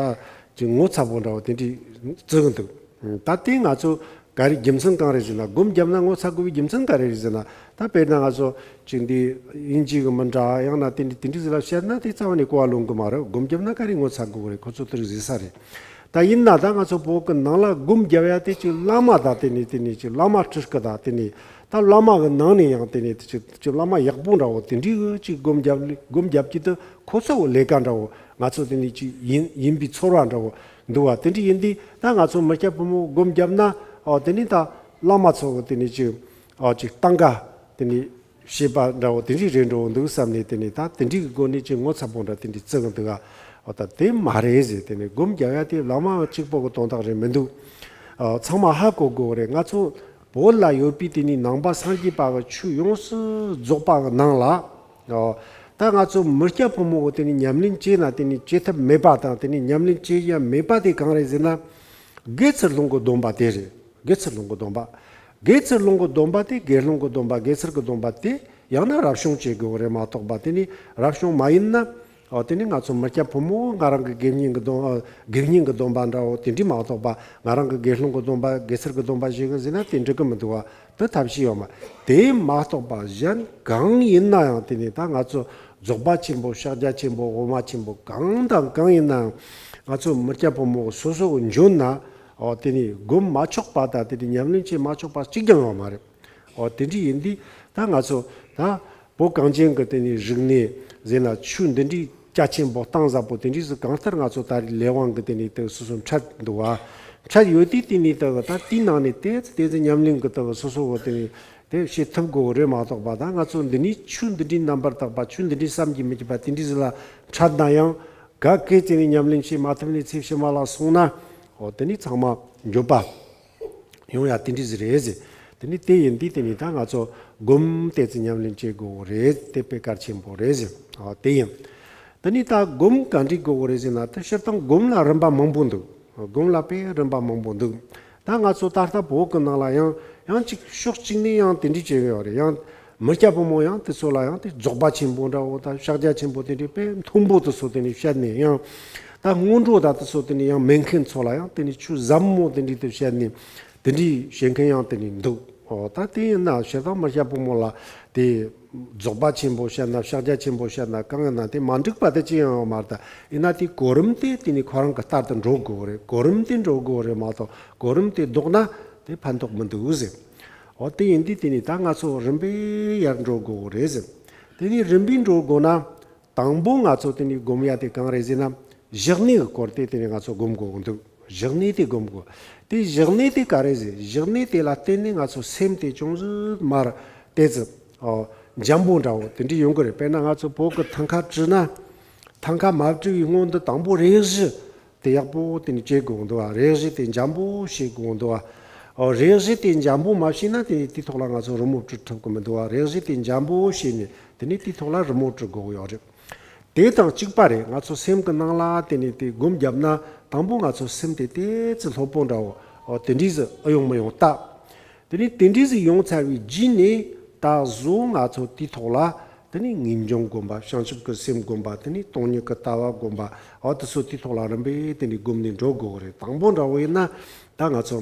ཅིག་ངོ་ཚ་བོ་འདྲ་བོ་དེ་འདྲའི་བརྩི་གི་འདུག་ད་དེ་ང་ཚོ་ག་རེ་རྒྱུ་མཚན་གང་རེད་ཟེར་ན། སྒོམ་བརྒྱབ་ན་ངོ་ཚ་དགོས་པའི་རྒྱུ་མཚན་ག་རེ་རེད་ཟེར་ན། ད་དཔེར་ན་ང་ཚོ་ཅིག་འདི་དབྱིན་ཇི་གི་མི་འདྲ་ཡང་ན་དེ་འདྲ་དེ་འདྲ་ཟིག་ལ་བཤད་ན་དེ་རྩ་བ་ནས་གོ་བ་ལོན་གི་མ་རེད། སྒོམ་བརྒྱབ་ན་ག་རེ་ངོ་ཚ་དགོས་རེད། ཁོ་ཚོ་དེ་རིགས་ཟེར་ས་རེད། ད་ཡིན་ན་ད་ང་ཚོ་བོད་གི་ནང་ལ་སྒོམ་རྒྱབ་ཡ་དེ་ཅིག་བླ་མ་དང་དེ་ནས་དེ་ནས་ཅིག་བླ་མ་སྤྲུལ་སྐུ་དང་དེ་ནས་ད་བླ་མ་གི་ནང་ནས་ཡང་དེ་ནས་ཅིག་ཅིག་བླ་མ་ཡག་པོ་འདྲ་བོ་དེ་འདྲའི་ཅིག་སྒོམ་རྒྱབ་སྒོམ་རྒྱབ་ཀྱི་དུ་ཁོ་ཚོ་གི་ལས་ཀ་འདྲ་བོ་ང་ཚོ་དེ་ནས་ཅིག་ཡིན་ཡིན་པའི་ཚོར་བ་འདྲ་བོ་འདུག་བ། དེ་འདྲ་ཡིན་དུས་ད་ང་ཚོ་མི་སྐྱ་ཕོ་མོ་སྒོམ་བརྒྱབ་ན་ཨོ་དེ་ནས་ད་བླ་མ་ཚོ་གི་དེ་ནས་ཅིག་ཨོ་ཅིག་སྟངས་ཀ་དེ་ནས་བྱེད་པ་འདྲ་བོ་དེ་འདྲའི་རེད་འགྲོ་འདུག་བསམ་ནས་དེ་ནས་ད་དེ་འདྲའི་གི་སྒོ་ནས་ཅིག་ངོ་ཚ་པོ་འདྲ་དེ་འདྲའི་བརྩི་གི་འདུག་ག་ཨོ་ད་དེ་མ་རེད་ཟེར། དེ་ནས་སྒོམ་རྒྱག་ཡ་དེ་བླ་མ་གཅིག་པོ་གི་དོན་དག་རེད་མི་འདུག་ཨོ་ཚང་མ་ཧ་གོ་དགོས་རེད། ང་ཚོ་བོད་ལ་ཡོད་པའི་དེ་ནས་ནང་པ་སངས་རྒྱས་པ་གི་ཆོས་ཡོངས་སུ་རྫོགས་པ་གི་ནང་ལ་ཨོ་ད་ང་ཚོ་མི་སྐྱ་ཕོ་མོ་གི་དེ་ནས་ཉམས་ལེན་བྱས་ན་དེ་ནས་བྱེད་ཐབས་མེད་པ་དང་དེ་ནས་ཉམས་ལེན་བྱེད་ཡ་མེད་པ་དེ་གང་རེད་ཟེར་ན། དགེ་ཚུལ་སློང་གི་སྡོམ་པ་དེ་རེད། དགེ་ཚུལ་སློང་གི་སྡོམ་པ། དགེ་ཚུལ་སློང་གི་སྡོམ་པ་དེ་དགེ་སློང་གི་སྡོམ་པ་དགེ་ཚུལ་གྱི་སྡོམ་པ་དེ་ཡང་ན་རབ་བྱུང་བྱེད་དགོས་རེད་མ་གཏོགས་པ་དེ་ནི་རབ་བྱུང་མ་ཡིན་ན། ཨོ་དེ་ནི་ང་ཚོ་མི་སྐྱ་ཕོ་མོ་ང་རང་གི་དགེ་བསྙེན་གྱི་སྡོམ་ཨ་དགེ་བསྙེན་གྱི་སྡོམ་པ་འདྲ་བོ་དེ་འདྲ་མ་གཏོགས་པ་ང་རང་གི་དགེ་སློང་གི་སྡོམ་པ་དགེ་ཚུལ་གྱི་སྡོམ་པ་བྱེད་གི་ཟེར་ན་དེ་འགྲིག་གི་མི་འདུག་བ། དེ་ཐབས་ཤེས་ཡོད་མ་དེ་མ་གཏོགས་པ་གཞན་གང་ཡིན་ན་ཡང་དེ་ནི་ད་ང་ཚོ་རྫོགས་པ་ཆེན་པོ་ཕྱག་རྒྱ་ཆེན་པོ་དབུ་མ་ཆེན་པོ་གང་དང་གང་ཡིན་ན་ཡང་ང་ཚོ་མི་སྐྱ་ཕོ་མོ་སོ་སོ་གི་འཇོན་ན། ཨོ་དེ་ནི་སྒོམ་མ་ཆོག་པ་དང་དེ་ནི་ཉམས་ལེན་བྱེད་མ་ཆོག་པ་གཅིག་ཀྱང་ཡོད་མ་རེད། ཨོ་དེ་འདྲ་ཡིན་དུས་ད་ང་ཚོ་ད་བོད་གངས་ཅན་གྱི་དེ་ནི་རིག་གནས་ཟེར་ན་ཆོས་འདི་འདྲའི་རྒྱ་ཆེན་པོ་གཏིང་ཟབ་པོ་དེ་འདྲའི་ཟིག་གང་ལྟར་ང་ཚོ་ད་རེས་ལས་དབང་གི་དེ་ནི་དེ་སོ་སོ་འཕྲད་འདུག་བ། འཕྲད་ཡོད་དུས་དེ་ནི་ད་ད་དེའི་ནང་ནས་དེ་ཚོ་དེ་ཚོ་ཉམས་ལེན་གྱི་ད་སོ་སོ་བོ་དེ་ནི་དེ་བྱེད་ཐུབ་དགོས་རེད་མ་གཏོགས་པ་ད་ང་ཚོ་འདི་ནི་ཆོས་འདི་འདྲའི་རྣམ་པར་དག་པ་ཆོས་འདི་འདྲའི་བསམ་གྱིས་མི་ཁྱབ་པ་དེ་འདྲའི་ཟིག་ལ་འཕྲད་ན་ཡང་ག་གེ་དེ་ནི་ཉམས་ལེན་བྱེད་མ་ཐུབ་ནས་ཚེ་ཕྱི་མ་ལ་སོང་ན་ཨོ་དེ་ནི་ཚང་མ་འགྱོད་པ། ཡོང་ཡ་དེ་འདྲ་ཟིག་རེད་ཟེར། དེ་ནི་དེ་ཡིན་དུས་དེ་ནི་ད་ང་ཚོ་སྒོམ་དེ་ཚོ་ཉམས་ལེན་བྱེད་དགོས་རེད། དེ་དཔེ་གལ་ཆེན་པོ་རེད་ཟེར། ཨ་དེ་ཡིན། དེ་ནི་ད་སྒོམ་ག་འདྲ་དགོས་རེད་ཟེར་ན་ད་སྤྱིར་བཏང་སྒོམ་ལ་རིམ་པ་མང་པོ་འདུག་སྒོམ་ལ་དཔེ་རིམ་པ་མང་པོ་འདུག་ད་ང་ཚོ་ད་ལྟ་བོད་གི་ནང་ལ་ཡང་ཡང་གཅིག་ཕྱོགས་གཅིག་ནས་ཡང་དེ་འདྲ་བྱེད་གི་ཡོད་རེད། ཡང་མི་སྐྱ་ཕོ་མོ་ཡང་དེ་ཚོ་ལ་ཡང་དེ་རྫོགས་པ་ཆེན་པོ་འདྲ་བོ་ད་ཕྱག་རྒྱ་ཆེན་པོ་དེ་འདྲའི་དཔེ་མཐོན་པོ་དེ་ཚོ་དེ་ནས་བཤད་ནས་ཡང་ད་སྔོན་འགྲོ་ད་དེ་ཚོ་དེ་ནས་ཡང་མེད་མཁན་ཚོ་ལ་ཡང་དེ་ནས་ཆོས་ཟབ་མོ་དེ་འདྲའི་དེ་བཤད་ནས། དེ་འདྲའི་བཤད་མཁན་ཡང་དེ་ནས་འདུག་ཨོ་ད་དེ་ཡིན་ན་སྤྱིར་བཏང་མི་སྐྱ་ཕོ་མོ་ལ་དེ་རྫོགས་པ་ཆེན་པོ་བཤད་ན་ཕྱག་རྒྱ་ཆེན་པོ་བཤད་ན་གང་ཡིན་ན་དེ་མ་འགྲིག་པ་དེ་ཅི་ཡང་ཡོད་མ་རེད། ད་ཡིན་ན་དེ་གོ་རིམ་དེ་དེ་ནས་ཁོ་རང་གི་ལྟར་དུ་འགྲོ་དགོས་རེད། གོ་རིམ་དེ་འགྲོ་དགོས་རེད་མ་གཏོགས་གོ་རིམ་དེ་ལྡོག་ན་དེ་ཕན་ཐོགས་མི་འདུག་ཟེར། ཨོ་དེ་ཡིན་དུས་དེ་ནས་ད་ང་ཚོ་རིམ་པས་ཡར་འགྲོ་དགོས་རེད་ཟེར། དེ་ནས་རིམ་པས་འགྲོ་དགོས་ན། དང་པོ་ང་ཚོ་དེ་ནས་སྒོམ་ཡ་དེ་གང་རེད་ཟེར་ན། བཞག་གནས་ཀྱི་སྐོར་དེ་དེ་ནས་ང་ཚོ་སྒོམ་དགོས་འདུག་བཞག་གནས་དེ་སྒོམ་དགོས། དེ་བཞག་གནས་དེ་ག་རེ་ཟེར། བཞག་གནས་དེ་ལ་བརྟེན་ནས་ང་ཚོ་སེམས་དེ་ཅུང་ཟད་མར་ཏོག་ཙམ་ཨོ་འཇམ་པོ་འདྲ་བོ་དེ་འདྲ་ཡོང་གི་རེད། དཔེར་ན་ང་ཚོ་བོད་ཀྱི་ཐང་ཀ་བཀྲུས་ན། ཐང་ཀ་མ་བཀྲུས་པའི་སྔོན་དུ་དང་པོ་རས་གཞི་དེ་ཡག་པོ་དེ་ནས་བྱེད་དགོས་འདུག་བ། རས་གཞི་དེ་འཇམ་པོ་བྱེད་དགོས་འདུག་བ། ཨོ་རས་གཞི་དེ་འཇམ་པོ་མ་བྱས་ན་དེ་དེའི་ཐོག་ལ་ང་ཚོ་རི་མོ་བྲིས་ཐུབ་ཀྱི་མི་འདུག་བ། རས་གཞི་དེ་འཇམ་པོ་བྱས་ནས་དེ་ནས་དེའི་ཐོག་ལ་རི་མོ་བྲིས་དགོས་ཀྱི་ཡོད་རེད། དེ་དང་གཅིག་པ་རེད། ང་ཚོ་སེམས་ཀྱི་ནང་ལ་དེ་ནས་དེ་སྒོམ་བརྒྱབ་ན་དང་པོ་ང་ཚོ་སེམས་དེ་ཏོག་ཙམ་ལྷོད་པོ་འདྲ་བོ་ཨོ་དེ་འདྲ་ཟིག་ཨེ་ཡོང་མི་ཡོང་ལྟ། དེ་ནས་དེ་འདྲ་ཟིག་ཡོང་ཚར་བའི་རྗེས་ནས་ད་གཟོད་ང་ཚོ་དེའི་ཐོག་ལ་དེ་ནས་ངེས་འབྱུང་སྒོམ་པ། བྱང་ཆུབ་ཀྱི་སེམས་སྒོམ་པ། དེ་ནས་སྟོང་ཉིད་ཀྱི་ལྟ་བ་སྒོམ་པ། ཨོ་དེ་ཚོ་དེའི་ཐོག་ལ་རིམ་པས་དེ་ནས་སྒོམ་ནས་འགྲོ་དགོས་རེད། དང་པོ་འདྲ་བོ་ཡིན་ན་ད་ང་ཚོ་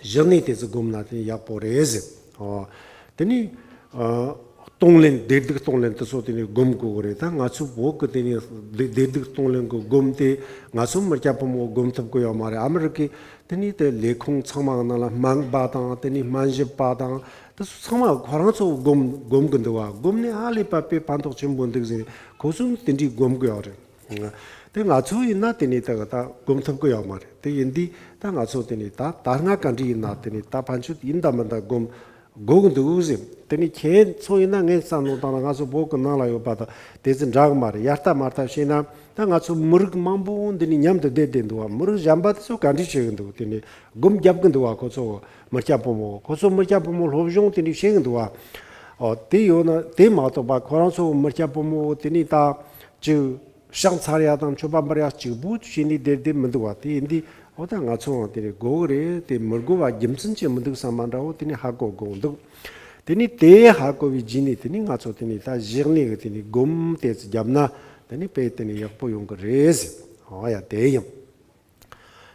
བཞག་གནས་དེ་ཚོ་སྒོམ་ན་དེ་ཡག་པོ་རེད་ཟེར། ཨོ། དེ་ནས་ཨ་གཏོང་ལེན། བདེ་སྡུག་གཏོང་ལེན་དེ་ཚོ་དེ་ནས་སྒོམ་དགོས་ཀྱི་རེད། ད་ང་ཚོ་བོད་ཀྱི་དེ་ནས་བདེ་བདེ་སྡུག་གཏོང་ལེན་གྱི་སྒོམ་དེ་ང་ཚོ་མི་སྐྱ་ཕོ་མོ་སྒོམ་ཐུབ་ཀྱི་ཡོད་མ་རེད། ཨ་མི་རི་ཀའི་དེ་ནས་དེ་ལས་ཁུངས་ཚང་མ་ནང་ལ་སྨན་པ་དང་དེ་ནས་སྨན་ཞབས་པ་དང་དེ་ཚོ་ཚང་མ་ཁོ་རང་ཚོ་སྒོམ་སྒོམ་གི་འདུག་བ། སྒོམ་ནས་ཧ་ལས་པ་དཔེ་ཕན་ཐོགས་ཆེན་པོ་འདུག་ཟེར་ནས་ཁོ་ཚོ་དེ་འདྲའི་སྒོམ་གི་ཡོད་རེད། དེ་ང་ཚོ་ཡིན་ན་དེ་ནས་ད་ད་སྒོམ་ཐུབ་ཀྱི་ཡོད་མ་རེད། དེ་ཡིན་དུས་ད་ང་ཚོ་དེ་ནས་ད་ད་སྔ་ག་འདྲ་ཡིན་ན་དེ་ནས་ད་ཕན་ཆོད་ཡིན་ད་མིན་ད་སྒོམ་ དགོས་ཀྱི་འདུག་ཟེར། དེ་ནི་ཁྱེད་ཚོ་ཡིན་ན། ངས་བསམ་བློ་བཏང་ན། ང་ཚོ་བོད་ཀྱི་ནང་ལ་ཡོད་པ་དང་དེ་ཚོ་འདྲ་གི་མ་རེད། ཡར་ལྟ་མར་ལྟ་བྱས་ན། ད་ང་ཚོ་མི་རིགས་མང་པོ་འདི་ནི་མཉམ་དུ་བསྡད་བསྡད་འདུག་བ། མི་རིགས་གཞན་པ་དེ་ཚོ་ག་འདྲ་བྱེད་ཀྱི་འདུག་དེ་ནི་སྒོམ་རྒྱབ་ཀྱི་འདུག་བ། ཁོ་ཚོ་མི་སྐྱ་ཕོ་མོ། ཁོ་ཚོ་མི་སྐྱ་ཕོ་མོ་སློབ་སྦྱོང་དེ་འདྲ་བྱེད་ཀྱི་འདུག་བ། ཨོ། དེ་ཡོད་ན། དེ་མ་གཏོགས་པ་ཁོ་རང་ཚོ་མི་སྐྱ་ཕོ་མོ་དེ་ནི་ད་ཅིག་ཕྱག་འཚལ་ཡ་དང་མཆོད་པ་འབུལ་ཡ་གཅིག་པུ་བྱས་ནས་བསྡད་བསྡད་མི་འདུག་བ། དེ་ཡིན་དུས། ཨོ། ད་ང་ཚོའང་དེ་ནི་དགོས་ཀྱི་རེད། དེ་མི་དགོས་པ་རྒྱུ་མཚན་ཅིག་མི་འདུག་བསམ་པ་འདྲ་བོ་དེ་ནི་ཧ་གོ་དགོས་འདུག་དེ་ནི་དེ་ཧ་གོ་བའི་རྗེས་ནས། དེ་ནི་ང་ཚོ་དེ་ནི་ད་གཞི་གནས་ཀྱི་དེ་ནི་སྒོམ་དེ་ཚོ་བརྒྱབ་ན། དེ་ནི་དཔེ་དེ་ནི་ཡག་པོ་ཡོང་གི་རེད་ཟེར། ཨོ་ཡ། དེ་ཡིན།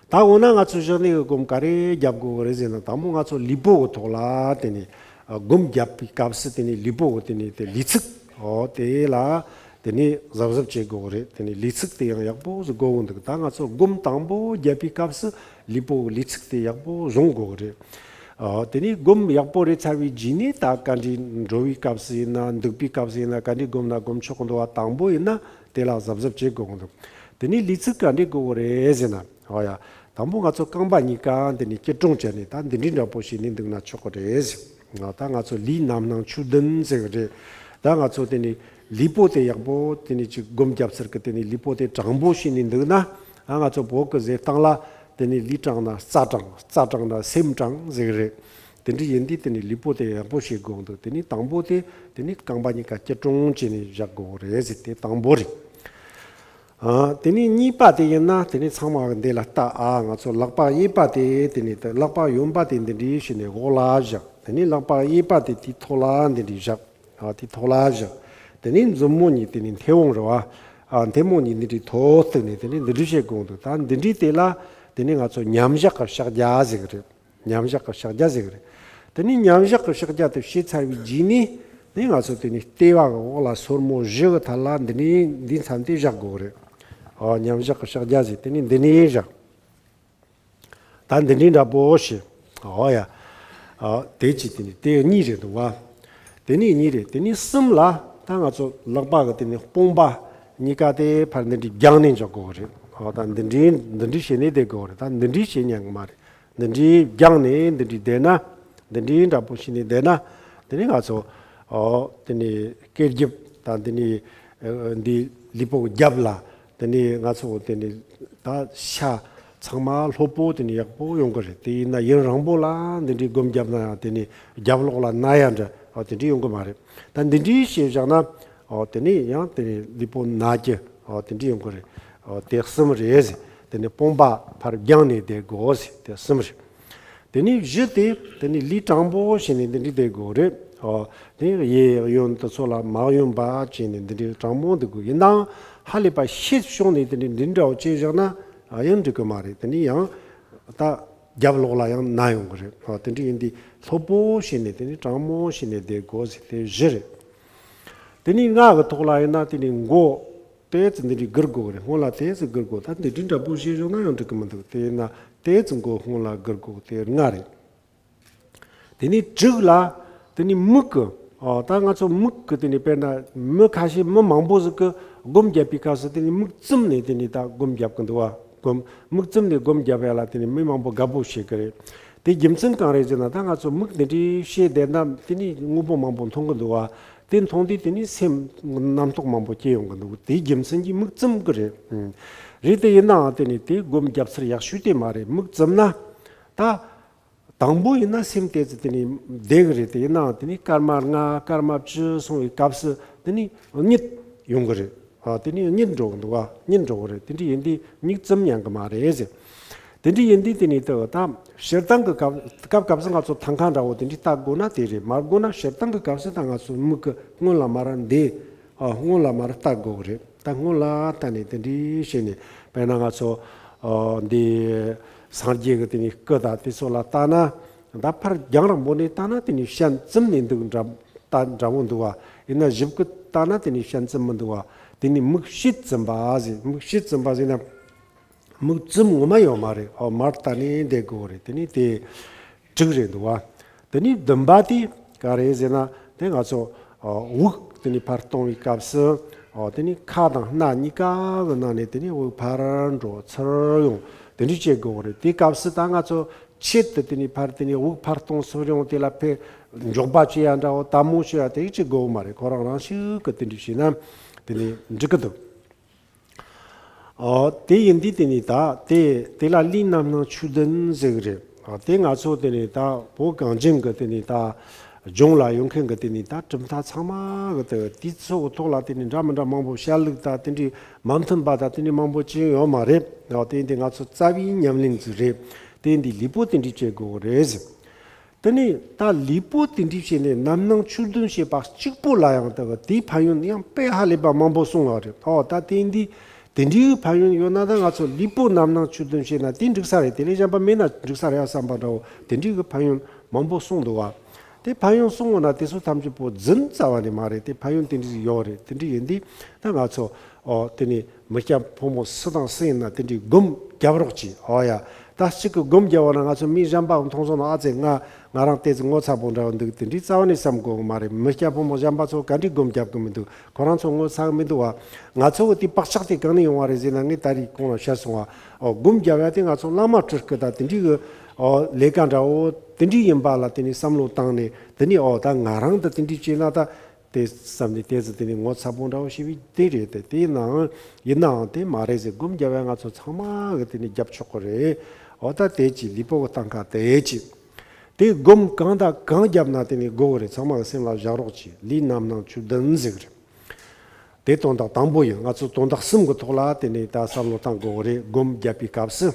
ད་འོ་ན་ང་ཚོ་གཞི་གནས་ཀྱི་སྒོམ་ག་རེ་རྒྱབ་དགོས་ཀྱི་རེད་ཟེར་ན། དང་པོ་ང་ཚོ་ལུས་པོ་གི་ཐོག་ལ་དེ་ནི་སྒོམ་རྒྱབ་པའི་སྐབས་སུ་དེ་ནི་ལུས་པོ་གི་དེ་ནི་དེ་ལུས་ཚིགས། ཨོ། དེ་ལ་དེ་ནི་གཟབ་གཟབ་བྱེད་དགོས་ཀྱི་རེད། དེ་ནི་ལུས་ཚིགས་དེ་ཡང་ཡག་པོ་ཟིག་དགོས་ཀྱི་འདུག་ད་ང་ཚོ་སྒོམ་དང་པོ་རྒྱབ་པའི་སྐབས་སུ་ལུས་པོ་གི་ལུས་ཚིགས་དེ་ཡག་པོ་གཞུང་དགོས་ཀྱི་རེད། ཨོ། དེ་ནི་སྒོམ་ཡག་པོ་རེད་ཚར་བའི་རྗེས་ནས། ད་ག་འདྲའི་འགྲོ་བའི་སྐབས་སུ་ཡིན་ན། འདུག་པའི་སྐབས་སུ་ཡིན་ན། ག་འདྲའི་སྒོམ་ན་སྒོམ་ཆོག་གི་འདུག་བ། དང་པོ་ཡིན་ན་དེ་ལ་གཟབ་གཟབ་བྱེད་དགོས་ཀྱི་འདུག་དེ་ནི་ལུས་ཚིགས་ག་འདྲའི་དགོས་ཀྱི་རེད་ཟེར་ན། ཨོ་ཡ། དང་པོ་ང་ཚོ་རྐང་པ་གཉིས་ཀ་འདི་ནི་སྐྱིལ་ཀྲུང་བྱས་ནས། ད་འདི་འདྲའི་འདྲ་པོ་བྱས་ནས་འདུག་ན་ཆོག་གི་རེད་ཟེར། ད་ང་ཚོ་ལུས་རྣམ་སྣང་ཆོས་བདུན་ཟེར་གི་རེད། ད་ང་ཚོ་དེ་ནི་ལུས་པོ་དེ་ཡག་པོ་དེ་ནི་ཅིག་སྒོམ་རྒྱབ་ཚར་གི། དེ་ནི་ལུས་པོ་དེ་དྲང་པོ་བྱས་ནས་འདུག་ན། ད་ང་ཚོ་བོད་ཀྱི་ཟེར་སྟངས་ལ་དེ་ནི་ལུས་དྲང་ན་རྩ་དྲང་། རྩ་དྲང་ན་སེམས་དྲང་ཟེར་གི་རེད། དེ་འདྲ་ཡིན་དུས་དེ་ནི་ལུས་པོ་དེ་ཡག་པོ་བྱེད་དགོས་འདུག་དེ་ནི་དང་པོ་དེ་དེ་ནི་རྐང་པ་གཉིས་ཀ་སྐྱིལ་ཀྲུང་བྱས་ནས་བཞག་དགོས་རེད་ཟེར། དེ་དང་པོ་རེད། ཨ། དེ་ནས་གཉིས་པ་དེ་ཡིན་ན། དེ་ནས་ཚང་མ་གི་འདི་ལ་ལྟ་ཨ། ང་ཚོ་ལག་པ་གཡས་པ་དེ། དེ་ནས་དེ་ལག་པ་གཡོན་པ་དེ་འདི་འདྲའི་བྱས་ནས་འོག་ལ་བཞག་དེ་ནས་ལག་པ་གཡས་པ་དེ་དེའི་ཐོག་ལ་འདི་འདྲའི་བཞག་ཨ། དེའི་ཐོག་ལ་བཞག་དེ་ནས་མཛུབ་མོ་གཉིས་དེ་ནས་མཐེ་བོང་རེད་བ། ཨ། མཐེ་མོ་གཉིས་འདི་འདྲའི་ཐོག་བཏུགས་ནས་དེ་ནས་འདི་འདྲའི་བྱེད་དགོས་འདུག་ད་འདི་འདྲའི་དེ་ལ་དེ་ནས་ང་ཚོ་མཉམ་བཞག་གི་ཕྱག་རྒྱ་ཟེར་གི་རེད། མཉམ་བཞག་གི་ཕྱག་རྒྱ་ཟེར་གི་རེད། དེ་ནས་མཉམ་བཞག་གི་ཕྱག་རྒྱ་དེ་བྱས་ཚར་བའི་རྗེས་ནས། དེ་ནས་ང་ཚོ་དེ་ནས་ལྟེ་བ་གི་འོག་ལ་སོར་མོ་བཞི་གི་ཐད་ལ་འདི་ནས་འདི་མཚམས་དེ་བཞག་དགོས་རེད། ཨོ། མཉམ་བཞག་གི་ཕྱག་རྒྱ་ཟེར། དེ་ནས་འདི་ནས་བཞག་ད་འདི་འདྲའི་འདྲ་པོ་ཞིག་ཨོ་ཡ། ཨོ། དེ་གཅིག་དེ་ནས་དེ་གཉིས་རེད་འདུག་བ། དེ་ནས་གཉིས་རེད། དེ་ནས་གསུམ་ལ་ད་ང་ཚོ་ལག་པ་གི་དེ་ནས་དཔུང་པ་གཉིས་ཀ་དེ་ཕར་འདི་འདྲའི་བརྒྱངས་ནས་འཇོག་དགོས་རེད། ཨོ། ད་འདི་འདྲའི་འདི་འདྲའི་བྱས་ནས་བསྡད་དགོས་རེད། ད་འདི་འདྲའི་བྱེད་ཉན་གི་མ་རེད། འདི་འདྲའི་བརྒྱངས་ནས་འདི་འདྲའི་བསྡད་ན། འདི་འདྲའི་འདྲ་པོ་བྱས་ནས་བསྡད་ན། དེ་ནས་ང་ཚོ། ཨོ། དེ་ནས་སྐེ་རྒྱབ་དང་། དེ་ནས་ཨ་འདི་ལུས་པོ་རྒྱབ་ལ། དེ་ནས་ང་ཚོ་དེ་ནས་ད་ཤ་ཚང་མ་ལྷོད་པོ་དེ་ནས་ཡག་པོ་ཡོང་གི་རེད། དེ་ཡིན་ན་ཡུན་རིང་པོ་ལ་འདི་འདྲའི་སྒོམ་རྒྱབ་ན་ཡང་། དེ་ནས་རྒྱབ་ལོགས་ལ་ན་ཡ་འདྲ། ཨོ། དེ་འདྲའི་ཡོང་གི་མ་རེད། ད་འདི་འདྲའི་བྱས་བཞག་ན། ཨོ། དེ་ནས་ཡང་དེ་ནས་ལུས་པོ་ན་རྒྱུ། ཨོ། དེ་འདྲའི་ཡོང་གི་རེད། ཨོ། དེ་གསུམ་རེད་ཟེར། དེ་ནས་དཔུང་པ་ཕར་བརྒྱངས་ནས་བསྡད་དགོས་ཟེར། དེ་གསུམ་རེད། དེ་ནས་བཞི་དེ། དེ་ནས་ལུས་དྲང་པོ་བྱས་ནས་འདི་འདྲའི་བསྡད་དགོས་རེད། ཨོ། དེ་གཡས་གཡོན་དེ་ཚོ་ལ་མ་གཡོན་པ་བྱས་ནས་འདི་འདྲའི་དྲང་པོ་འདུག་དགོས། ཡིན་ནའང་ཧ་ལས་པ་ཤེད་ཤོང་ནས་དེ་འདྲའི་འདི་འདྲ་བོ་བྱས་བཞག་ན། ཨ། ཡང་འགྲིག་གི་མ་རེད། དེ་ནས་ཡང་ད་རྒྱབ་ལོགས་ལ་ཡང་ན་ཡོང་གི་རེད། ཨོ། དེ་འདྲ་ཡིན་དུས་ལྷོད་པོ་བྱས་ནས། དེ་ནས་དྲང་མོ་བྱས་ནས་བསྡད་དགོས་ཟེར། དེ་བཞི་རེད། དེ་ནས་ལྔ་གི་ཐོག་ལ་ཡིན་ན། དེ་ནས་མགོ་དེ་ཙི་འདི་འདྲའི་སྒུར་དགོས་རེད། སྔོན་ལ་དེ་ཙི་སྒུར་དགོས། ད་འདི་འདྲའི་འདྲ་པོ་བྱས་བཞག་ན་ཡང་འགྲིག་གི་མི་འདུག་དེ་ཡིན་ན་དེ་ཙི་མགོ་སྔོན་ལ་སྒུར་དགོས། དེ་ལྔ་རེད། དེ་ནས་དྲུག་ལ། དེ་ནས་མིག་གི། ཨོ། ད་ང་ཚོ་མིག་གི། དེ་ནས་དཔེར་ན་མི་ཁ་ཤས། མི་མང་པོ་ཟིག་གིས་སྒོམ་རྒྱབ་པའི་སྐབས་སུ་དེ་ནས་མིག་བཙུམ་ནས་དེ་ནས་ད་སྒོམ་རྒྱབ་གི་འདུག་བ། སྒོམ། མིག་བཙུམ་ནས་སྒོམ་རྒྱབ་ཡ་ལ་དེ་ནས་མི་མང་པོ་དགའ་པོ་བྱེད་གི་རེད། དེ་རྒྱུ་མཚན་གང་རེད་ཟེར་ན། ད་ང་ཚོ་མིག་འདི་འདྲའི་བྱས་བསྡད་ན་དེ་ནས་དངོས་པོ་མང་པོ་མཐོང་གི་འདུག་བ། དེ་མཐོང་དུས་དེ་ནས་སེམས་རྣམ་རྟོག་མང་པོ་སྐྱེ་ཡོང་གི་འདུག་དེའི་རྒྱུ་མཚན་གྱིས་མིག་བཙུམ་གི་རེད། ཨང་། རེད། དེ་ཡིན་ནའང་དེ་ནས་དེ་སྒོམ་རྒྱབ་ཚུལ་ཡག་ཤོས་དེ་མ་རེད། མིག་བཙུམ་ན་ད། དང་པོ་ཡིན་ན་སེམས་དེ་ཚོ་དེ་ནས་བསྡད་གི་རེད། དེ་ཡིན་ནའང་དེ་ནས་སྐར་མ་ལྔ་སྐར་མ་བཅུ་སོང་བའི་སྐབས་སུ་དེ་ནས་གཉིད་ཡོང་གི་རེད། ཨ། དེ་ནས་གཉིད་འགྲོ་གི་འདུག་བ། གཉིད་འགྲོ་གི་རེད། དེ་འདྲ་ཡིན་དུས་མིག་བཙུམ་ཉན་གི་མ་རེད་ཟེར། དེ་འདྲ་ཡིན་དུས་དེ་ནས་དེ་ད་སྤྱིར་བཏང་གི་སྐབས་སྐབས་སྐབས་སུ་ང་ཚོ་ཐང་ཁ་འདྲ་བོ་དེ་འདྲ་ལྟ་དགོས་ན་དེ་རེད། མ་དགོས་ན་སྤྱིར་བཏང་གི་སྐབས་སུ་ད་ང་ཚོ་མིག་གི་སྔོན་ལ་མར་འདི། ཨ། སྔོན་ལ་མར་ལྟ་དགོས་རེད། ད་སྔོན་ལ་ལྟ་ནས་དེ་འདྲའི་བྱས་ནས། དཔེར་ན་ང་ཚོ། ཨ། འདི་སངས་རྒྱས་ཀྱི་དེ་ནས་སྐུ་དང་དེ་ཚོ་ལ་ལྟ་ན། ད་ཕར་རྒྱང་རིང་པོ་ནས་ལྟ་ན་དེ་ནས་ཞལ་བཙུམ་ནས་འདུག་འདྲ། ལྟ་འདྲ་བོ་འདུག་བ། ཡིན་ན་ཞིབ་ཀི་ལྟ་ན་དེ་ནས་ཞལ་བཙུམ་མི་འདུག་བ། དེ་ནས་མིག་ཕྱེད་བཙུམ་པ་ཟེར། མིག་ཕྱེད་བཙུམ་པ་ཟེར་ན། མིག་བཙུམ་ངོ་མ་ཡོད་མ་རེད། ཨོ། མར་ལྟ་ནས་བསྡད་དགོས་རེད། དེ་ནས་དེ་དྲུག་རེད་འདུག་བ། དེ་ནས་བདུན་པ་དེ་ག་རེ་ཟེར་ན། དེ་ང་ཚོ། ཨོ། དབུགས་དེ་ནས་ཕར་གཏོང་བའི་སྐབས་སུ། ཨོ། དེ་ནས་ཁ་དང་སྣ་གཉིས་ཀ་གི་ནང་ནས་དེ་ནས་དབུགས་ཕར་འགྲོ་ཚུར་ཡོང་དེ་འདྲ་བྱེད་དགོས་རེད། དེའི་སྐབས་སུ་ད་ང་ཚོ་ ཆེད་དུ་དེ་ནས་ཕར་དེ་ནས་དབུགས་ཕར་གཏོང་ཚུར་ཡོང་དེ་ལ་ཕར་འཇོག་པ་བྱེད་ཡ་འདྲ་བོ་དལ་མོ་བྱེད་ཡ་དེ་ཅིག་དགོས་མ་རེད། ཁོ་རང་རང་ཤུགས་ཀྱིས་དེ་འདྲ་བྱས་ན་དེ་ནས་འགྲིག་གི་འདུག་ཨོ། དེ་ཡིན་དུས་དེ་ནས་ད་དེ་དེ་ལ་ལུས་རྣམ་སྣང་ཆོས་བདུན་ཟེར་གི་རེད། ཨོ། དེ་ང་ཚོ་དེ་ནས་ད་བོད་གངས་ཅན་གི་དེ་ནས་ད་ལྗོངས་ལ་ཡོད་མཁན་གི་དེ་ནས་ད་གྲུབ་མཐའ་ཚང་མ་གི་དེ་དེ་ཚོ་གི་ཐོག་ལ་དེ་ནས་འདྲ་མི་འདྲ་མང་པོ་བཤད་ལུགས་ད་དེ་འདྲའི་མ་མཐུན་པ་ད་དེ་འདྲའི་མང་པོ་ཅི་ཡང་ཡོད་མ་རེད། ཨོ། དེ་ཡིན་དུས་ང་ཚོ་རྩ་བའི་ཉམས་ལེན་ཟིག་རེད། དེ་ཡིན་དུས་ལུས་པོ་དེ་འདྲ་བྱེད་དགོས་གི་རེད་ཟེར། དེ་ནས་ད་ལུས་པོ་དེ་འདྲ་བྱས་ནས་རྣམ་སྣང་ཆོས་བདུན་བྱས་པ་གཅིག་པོ་ལ་ཡང་ད་གི་དེའི་ཕན་ཡོན་ཡང་དཔེ་ཧ་ལས་པ་མང་པོ་གསུངས་པ་རེད། ཨོ། ད་དེ་འདི་དེ་འདྲའི་ཕན་ཡོན་ཡོད་ན་ད་ང་ཚོ་ལུས་པོ་རྣམ་སྣང་ཆོས་བདུན་བྱས་ན་དེ་འགྲིག་ས་རེད། དེ་ལས་གཞན་པ་མེད་ན་འགྲིག་ས་རེད་བསམ་པ་འདྲ་བོ་དེ་འདྲའི་གི་ཕན་ཡོན་མང་པོ་གསུངས་འདུག་བ། དེ་ཕན་ཡོན་གསུངས་འོང་ན་དེ་ཚོ་ཐམས་ཅད་པོ་རྫུན་རྩ་བ་ནས་མ་རེད། དེ་ཕན་ཡོན་དེ་འདྲ་ཡོད་རེད། དེ་འདྲ་ཡིན་དུས་ད་ང་ཚོ། ཨོ། དེ་ནས་མི་སྐྱ་ཕོ་མོ་སུ་དང་སུ་ཡིན་ན་དེ་འདྲའི་སྒོམ་རྒྱབ་རོགས་གྱིས། ཨོ་ཡ། ད་གཅིག་གི་སྒོམ་རྒྱབ་པ་ན་ང་ཚོ་མི་གཞན་པ་མཐོང་སོང་ན་ཨ་ཙི་ང་ང་རང་ཏོག་ཙམ་ངོ་ཚ་པོ་འདྲ་བོ་འདུག་དེ་འདྲའི་རྩ་བ་ནས་བསམ་དགོས་གི་མ་རེད། མི་སྐྱ་ཕོ་མོ་གཞན་པ་ཚོ་ག་འདྲའི་སྒོམ་རྒྱབ་གི་མི་འདུག་ཁོ་རང་ཚོ་ངོ་ཚ་གི་མི་འདུག་བ། ང་ཚོ་གི་དེ་བག་ཆགས་དེ་གང་ནས་ཡོང་བ་རེད་ཟེར་ན་ངས་ད་རེས་གོང་ལ་བཤད་སོང་བ། ཨོ། སྒོམ་རྒྱབ་ཡ་དེ་ང་ཚོ་བླ་མ་སྤྲུལ་སྐུ་དང་དེ་འདྲའི་གི། ཨོ། ལས་ཀ་འདྲ་བོ་དེ་འདྲའི་ཡིན་པ་ལ་དེ་ནས་བསམ་བློ་བཏང་ནས་དེ་ནས་ཨོ་ད་ང་རང་ད་དེ་འདྲའི་བྱས་ན་ད། དེ་བསམ་ནས་དེ་ཚོ་དེ་ནས་ངོ་ཚ་པོ་འདྲ་བོ་ཞིག་བྱས་དེ་རེད། དེ་དེ་ནའང་ཡིན་ནའང་དེ་མ་རེད་ཟེར། སྒོམ་རྒྱབ་ཡ་ང་ཚོ་ཚང་མ་གི་དེ་ནས་རྒྱབ་ཆོག་གི་རེད། འོ་ད་དེ་ཅི་ལུས་པོ་གི་སྟངས་ཀ་དེ་ཅི། དེ་སྒོམ་གང་དང་གང་རྒྱབ་ན་དེ་ནས་དགོས་གི་རེད། ཚང་མ་གི་སེམས་ལ་བཞག་རོགས་གྱིས། ལུས་རྣམ་སྣང་ཆོས་བདུན་ཟེར་གི་རེད། དེ་དོན་དག་དང་པོ་ཡིན། ང་ཚོ་དོན་དག་གསུམ་གི་ཐོག་ལ་དེ་ནས་ད་བསམ་བློ་བཏང་དགོས་གི་རེད། སྒོམ་རྒྱབ་པའི་སྐབས་སུ།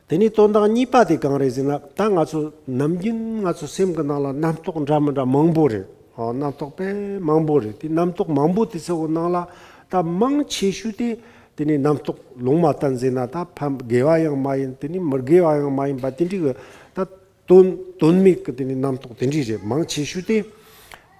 དེ་ནས་དོན་དག་གཉིས་པ་དེ་གང་རེད་ཟེར་ན། ད་ང་ཚོ་ནམ་རྒྱུན་ང་ཚོ་སེམས་ཀྱི་ནང་ལ་རྣམ་རྟོག་འདྲ་མི་འདྲ་མང་པོ་རེད། ཨ། རྣམ་རྟོག་དཔེ་མང་པོ་རེད། དེ་རྣམ་རྟོག་མང་པོ་དེ་ཚོ་གི་ནང་ལ་ད་མང་ཆེ་ཤོས་དེ་དེ་ནས་རྣམ་རྟོག་ལུང་མ་བསྟན་ཟེར་ན་ད་ཕན་དགེ་བ་ཡང་མ་ཡིན། དེ་ནས་མི་དགེ་བ་ཡང་མ་ཡིན་པ་དེ་འདྲའི་གི་ད་དོན་དོན་མེད་ཀྱི་དེ་ནས་རྣམ་རྟོག་དེ་འདྲའི་རེད། མང་ཆེ་ཤོས་དེ།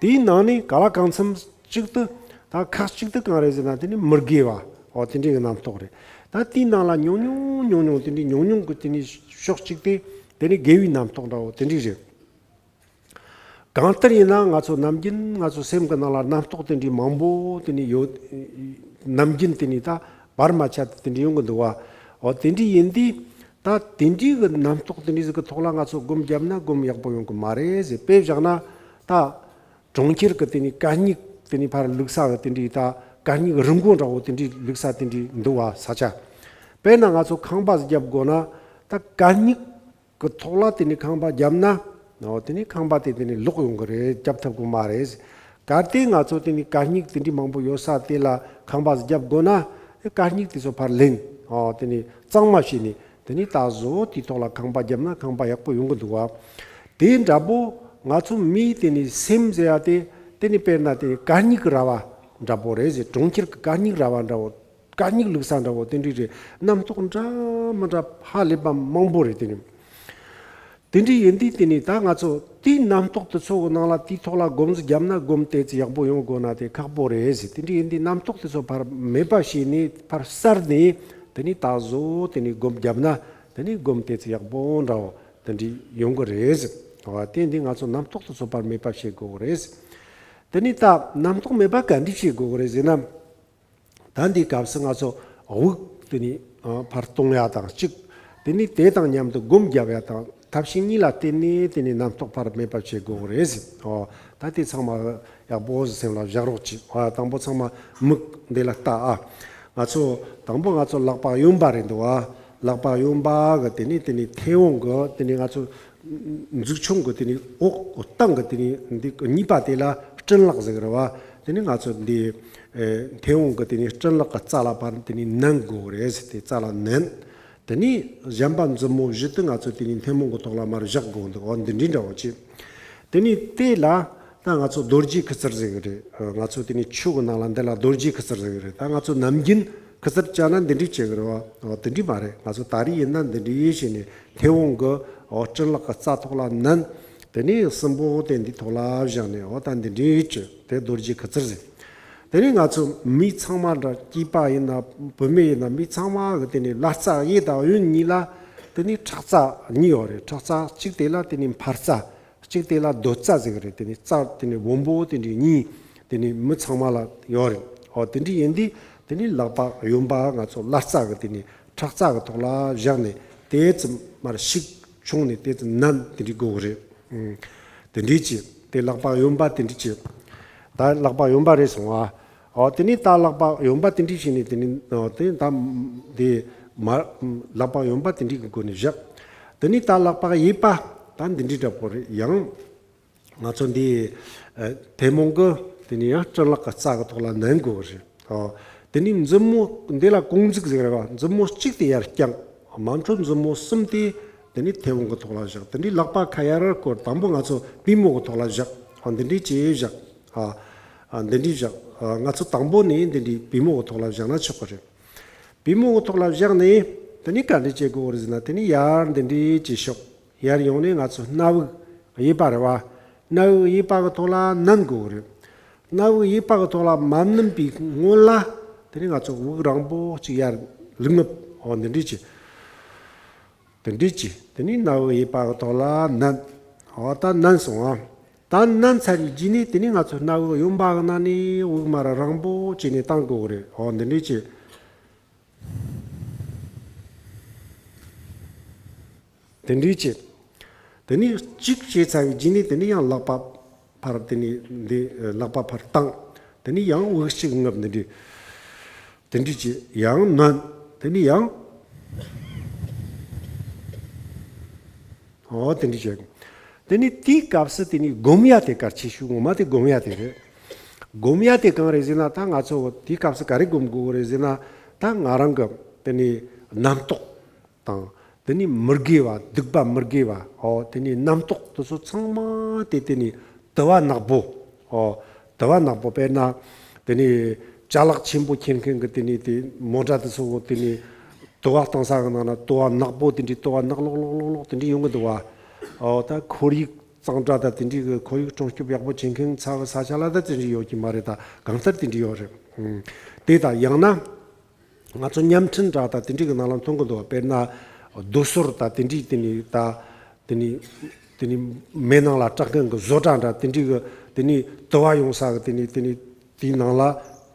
དེའི་ནང་ནས་ག་ལ་གང་འཚམ་གཅིག་ཏུ། ད་ཁག་གཅིག་ཏུ་གང་རེད་ཟེར་ན། དེ་ནི་མི་དགེ་བ། འོ་དེ་འདྲའི་གི་རྣམ་རྟོག་རེད། ད་དེའི་ནང་ལ་ཉུང་ཉུང་ཉུང་ཉུང་དེ་འདྲའི་ཉུང་ཉུང་གི་དེ་ནི་ཕྱོགས་གཅིག་དེ་དེ་ནི་དགེ་བའི་རྣམ་རྟོག་འདྲ་བོ་དེ་འདྲའི་རེད། གང་ལྟར་ཡིན་ན་ང་ཚོ་ནམ་རྒྱུན་ང་ཚོ་སེམས་ཀྱི་ནང་ལ་རྣམ་རྟོག་དེ་འདྲའི་མང་པོ་དེ་ནི་ཡོད། ནམ་རྒྱུན་དེ་ནི་ད་བར་མ་ཆད་དེ་འདྲའི་ཡོང་གི་འདུག་བ། འོ་དེ་འདྲའི་ཡིན་དུས་ད་དེ་འདྲའི་གི་རྣམ་རྟོག་དེ་འདྲའི་ཟིག་གི་ཐོག་ལ་ང་ཚོ་སྒོམ་བརྒྱབ་ན་སྒོམ་ཡག་པོ་ཡོང་གི་མ་རེད་ཟེར། དཔེ་བཞག་ན་ད། གྲོང་ཁྱེར་གྱི་དེ་ནི་གད་སྙིགས་དེ་ནི་ཕར་བླུགས་ས་གི་དེ་འདྲའི་ད་གད་སྙིགས་རི་མགོ་འདྲ་བོ་དེ་འདྲའི་བླུགས་ས་དེ་འདྲའི་འདུག་བ། ས་ཆ། དཔེར་ན་ང་ཚོ་ཁང་པ་ཟིག་རྒྱབ་དགོས་ན་ད་གད་སྙིགས་ཀྱི་ཐོག་ལ་དེ་ནི་ཁང་པ་བརྒྱབ་ན། འོ་དེ་ནི་ཁང་པ་དེ་དེ་ནི་ལོག་ཡོང་གི་རེད། རྒྱབ་ཐུབ་གི་མ་རེད། གལ་ཏེ་ང་ཚོ་དེ་ནི་གད་སྙིགས་དེ་འདྲའི་མང་པོ་ཡོད་ས་དེ་ལ་ཁང་པ་ཟིག་རྒྱབ་དགོས་ན་གད་སྙིགས་དེ་ཚོ་ཕར་ལེན། འོ་དེ་ནི་གཙང་མ་བྱས་ནས་དེ་ནི་ད་གཟོད་དེའི་ཐོག་ལ་ཁང་པ་བརྒྱབ་ན་ཁང་པ་ཡག་པོ་ཡོང་གི་འདུག་བ། དེ་འདྲ་པོ་ང་ཚོ་མིའི་དེ་ནི་སེམས་ཟེར་ཡ་དེ་དེ་ནི་དཔེར་ན་དེ་གད་སྙིགས་ཀྱི་ར་བ་འདྲ་པོ་རེད་ཟེར། གྲོང་ཁྱེར་གྱི་གད་སྙིགས་ར་བ་འདྲ་བོ། གད་སྙིགས་བླུགས་ས་འདྲ་བོ་དེ་འདྲའི་རེད། རྣམ་རྟོག་འདྲ་མི་འདྲ་ཧ་ལས་པ་མང་པོ་རེད། དེ་ནི་དེ་འདྲའི་ཡིན་དུས་དེ་ནི་ད་ང་ཚོ་དེའི་རྣམ་རྟོག་དེ་ཚོ་གི་ནང་ལ་དེའི་ཐོག་ལ་སྒོམ་ཟིག་བརྒྱབ་ན་སྒོམ་དེ་ཚོ་ཡག་པོ་ཡོང་དགོས་ན་དེ་ཁག་པོ་རེད་ཟེར། དེ་འདྲའི་ཡིན་དུས་རྣམ་རྟོག་དེ་ཚོ་ཕར་མེད་པ་བྱས་ནས་ཕར་གསར་ནས་དེ་ནི་ད་གཟོད་དེ་ནི་སྒོམ་བརྒྱབ་ན་དེ་ནི་སྒོམ་དེ་ཚོ་ཡག་པོ་འདྲ་བོ་དེ་འདྲའི་ཡོང་གི་རེད་ཟེར། དེ་འདི་ང་ཚོ་རྣམ་རྟོག་དེ་ཚོ་ཕར་མེད་པ་བྱེད་དགོས་གི་རེད་ཟེར། དེ་ནི་ད་རྣམ་རྟོག་མེད་པ་ག་འདྲ་བྱེད་དགོས་གི་རེད་ཟེར་ན། ད་འདིའི་སྐབས་སུ་ང་ཚོ་དབུགས་དེ་ནི་ཕར་གཏོང་ཡ་དང་གཅིག་དེ་ནི་དེ་དང་མཉམ་དུ་སྒོམ་རྒྱབ་ཡ་དང་ཐབས་ཤེས་གཉིས་ལ་བརྟེན་ནས་དེ་ནི་རྣམ་རྟོག་ཕར་མེད་པ་བྱེད་དགོས་གི་རེད་ཟེར། ཨོ། ད་དེ་ཚང་མ་ཡག་པོ་ཟེར་སེམས་ལ་བཞག་རོགས་གྱིས། ཨ། དང་པོ་ཚང་མ་མིག་འདི་ལ་ལྟ་ཨ། ང་ཚོ་དང་པོ་ང་ཚོ་ལག་པ་གཡོན་པ་རེད་འདུག་ཨ། ལག་པ་གཡོན་པ་གི་དེ་ནི་དེ་ནི་མཐེ་བོང་གི་དེ་ནི་ང་ཚོ་མཛུབ་ཆུང་གི་དེ་ནི་འོག་སྟེང་གི་དེ་ནི་འདི་གཉིས་པ་དེ་ལ་སྤྲིན་ལག་ཟེར་གི་རེད་བ། དེ་ནི་ང་ཚོ་འདི་ཨེ་མཐེ་བོང་གི་དེ་ནི་སྤྲིན་ལག་གི་རྩ་ལ་ཕར་དེ་ནི་མནན་དགོས་རེད་ཟེར། དེ་རྩ་ལ་མནན། དེ་ནི་གཞན་པ་མཛུབ་མོ་བཞི་དེ་ང་ཚོ་དེ་ནི་མཐེ་བོང་གི་ཐོག་ལ་མར་བཞག་དགོས་འདུག་འོ་འདི་འདྲའི་འདྲ་བོ་ཅིག་དེ་ནི་དེ་ལ་ད་ང་ཚོ་རྡོ་རྗེ་ཁུ་ཚུར་ཟེར་གི་རེད། ང་ཚོ་དེ་ནི་ཆོས་གི་ནང་ལ་འདི་ལ་རྡོ་རྗེ་ཁུ་ཚུར་ཟེར་གི་རེད། ད་ང་ཚོ་ནམ་རྒྱུན་ཁུ་ཚུར་བཅག་ན་འདི་འདྲའི་བྱེད་གི་རེད་བ། འོ་དེ་འདྲའི་མ་རེད། ང་ཚོ་ད་རེས་ཡིན་ན་འདི་འདྲའི་བྱས་ནས་མཐེ་བོང་གི་འོ་སྤྲིན་ལག་གི་རྩ་ཐོག་ལ་མནན། དེ་ནས་སྲིན་པོ་དེ་འདི་ཐོག་ལ་བཞག་ནས་འོ་ད་འདི་འདྲའི་བྱེད། དེ་རྡོ་རྗེ་ཁུ་ཚུར་ཟེར། དེ་ནས་ང་ཚོ་མི་ཚང་མ་འདྲ་སྐྱེས་པ་ཡིན་ན་བུད་མེད་ཡིན་ན་མི་ཚང་མ་གི་དེ་ནས་ལ་རྩ་གཡས་དང་གཡོན་གཉིས་ལ་དེ་ནས་ཁྲག་རྩ་གཉིས་ཡོད་རེད། ཁྲག་རྩ་གཅིག་དེ་ལ་དེ་ནས་འཕར་རྩ། གཅིག་དེ་ལ་རྡོ་རྩ་ཟེར་གི་རེད། དེ་ནས་རྩ་དེ་ནས་སྦོམ་པོ་དེ་འདྲའི་གཉིས་དེ་ནས་མི་ཚང་མ་ལ་ཡོད་རེད། ཨོ་དེ་འདྲའི་ཡིན་དུས་དེ་ནས་ལག་པ་གཡོན་པ་ང་ཚོ་ལ་རྩ་གི་དེ་ནས་ཁྲག་རྩ་གི་ཐོག་ལ་བཞག་ནས་ དེ་ཙམ་མར་ཤུགས་ཆུང་ནས་དེ་ཙམ་ནན་དེ་འདྲའི་དགོས་རེད། ཨུམ། དེ་འདྲའི་ཅི། དེ་ལག་པ་གཡོན་པ་དེ་འདྲའི་ཅི། ད་ལག་པ་གཡོན་པ་རེད་སོང་ཨ། ཨོ་དེ་ནས་ད་ལག་པ་གཡོན་པ་དེ་འདྲའི་བྱས་ནས་དེ་ནས་ཨོ་དེ་ད་དེ་མ་ལག་པ་གཡོན་པ་དེ་འདྲའི་གི་སྒོ་ནས་བཞག་དེ་ནས་ད་ལག་པ་གཡས་པ་ད་འདི་འདྲའི་འདྲ་པོ་རེད་ཡང་། ང་ཚོ་འདི་ཨ་ཐལ་མོ་གི་དེ་ནས་ཡང་སྤྲིན་ལག་གི་རྩ་གི་ཐོག་ལ་མནན་དགོས་རེད། ཨོ། དེ་ནས་མཛུབ་མོ་འདི་ལ་གོང་འཛུགས་ཟེར་བ་མཛུབ་མོ་གཅིག་དེ་ཡར་བརྐྱངས། མ་འཕྲོ་མཛུབ་མོ་གསུམ་དེ་དེ་ནས་ཐལ་མོ་གི་ཐོག་ལ་བཞག་དེ་འདྲའི་ལག་པ་ཁ་ཡར་སྐོར་དང་པོ་ང་ཚོ་པུས་མོ་གི་ཐོག་ལ་བཞག་ཨ་འདི་འདྲའི་ཅི་བཞག་ཨ་ཨ་འདི་འདྲའི་བཞག་ཨ་ང་ཚོ་དང་པོ་ནས་འདི་འདྲའི་པུས་མོ་གི་ཐོག་ལ་བཞག་ན་ཆོག་གི་རེད། པུས་མོ་གི་ཐོག་ལ་བཞག་ནས་དེ་ནས་ག་འདྲ་བྱེད་དགོས་རེད་ཟེར་ན་དེ་ནས་ཡར་འདི་འདྲའི་ཅི་ཤོག་ཡར་ཡོང་ནས་ང་ཚོ་སྣ་བུག་གཡས་པ་རེད་བ། སྣ་བུག་གཡས་པ་གི་ཐོག་ལ་མནན་དགོས་རེད། སྣ་བུག་གཡས་པ་གི་ཐོག་ལ་མ་མནན་པའི་སྔོན་ལ་དེ་ནས་ང་ཚོ་དབུགས་རིང་པོ་ཅིག་ཡར་ལུག་ངབ་ཨོ་འདི་འདྲའི་ཅི། དེ་འདྲའི་ཅི། དེ་ནས་སྣ་བུག་གཡས་པ་གི་ཐོག་ལ་མནན། ཨོ་ད་མནན་སོང་ཨ། ད་མནན་ཚར་བའི་རྗེས་ནས་དེ་ནས་ང་ཚོ་སྣ་བུག་གཡོན་པ་གི་ནང་ནས་དབུགས་མར་རིང་པོ་བྱས་ནས་བཏང་དགོས་རེད་ཨོ་འདི་འདྲའི་ཅི། དེ་འདྲའི་ཅི། དེ་ནས་གཅིག་བྱས་ཚར་བའི་རྗེས་ནས་དེ་ནས་ཡང་ལག་པ་ཕར་དེ་ནས་འདི་ལག་པ་ཕར་བཏང་། དེ་ནས་ཡང་དབུགས་གཅིག་ངབ་འདི་འདྲའི། དེ་འདྲའི་ཅི་ཡང་མནན། དེ་ནས་ཡང་། ཨོ་དེ་འདྲའི་ཅི། དེ་ནས་དེའི་སྐབས་སུ་དེ་ནས་སྒོམ་ཡ་དེ་གལ་ཆེ་ཤོས་ངོ་མ་དེ་སྒོམ་ཡ་དེ་རེད། སྒོམ་ཡ་དེ་གང་རེད་ཟེར་ན་ད་ང་ཚོ་དེའི་སྐབས་སུ་ག་རེ་སྒོམ་དགོས་རེད་ཟེར་ན་ད་ང་རང་གི་དེ་ནས་རྣམ་རྟོག་དང་། དེ་ནས་མི་དགེ་བ་སྡིག་པ་མི་དགེ་བ་ཨོ་དེ་ནས་རྣམ་རྟོག་དེ་ཚོ་ཚང་མ་དེ་དེ་ནས་དུ་བ་ནག་པོ་ཨོ་དུ་བ་ནག་པོ་དཔེར་ན་དེ་ནས་ཅ་ལག་ཆེན་པོ་ཁྱེར་མཁན་གྱི་དེ་ནས་དེ་མོ་ཊ་དེ་ཚོ་དེ་ནས་དུ་བ་བཏང་ས་གི་ནང་ན་དུ་བ་ནག་པོ་དེ་འདྲའི་དུ་བ་ནག་ལོག་ལོག་ལོག་ལོག་དེ་འདྲའི་ཡོང་གི་འདུག་བ། ཨོ་ད་ཁོར་ཡུག་གཙང་སྦྲ་དང་དེ་འདྲའི་གི་ཁོར་ཡུག་སྲུང་སྐྱོབ་ཡག་པོ་བྱེད་མཁན་ཚ་གི་ས་ཆ་ལ་ད་དེ་འདྲའི་ཡོད་ཀྱི་མ་རེད། ད་གང་ལྟར་དེ་འདྲའི་ཡོད་རེད། དེ་དང་ཡང་ན། ང་ཚོ་བརྙན་འཕྲིན་འདྲ་དང་དེ་འདྲའི་གི་ནང་ལ་མཐོང་གི་འདུག་དཔེར་ན་རྡོ་སོལ་དང་དེ་འདྲའི་དེ་ནི་ད་དེ་ནི་དེ་ནི་མེ་ནང་ལ་སྐྲག་མཁན་གི་བཟོ་གྲྭ་འདྲ་དེ་འདྲའི་གི་དེ་ནི་དུ་བ་ཡོང་ས་གི་དེ་ནི་དེ་ནི་དེའི་ནང་ལ་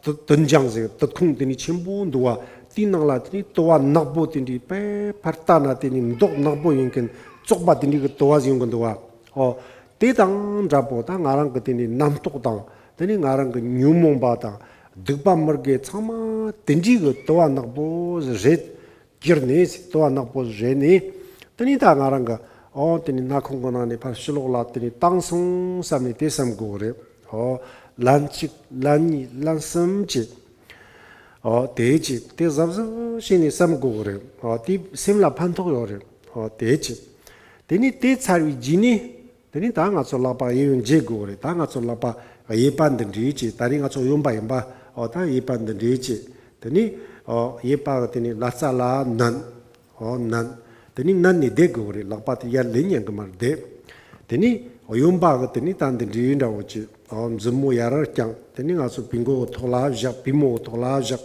དུ་དུད་འཇང་ཟེར་དུད་ཁུང་དེ་ནི་ཆེན་པོ་འདུག་བ། དེའི་ནང་ལ་དེ་ནི་དུ་བ་ནག་པོ་དེ་འདྲའི་པེ་ཕར་ལྟ་ན་དེ་ནི་མདོག་ནག་པོ་ཡིན་མཁན་བཙོག་པ་དེ་འདྲའི་གི་དུ་བ་ཡོང་གི་འདུག་བ། ཨོ། དེ་དང་འདྲ་པོ་ད་ང་རང་གི་དེ་ནི་རྣམ་རྟོག་དང་དེ་ནི་ང་རང་གི་ཉོན་མོངས་པ་དང་སྡིག་པ་མི་དགེ་ཚང་མ་དེ་འདྲའི་གི་དུ་བ་ནག་པོ་རེད་གྱུར་ནས་དུ་བ་ནག་པོ་རེད་ནས་དེ་ནི་ད་ང་རང་གི་ཨོ་དེ་ནི་སྣ་ཁུང་གི་ནང་ནས་ཕར་ཕྱི་ལོགས་ལ་དེ་ནི་བཏང་སོང་བསམ་ནས་དེ་བསམ་དགོས་རེད། ཨོ། ལན་གཅིག་ལན་གཉིས་ལན་གསུམ་བྱས། ཨོ་དེ་བྱས་དེ་གཟབ་གཟབ་བྱས་ནས་བསམ་དགོས་རེད། ཨོ་དེ་སེམས་ལ་ཕན་ཐོགས་ཡོད་རེད། ཨོ་དེ་བྱས། དེ་ནས་དེ་ཚར་བའི་རྗེས་ནས། དེ་ནས་ད་ང་ཚོ་ལག་པ་གཡས་གཡོན་འབྱེད་དགོས་རེད། ད་ང་ཚོ་ལག་པ་གཡས་པ་འདི་འདྲས་བྱས། ད་རེས་ང་ཚོ་གཡོན་པ་ཡིན་པ། ཨོ་ད་གཡས་པ་འདི་འདྲས་བྱས། དེ་ནས་ཨོ་གཡས་པ་གི་དེ་ནས་ལག་རྩ་ལ་མནན། ཨོ་མནན། དེ་ནས་མནན་ནས་བསྡད་དགོས་རེད། ལག་པ་དེ་ཡར་ལེན་ཉན་གི་མར་བསྡད། དེ་ནས་གཡོན་པ་གི་དེ་ནས་ད་འདི་འདྲས་འདྲ་བོ་བྱས། ཨོ་མཛུབ་མོ་ཡར་བརྐྱངས། དེ་ནས་ང་ཚོ་པུས་མགོ་གི་ཐོག་ལ་བཞག་པུས་མོ་གི་ཐོག་ལ་བཞག་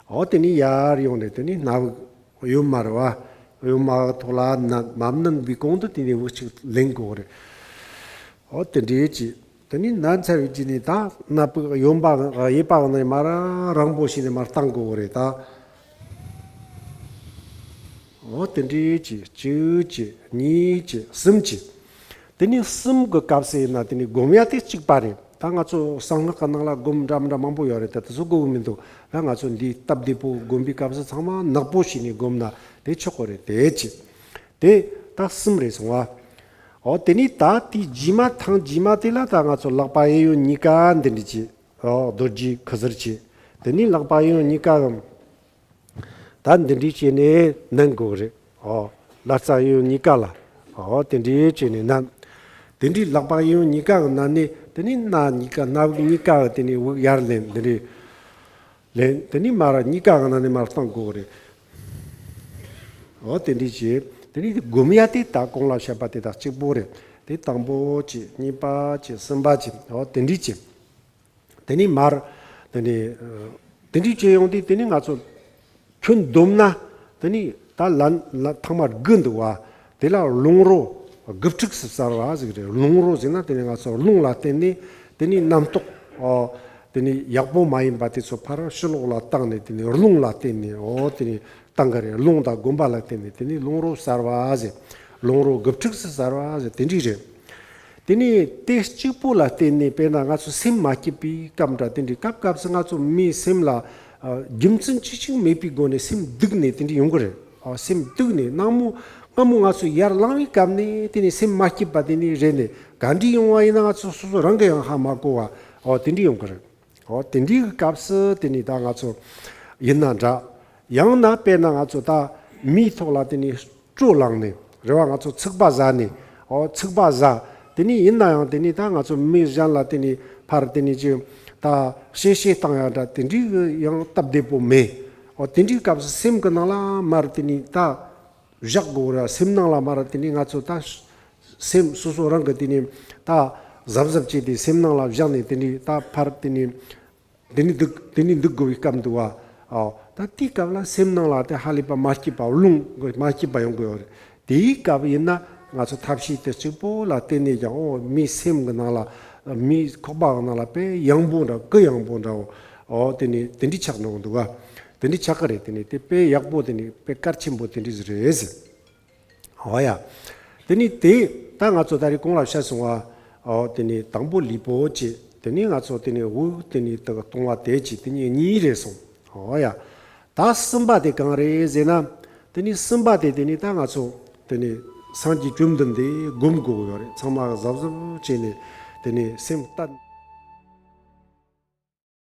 ཨོ་དེ་ནས་ཡར་ཡོང་ནས་དེ་ནས་སྣ་བུག་གཡོན་མར་བ། གཡོན་མ་གི་ཐོག་ལ་མནན། མ་མནན་པའི་གོང་དུ་དེ་ནས་དབུགས་གཅིག་ལེན་དགོས་རེད། ཨོ་དེ་འདྲས་ཀྱིས་དེ་ནས་མནན་ཚར་བའི་རྗེས་ནས་ད་སྣ་བུག་གཡོན་པ་གཡས་པ་གི་ནས་མར་རིང་པོ་ཞིག་ནས་མར་བཏང་དགོས་རེད་ད། ཨོ་དེ་འདྲས་ཀྱིས་གཅིག་གཅིག་གཉིས་གཅིག་གསུམ་གཅིག་དེ་ནས་གསུམ་གི་སྐབས་སུ་ཡིན་ན་དེ་ནས་སྒོམ་ཡ་དེ་གཅིག་པ་རེད། ད་ང་ཚོ་གསང་སྔགས་ཀྱི་ནང་ལ་སྒོམ་འདྲ་མི་འདྲ་མང་པོ་ཡོད་རེད། ད་དེ་ཚོ་དགོས་གི་མི་འདུག་ད་ང་ཚོ་འདིའི་སྟབས་བདེ་པོ་སྒོམ་པའི་སྐབས་སུ་ཚང་མ་ནག་པོ་བྱས་ནས་སྒོམ་ན་དེ་ཆོག་གི་རེད། དེ་གཅིག་དེ་ད་གསུམ་རེད་སོང་བ། ཨོ་དེ་ནས་ད་དེའི་རྗེས་མ་ཐེངས་རྗེས་མ་དེ་ལ་ད་ང་ཚོ་ལག་པ་གཡས་གཡོན་གཉིས་ཀ་འདི་འདྲ་བྱས། ཨོ་རྡོ་རྗེ་ཁུ་ཚུར་བྱས། དེ་ནས་ལག་པ་གཡས་གཡོན་གཉིས་ཀ་གམ། ད་འདི་འདྲས་བྱས་ནས་མནན་དགོས་རེད། ཨོ། ལག་རྩ་གཡས་གཡོན་གཉིས་ཀ་ལ། ཨོ་དེ་འདྲས་བྱས་ནས་མནན། དེ་འདྲས་ལག་པ་གཡས་གཡོན་གཉིས་ཀ་གི་ནང་ནས་དེ་ནས་སྣ་གཉིས་ཀ་སྣ་བུག་གཉིས་ཀ་གི་དེ་ནས་དབུགས་ཡར་ལེན། འདི་འདྲས་ལེན། དེ་ནས་མར་གཉིས་ཀ་གི་ནང་ནས་མར་བཏང་དགོས་རེད། ཨོ་དེ་འདྲས་བྱས། དེ་ནས་སྒོམ་ཡ་དེ་ད་གོང་ལ་བཤད་པ་དེ་དང་གཅིག་པོ་རེད། དེ་དང་པོ་བྱས། གཉིས་པ་བྱས། གསུམ་པ་བྱས། ཨོ་དེ་འདྲས་བྱས། དེ་ནས་མར། དེ་ནས། དེ་འདྲའི་བྱས་ཡོང་དུས་དེ་ནས་ང་ཚོ། ཁྱོན་བསྡོམས་ན། དེ་ནས་ད་ལན་ལན་ཐང་མ་དགུ་འདུག་བ། དེ་ལ་རླུང་རོ་དགུ་ཕྲུགས་སུ་གསལ་བ་ཟེར་གི་རེད། རླུང་རོ་ཟེར་ན་དེ་ནས་ང་ཚོ་རླུང་ལ་བརྟེན་ནས་དེ་ནས་རྣམ་རྟོག་ཨོ། དེ་ནས་ཡག་པོ་མ་ཡིན་པ་དེ་ཚོ་ཕར་ཕྱི་ལོགས་ལ་བཏང་ནས་དེ་ནས་རླུང་ལ་བརྟེན་ནས་ཨོ་དེ་ནས་ བཏང་གི་རེད། ལུང་དང་དགོན་པ་ལ་བརྟེན་ནས། དེ་ནས་ལུང་རོ་གསར་བ་ཟེར། ལུང་རོ་དགུ་ཕྲུགས་སུ་གསར་བ་ཟེར། དེ་འདྲས་རེད། དེ་ནས་དེ་གཅིག་པོ་ལ་བརྟེན་ནས། དཔེར་ན་ང་ཚོ་སེམས་མ་སྐྱིད་པའི་སྐབས་འདྲ། དེ་འདྲའི་སྐབས་སྐབས་སུ་ང་ཚོ་མིའི་སེམས་ལ་ཨ་རྒྱུ་མཚན་ཅི་ཞིག་མེད་པའི་སྒོ་ནས་སེམས་སྡུག་ནས་དེ་འདྲས་ཡོང་གི་རེད། ཨ་སེམས་སྡུག་ནས། སྣང་མོ་སྔ་མོ་ང་ཚོ་ཡར་ལངས་པའི་སྐབས་ནས་དེ་ནས་སེམས་མ་སྐྱིད་པ་དེ་ནས་རེད་ནས། ག་འདྲས་ཡོང་བ་ཡིན་ན་ང་ཚོ་སོ་སོ་རང་གིས་ཡང་ཧ་མ་གོ་བ། ཨོ་དེ་འདྲས་ཡོང་གི་རེད། ཨོ་དེ་འདྲའི་གི་སྐབས་སུ་དེ་ནས་ད་ང་ཚོ་ཡིན་ན་འདྲ། ཡང་ན་དཔེར་ན་ང་ཚོ་ད་མིའི་ཐོག་ལ་དེ་ནས་སྤྲོ་ལངས་ནས། རེད་བ། ང་ཚོ་ཚིག་པ་ཟ་ནས། ཨོ་ཚིག་པ་ཟ། དེ་ནས་ཡིན་ན་ཡང་དེ་ནས་ད་ང་ཚོ་མི་གཞན་ལ་དེ་ནས་ཕར་དེ་ནས་ཅི་ད་གཤེ་གཤེ་བཏང་ཡ་འདྲ། དེ་འདྲའི་གི་ཡང་སྟབས་བདེ་པོ་མེད། ཨོ་དེ་འདྲའི་སྐབས་སུ་སེམས་ཀྱི་ནང་ལ་མར་དེ་ནས་ད་བཞག་དགོས་ར། སེམས་ནང་ལ་མར་དེ་ནས་ང་ཚོ་ད་སེམས་སོ་སོ་རང་གི་དེ་ནས་ད་གཟབ་གཟབ་བྱས་ཏེ། སེམས་ནང་ལ་བཞག་ནས། དེ་ནས་ད་ཕར་དེ་ནས་དེ་ནས་འདུག་དེ་ནས་འདུག་དགོས་པའི་སྐབས་འདུག་བ། ཨོ་ད་དེའི་སྐབས་ལ་སེམས་ནང་ལ་དེ་ཧ་ལས་པ་མ་སྐྱིད་པ། རླུང་གི་མ་སྐྱིད་པ་ཡོང་གི་ཡོད་རེད། དེའི་སྐབས་ཡིན་ན་ང་ཚོ་ཐབས་ཤེས་དེ་གཅིག་པོ་ལ་བརྟེན་ནས་ཀྱང་། ཨོ་མིའི་སེམས་ཀྱི་ནང་ལ། མིའི་ཁོག་པ་གི་ནང་ལ་དཔེ་ཡང་པོ་འདྲ། གུ་ཡངས་པོ་འདྲ་བོ། ཨོ་དེ་ནས་དེ་འདྲའི་ཆགས་འགྲོ་གི་འདུག་བ། དེ་འདྲའི་ཆགས་ཀྱི་རེད། དེ་ནས་དེ་དཔེ་ཡག་པོ། དེ་ནས་དཔེ་གལ་ཆེན་པོ་དེ་འདྲའི་རེད་ཟེར། ཨོ་ཡ། དེ་ནས་དེ་ད་ང་ཚོ་ད་རེས་གོང་ལ་བཤད་སོང་བ། ཨོ་དེ་ནས་དང་པོ་ལུས་པོ་བྱས། དེ་ནས་ང་ཚོ་དེ་ནས་དབུགས་དེ་ནས་དེ་ག་གཏོང་བ་དེ་བྱས། དེ་ནས་གཉིས་རེད་སོང་། ཨོ་ཡ། ད་གསུམ་པ་དེ་གང་རེད་ཟེར་ན། དེ་ནས་གསུམ་པ་དེ་དེ་ནས་ད་ང་ཚོ་དེ་ནས་སངས་རྒྱས་བཅོམ་ལྡན་འདས་སྒོམ་དགོས་ཀྱི་ཡོད་རེད། ཚང་མ་གཟབ་གཟབ་བྱས་ནས་དེ་ནས་སེམས་གཏད།